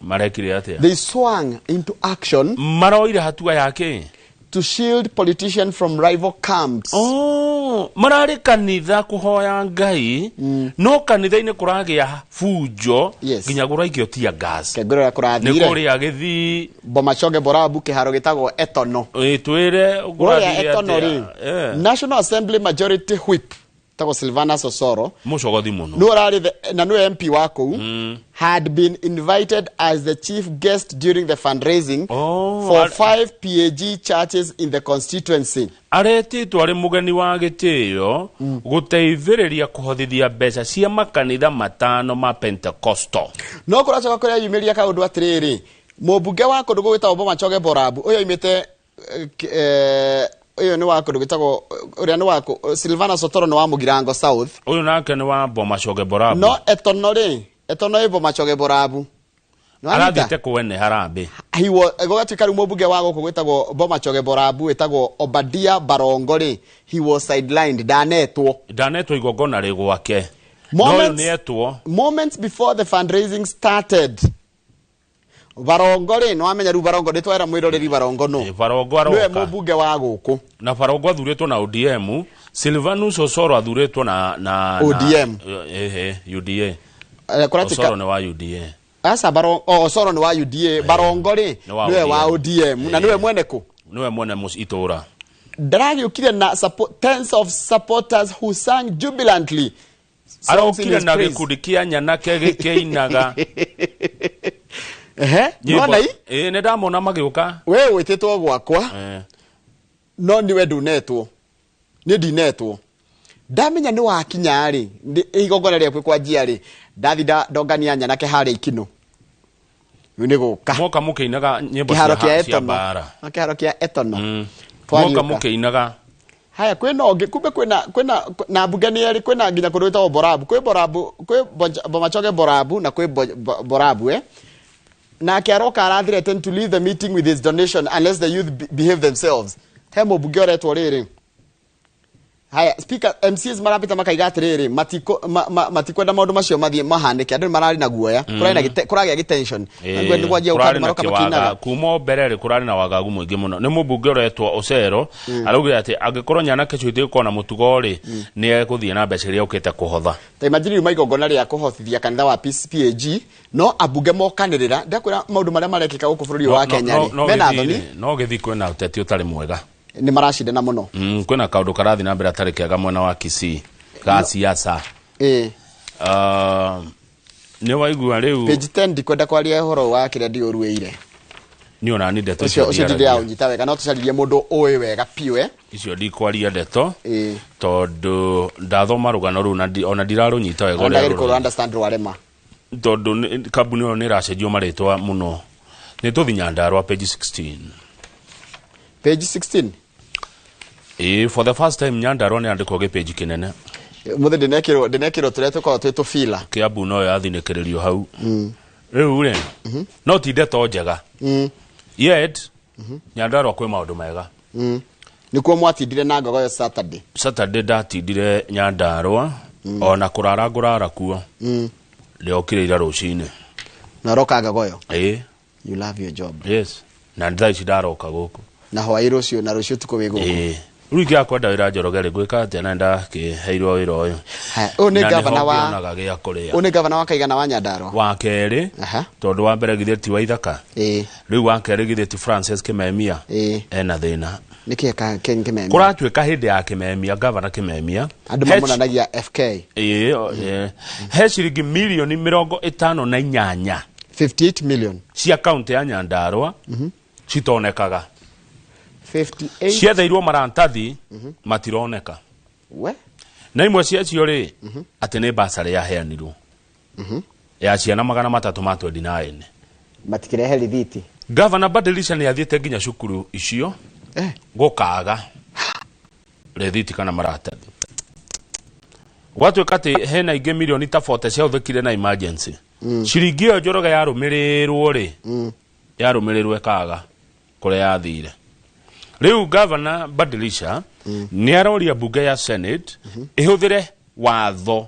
marekire atĩa? They swung into action. Maroire hatua yake. To shield politicians from rival camps. Oh, mararĩ kanitha kũhoya Ngai, no kanitha-inĩ kũragĩa bunjo nginya kũraikio tear gas. Kengũrĩra kũrathire. Nĩ kũrĩa Gĩthii. Bomachoge Borabu kĩharo gĩtagwo Etono. Ĩ, twĩre Kũrĩa kũrathire Etono atĩa? rĩ, National Assembly Majority Whip tagwo Silvanus Osoro. Mũcogothi mũno. Nĩwe ũrarĩ na nĩwe MP wa kũu. Had been invited as the chief guest during the fundraising for 5 PAG churches in the constituency. Aretĩtwo arĩ mũgeni wa gĩtĩo gũteithĩrĩria kũhothithia mbeca cia makanitha matano ma Pentecostal. No kũracoka kũrĩa yumĩria kaũndũ atĩrĩrĩ, mũmbunge wa kũndũ gũgĩtagwo Bomachoge Borabu ũyũ oimĩte, ũyũ nĩ wa kũndũ gwĩtagwo, ũrĩa nĩ wa Silvanus Osoro nĩ wa Mũgirango South. Ũyũ nake nĩ wa Bomachoge Borabu. No Etono rĩ, Etono ĩ Bomachoge Borabu. Nĩ wanyita? Arathiĩte kwene harambĩ. He was, gũgatuĩka rĩu mũmbunge wa gũkũ gwĩtagwo Bomachoge Borabu wĩtagwo Obadia Barongo rĩ, he was sidelined, ndanetwo. Ndanetwo igongona rĩ gwake. No ũyũ Moments nĩ etwo. Moments before the fundraising started. Barongo rĩ, nĩ wamenya rĩu Barongo, ndĩtwera mwĩroreri Barongo nũ. Barongo Nĩwe aroka. mũmbunge wa gũkũ. Na Barongo athurĩtwo na ODM, Silvanus Osoro athurĩtwo na ODM. UDA. Kũratuĩka Osoro nĩ wa UDA. Aca, Osoro nĩ wa UDA, Barongo rĩ, Nĩ wa nĩwe wa ODM. ODM, na nĩwe mwene kũ? Nĩwe mwene itũra. Ndaragĩũkire na tens of supporters who sang jubilantly. Songs in Arokire his na praise. gĩkundi kĩa nyanake gĩkĩinaga. Ehe, Nyĩmbo. nĩwona i? Ĩĩ, nĩ ndamona magĩũka. We wĩtĩtwo gwakwa. No niwe ndunetwo, niĩ ndinetwo. Ndamenya nĩ wakinya rĩ, igongona rĩaku kwanjia rĩ, ndathi ndongania nyanake harĩa ikinũ. Rĩu nĩ gũka. Moka mũkĩinaga nyĩmbo Kĩharo cia kĩa cia Etono. mbara. Na kĩharo kĩa Etono. Moka Twariũka. mũkĩinaga. Haya, kwĩna ũngĩ, kumbe kwĩna na mbunge nĩ erĩ, kwĩna nginya kũndũ gwĩtagwo Borabu, kwĩ Borabu, kwĩ Bomachoge Borabu na kwĩ Borabu Nake aroka ara threaten to leave the meeting with his donation unless the youth behave themselves. He mũmbunge ũretwo rĩrĩ. Haya, speaker MCs marapita makaiga atĩrĩrĩ, matikwenda maũndũ macio mathiĩ mahanĩke, andũ nĩ mararĩ na guoya. Kũrarĩ na kũragĩa gĩtension. Nĩguo nĩ kwanjia Kũrarĩ gũka na maroka kĩwaga. makĩinaga. Kuma o mbere rĩ, kũrarĩ na wagagu mũingĩ mũno. Nĩ mũmbunge ũretwo Ocero araugire atĩ angĩkorwo nyanake icio itigũkorwo na mũtugo rĩ, nĩ egũthiĩ na mbeca iria okĩte kũhotha. Ta imagine rĩu maigongona rĩa kũhotithia kanitha wa PAG, no ambunge mokanĩrĩra. Ndakwĩra maũndũ marĩa marekĩka gũkũ bũrũri wa Kenya rĩ, mena Gĩthiĩ thoni. rĩ, no gĩthiĩ kwĩna ũteti ũtarĩ mwega. Nĩ maracindana mũno. Kwĩna kaũndũ karathiĩ na mbere atarĩ kega mwena wa Kisii ga siasa. Nĩ waigua rĩu. Page 10, ndikwenda kwaria ũhoro wa kĩrĩa ndiũruĩire. Niĩ ona ni ndeto Ũcio icio ũcio ndiaragia. ndĩraũnyita wega, no tũcaririe mũndũ ũĩ wega piũ. Icio ndikwaria ndeto tondũ ndathoma rũgano rũu na ona ndirarũnyita wega Ona ũrĩa ndagĩrĩirwo rũroiga. understand rwarema. Tondũ kambuni ĩyo nĩ ĩracenjio marĩtwa mũno. Nĩ tũthi Nyandarua page 16. Page 16. Ĩĩ, for the first time Nyandarua nĩ yandĩkwo gĩpĩnji kĩnene. Mũthĩ ndĩnekĩrwo tũrĩa tũkoragwo twĩ tũbila. Kiambu no yathinĩkĩrĩrio hau. Rĩu rĩ, no ti ndeto njega. Yet Nyandarua kwĩ maũndũ mega. Nĩkuo mwatindire na ngogoyo Saturday. Saturday ndatindire Nyandarua ona kũrara ngũrara kuo. Ndĩokire ira rũcinĩ. Na ũroka ngogoyo? Ĩĩ. You love your job. Yes. Na thaa ici ndaroka gũkũ. Na hwaĩ rũciũ, na rũciũ ũtukũ wĩ gũkũ. Ĩĩ. Rĩu ingĩaga kwenda wĩra Njoroge rĩ, ngwĩka atĩa na ndakĩheirwo wĩra ũyũ? Haya, ũyũ nĩ Na nĩho gavana wa ngĩonaga gĩa kũrĩa. Ũyũ nĩ gavana wa kaigana wa Nyandarua? Wa kerĩ, tondũ wa mbere githĩ ti wa Ithaka? Rĩu wa kerĩ githĩ ti Francis Kimemia? Ena thĩna. Nĩkĩ Kimemia? Kũratuĩka hĩndĩ ya Kimemia, gavana Kimemia, Andũ mamonanagia FK. Ĩĩ, he ciringi mirioni 58. 58 million. Cia kaunti ya Nyandarua citonekaga. 58. Cietheirwo marantathi matironeka. We? Na imwe ciacio rĩ, atĩ nĩ basarĩ yaheanirwo ya ciana 329. Matikirehe rithiti. Gavana Badilisha nĩ athiĩte nginya cukuru icio gũkaga rithiti kana maratathi. Gwatuĩka atĩ hena ingĩ mirioni ta 40 ciahũthĩkire na emergency. Ciringi ĩyo Njoroge yarũmĩrĩrwo rĩ, yarũmĩrĩrwo ĩkaga kũrĩa yathire. Rĩu Gavana Badilisha nĩ aroria mbunge ya Senate ĩhũthĩre watho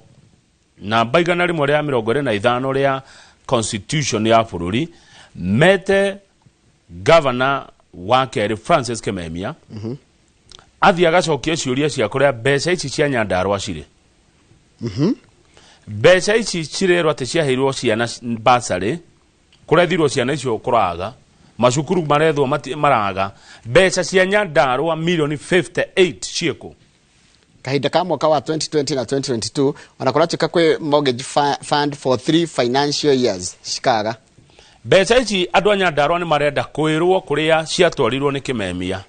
namba 125 rĩa constitution ya bũrũri, mete gavana wa kerĩ Francis Kimemia athiĩ agacokie ciũria cia kũrĩa mbeca ici cia Nyandarua cirĩ. Mbeca ici cirerwo atĩ ciaheirwo ciana basarĩ, kũrethirwo ciana icio kũraga, macukuru marethwo maraga, mbeca cia Nyandarua mirioni 58 ciĩkũ? Kahinda ka mwaka wa 2020 na 2022, ona kũratuĩka kwĩ mortgage fund for 3 financial years cikaga. Mbeca ici andũ a Nyandarua nĩ marenda kwĩrwo kũrĩa ciatwarirwo nĩ Kimemia.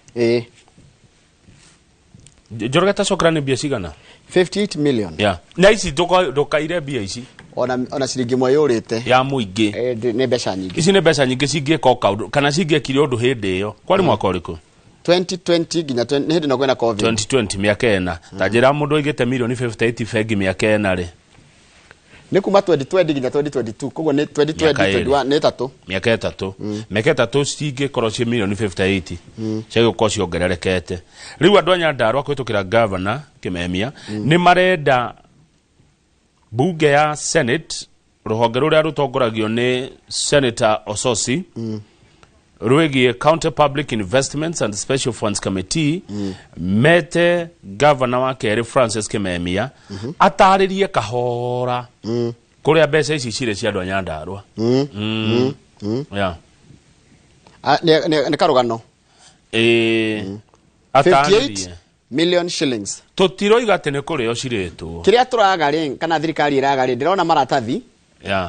Njoroge ta cokera nĩ mbia cigana? 58 million. Yeah. Na ici ndũkaire mbia ici. Ona ciringi ĩmwe yũrĩte. Ya mũingĩ. Nĩ mbeca nyingĩ. Ici nĩ mbeca nyingĩ cingĩka o kaũndũ kana cingĩekire ũndũ hĩndĩ ĩyo. Kwarĩ mwaka ũrĩkũ? 2020 nginya nĩ hĩndĩ ĩno kwĩna COVID. 2020 mĩaka ĩna. Ta njĩra mũndũ aigĩte mirioni 58 bengi mĩaka ĩna rĩ. Nĩ kuma 2020 nginya 2022, koguo nĩ 2020, Mĩaka ĩrĩ. 21, nĩ ĩtatũ. Mĩaka ĩtatũ. Mĩaka ĩtatũ cingĩkorwo ciĩ mirioni 58. Ciagĩkorwo ciongererekete. Rĩu andũ a Nyandarua kũhĩtũkĩra Gavana Kimemia nĩ marenda bunge ya Senate, rũhonge rũrĩa rũtongoragio nĩ Senator Ososi, rwĩgiĩ County Public Investments and Special Funds Committee, mete gavana wa kerĩ Francis Kimemia atarĩrie kahora kũrĩa mbeca ici cirĩ cia andũ a Nyandarua. Yeah. Nĩ karũgano. Atarĩrie. 58 million shillings. Tũtiroiga atĩ nĩ kũrĩo cirĩtwo. Kĩrĩa tũraga rĩ, kana thirikari ĩraga rĩ, ndĩrona maratathi.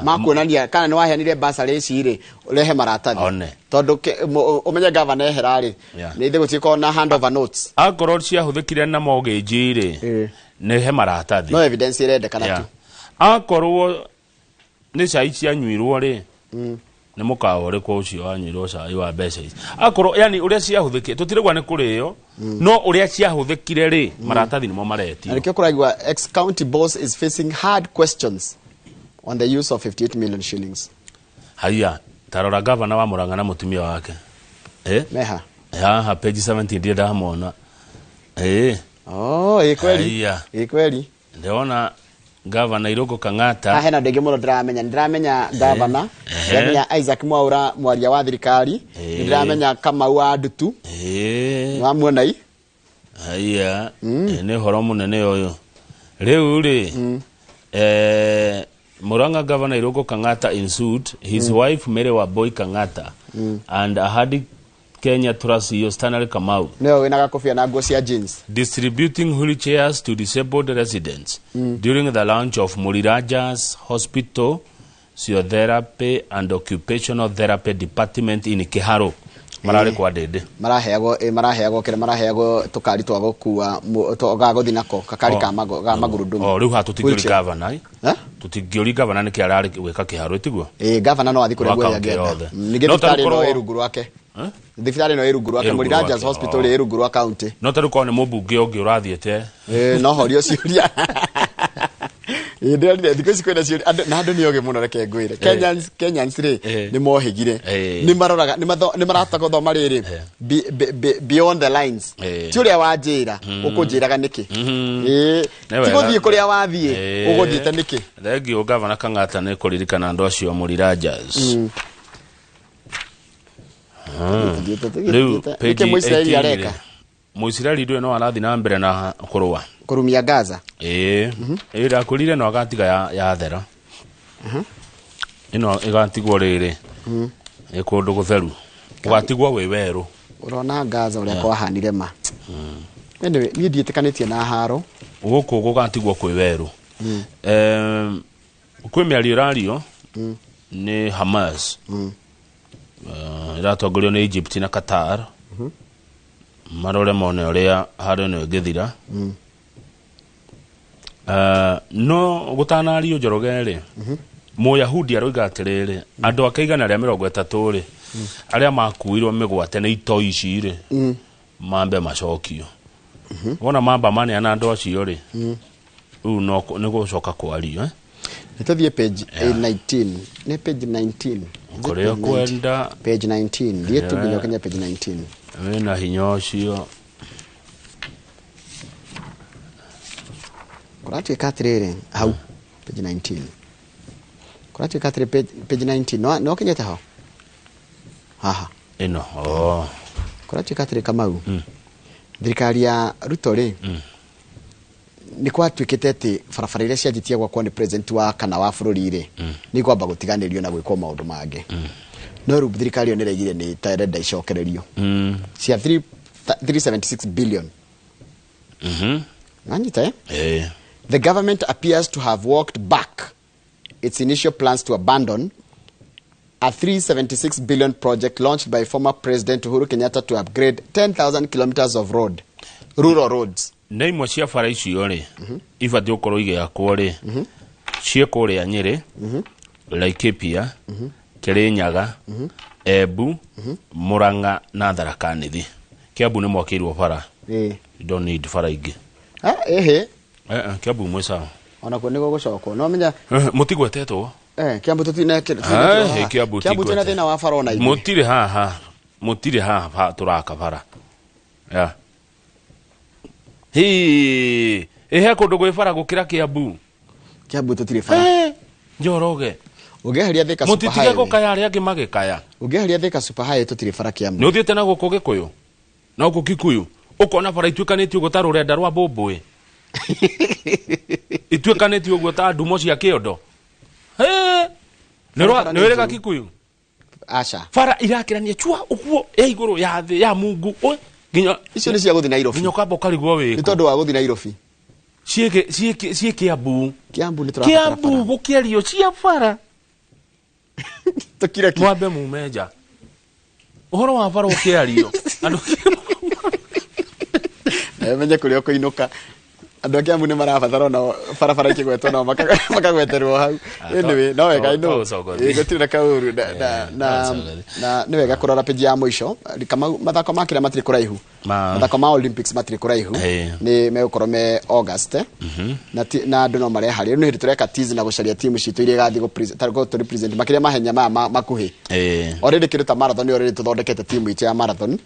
Makuonania kana nĩ waheanire basarĩ ici rĩ, ũrehe maratathi. One. Tondũ ũmenye gavana ehera rĩ, nĩ ithe gũtikorwo na handover notes. Akorwo ciahũthĩkire na mortgage rĩ, nĩ he maratathi. No evidence ĩrendekana tu. Akorwo nĩ cai cianyuirwo rĩ, nĩ mũkawa ũrĩkũ ũcio wanyuirwo cai wa mbeca ici. Akorwo yani ũrĩa ciahũthĩkire, tũtirĩgwa nĩ kũrĩo, no ũrĩa ciahũthĩkire rĩ, maratathi nĩmo maretio. Na nĩkĩo kũraigua ex county boss is facing hard questions on the use of 58 million shillings. Haiya, tarora gavana wa Murang'a na mũtumia wake. Meha. Haha page 17 ndiĩ ndamona. Oh, ĩ kweli. Haiya. Ĩ kweli. Ndĩrona gavana Irũngũ Kang'ata. Haha hena andũ aingĩ mũno ndĩramenya. Ndĩramenya gavana, ndĩramenya Isaac Mwaura mwaria wa thirikari, ndĩramenya Kamau wa Ndutu. Nĩwamuona i? Haiya, nĩ ũhoro mũnene ũyũ. Rĩu rĩ, Murang'a Governor Irũngũ Kang'ata in suit, his wife Mary Wambui Kang'ata, and Ahadi Kenya Trust CEO Stanley Kamau. Nĩwe wĩna gakobia na nguo cia jeans. Distributing wheelchairs to disabled residents during the launch of Muriraja's Hospital Physiotherapy and Occupational Therapy Department in Kiharu. Mararĩ kwa Ndĩndĩ. Maraheagwo kĩrĩa maraheagwo tũkari twa gũkua ga gũthiĩ nako, gakari ka magurudumu. Oh, rĩu haha tũtingĩũria gavana. Tũtingĩũria gavana nĩkĩ ararĩ gwĩka Kiharu, tiguo? Gavana no athiĩ kũrĩa guothe angĩenda. Ningĩ thibitarĩ ĩno ĩ rungu rwake. Thibitarĩ ĩno ĩ rungu rwake, Muriraja's Hospital ĩ rungu rwa county. No ta rĩu korwo nĩ mũmbunge ũngĩ ũrathiĩte. No horio ciũria. Ndĩrarire thikũ ici kwĩna ciũria na andũ nĩ ogĩ mũno, reke ngwĩre. Kenyans rĩ nĩ mohĩgire. Nĩ maroraga, nĩ marahota gũthoma rĩrĩ beyond the lines. Ti ũrĩa wanjĩra, ũkũnjĩraga nĩkĩ? Ti gũthiĩ kũrĩa wathiĩ, ũgũthiĩte nĩkĩ? Thengiũ gavana Kang'ata nĩ kũririkana andũ acio Murirajas. Rĩu page Mũisiraeli areka? Mũisiraeli ndũĩ no arathiĩ na mbere na kũrũa. Kũrumia Gaza. Ĩrakũrire no agatiga yathera. Ĩno ĩgatigwo rĩrĩ. Ĩ kũndũ gũtheru. Ũgatigwo wĩ werũ. Ũrona Gaza ũrĩa kwahanire ma. Anyway, niĩ ndiĩtĩkanĩtie na haro. Gũkũ gũgatigwo kwĩ werũ. Kwĩ mĩario ĩrario nĩ Hamas. Ĩratongorio nĩ Egypt na Qatar. Marore mone ũrĩa haro ĩno ĩngĩthira. No gũtanario Njoroge rĩ, Mũyahudi aroiga atĩrĩrĩ, andũ ake 130 rĩ, arĩa makuirwo mĩgwate nĩ itoi ici rĩ, mambe macokio. Wona mamba maneana andũ acio rĩ, rĩu no nĩ gũcoka kwario. Nĩ tũthiĩ page 19. Nĩ page 19. Kũrĩa kwenda page 19. Thiĩ tu nginya ũkinye page 19. Wĩna hinya ũcio. Kũratuĩka atĩrĩrĩ, hau page 19. Kũratuĩka atĩrĩ page 19. No ũkinyĩte ho? Haha. Ĩno. Kũratuĩka atĩrĩ Kamau. Thirikari ya Ruto rĩ, nĩ kwatuĩkĩte atĩ barabara iria cianjĩtie gwakwo nĩ president wa kana wa bũrũri rĩ, nĩ kwamba gũtiganĩrio na gwĩkwo maũndũ mangĩ. No rĩu thirikari ĩyo nĩ ĩraigire nĩ ĩrenda icokererio. Cia 376 billion. Nanyita, The government appears to have walked back its initial plans to abandon a 376 billion project launched by former President Uhuru Kenyatta to upgrade 10,000 kilometers of road, rural roads. Nĩ imwe cia bara icio rĩ, ibatiĩ gũkorwo igĩakwo rĩ, ciĩ kũrĩa Nyĩrĩ, Laikipia, Kĩrĩnyaga, Embu, Murang'a na Tharaka Nithi. Kiambu nĩ mwakĩirwo bara. You don't need bara ingĩ. Kiambu mwĩ sawa. Onakuo nĩ gũgũcokwo. No menya mũtigwetetwo. Kiambu tũtinekĩrwo. Kiambu Kiambu twĩna thĩna wa bara ona ithuĩ. Mũtirĩ haha. Mũtirĩ haha tũraka bara. Hii, he kũndũ gwĩ bara gũkĩra Kiambu. Kiambu tũtirĩ bara. Njoroge. Ũngĩeheria Thika Super Mũtitige Highway. gũkaya arĩa angĩ magĩkaya. Ũngĩeheria Thika Super Highway tũtirĩ bara Kiambu. Nĩ ũthiĩte na gũkũ Gĩkũyũ? Na gũkũ Kikuyu? Ũkona bara ituĩkanĩtie ũguo ta rũrenda rwa mbũmbũĩ. Ituĩkanĩtie ũguo ta ndumo cia kĩondo. Nĩ wĩrĩga Kikuyu? Aca. Bara irakĩrania chua ũguo ya igũrũ ya thĩ ya Mungu. Nginya icio nĩ cia gũthiĩ Nairobi. Nginya ũkamba ũkarigwo wĩkũ. Nĩ tondũ wa gũthiĩ Nairobi. Ciĩ Kiambu. Kiambu nĩ tũrabatara Kiambu bara. gũkĩario cia bara. Tũkire ki. Mwambe mume nja. Ũhoro wa bara ũkĩario. Andũ Menye kũrĩa ũkũinũka. Andũ a Kiambu nĩ marabatara ona barabara ikĩgwetwo nao makagweterwo hau. Anyway, no wega to ino. ũcogothi. Gũtirĩ na kaũru na nĩ wega kũrora page ya mũico. Kamau, mathako ma kĩrĩa matirĩ kũraihu. Mathako ma Olympics matirĩ kũraihu. Nĩ megũkorwo me August. Na andũ no mareharĩria. Rĩu nĩ hĩndĩ tũreka tease na gũcaria timu citũ iria igathiĩ gũ represent makĩria mahenya maya makuhĩ. Already kĩndũ ta marathon already tũthondekete timu itũ ya marathon.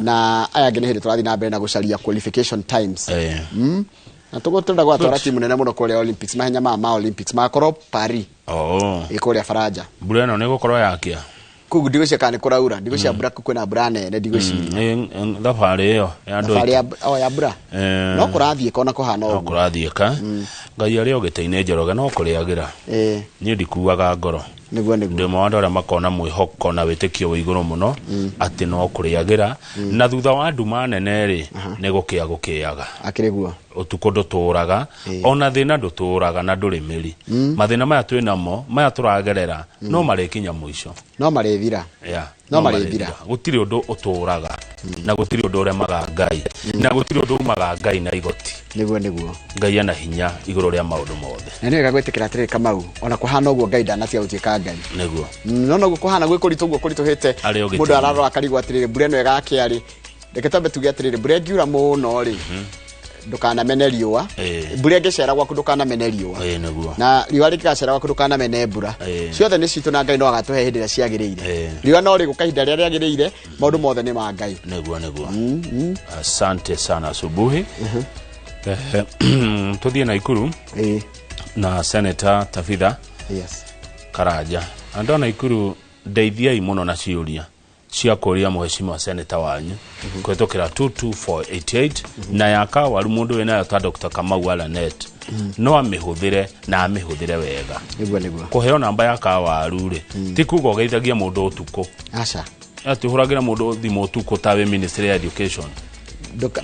Na aya angĩ nĩ hĩndĩ tũrathiĩ na mbere na gũcaria qualification times. Na tũgũtũrenda gwatwara timu nene mũno kũrĩa Olympics, mahenya maya ma Olympics magakorwo Paris. Ĩ kũrĩa Faranja. Mbura ĩno nĩ gũkorwo yakia. Koguo ndigwĩciria kana nĩ kũraura, ndigwĩciria mbura kwĩna mbura nene ndigwĩciria. Thabarĩ ĩyo ya andũ Thabarĩ ya mbura. No kũrathiĩka ona kũhana no ũguo. Kũrathiĩka. Ngai arĩ o gĩtĩ-inĩ Njoroge no kũrĩagĩra. Niĩ ndikuaga ngoro. Nĩguo nĩguo. Ndĩ ũmwe wa andũ arĩa makona mwĩhoko na wĩtĩkio wĩ igũrũ mũno atĩ no kũrĩagĩra, na thutha wa nduma nene rĩ, nĩ gũkĩa gũkĩaga. Akĩrĩ guo. Ũtukũ ndũtũraga, ona thĩna ndũtũraga na ndũrĩ mĩri. Mathĩna maya twĩ namo, maya tũragerera, no marĩkinya mũico. No marĩthira. Yeah, No marĩthira. Gũtirĩ ũndũ ũtũraga, na gũtirĩ ũndũ ũremaga Ngai, na gũtirĩ ũndũ umaga Ngai na igoti. Nĩguo nĩguo. Ngai ena hinya igũrũ rĩa maũndũ mothe. Na nĩ wega gwĩtĩkĩra atĩrĩrĩ Kamau, ona kũhana ũguo Ngai ndanatia gũtuĩka Ngai. Nĩguo. No noguo kũhana gwĩ kũritũ ũguo kũritũhĩte, Arĩ o gĩtĩ-inĩ. mũndũ ararora akarigwo atĩrĩrĩ, mbura ĩno ĩgakĩa rĩ? Reke twambe tuge atĩrĩrĩ, mbura ĩngiura mũno rĩ, ndũkanamene riũa. Mbura ĩngĩcera gwaku ndũkanamene riũa. Nĩguo. Na riũa rĩngĩgacera gwaku ndũkanamene mbura. Ciothe nĩ citũ na Ngai no agatũhe hĩndĩ ĩrĩa ciagĩrĩire. Riũa no rĩgũka ihinda rĩrĩa rĩagĩrĩire, maũndũ mothe nĩ ma Ngai. Nĩguo nĩguo. Asante sana asubuhi. Tũthiĩ Naikuru na Senator Tabitha Karanja. Andũ a Naikuru, ndeithiai mũno na ciũria cia kũria mũheshimiwa senator wanyu kũhetũkĩra 22488 na ya kawaru mũndũ wĩnayo ta Dr. Kamau Alanet no amĩhũthĩre na amĩhũthĩre wega. Nĩguo nĩguo. Kũheo namba ya kawaru rĩ, ti kuga ũgeithagia mũndũ ũtukũ. Aca. Atĩ ũhũragĩra mũndũ thimũ ũtukũ ta wĩ Ministry ya Education. Nduka.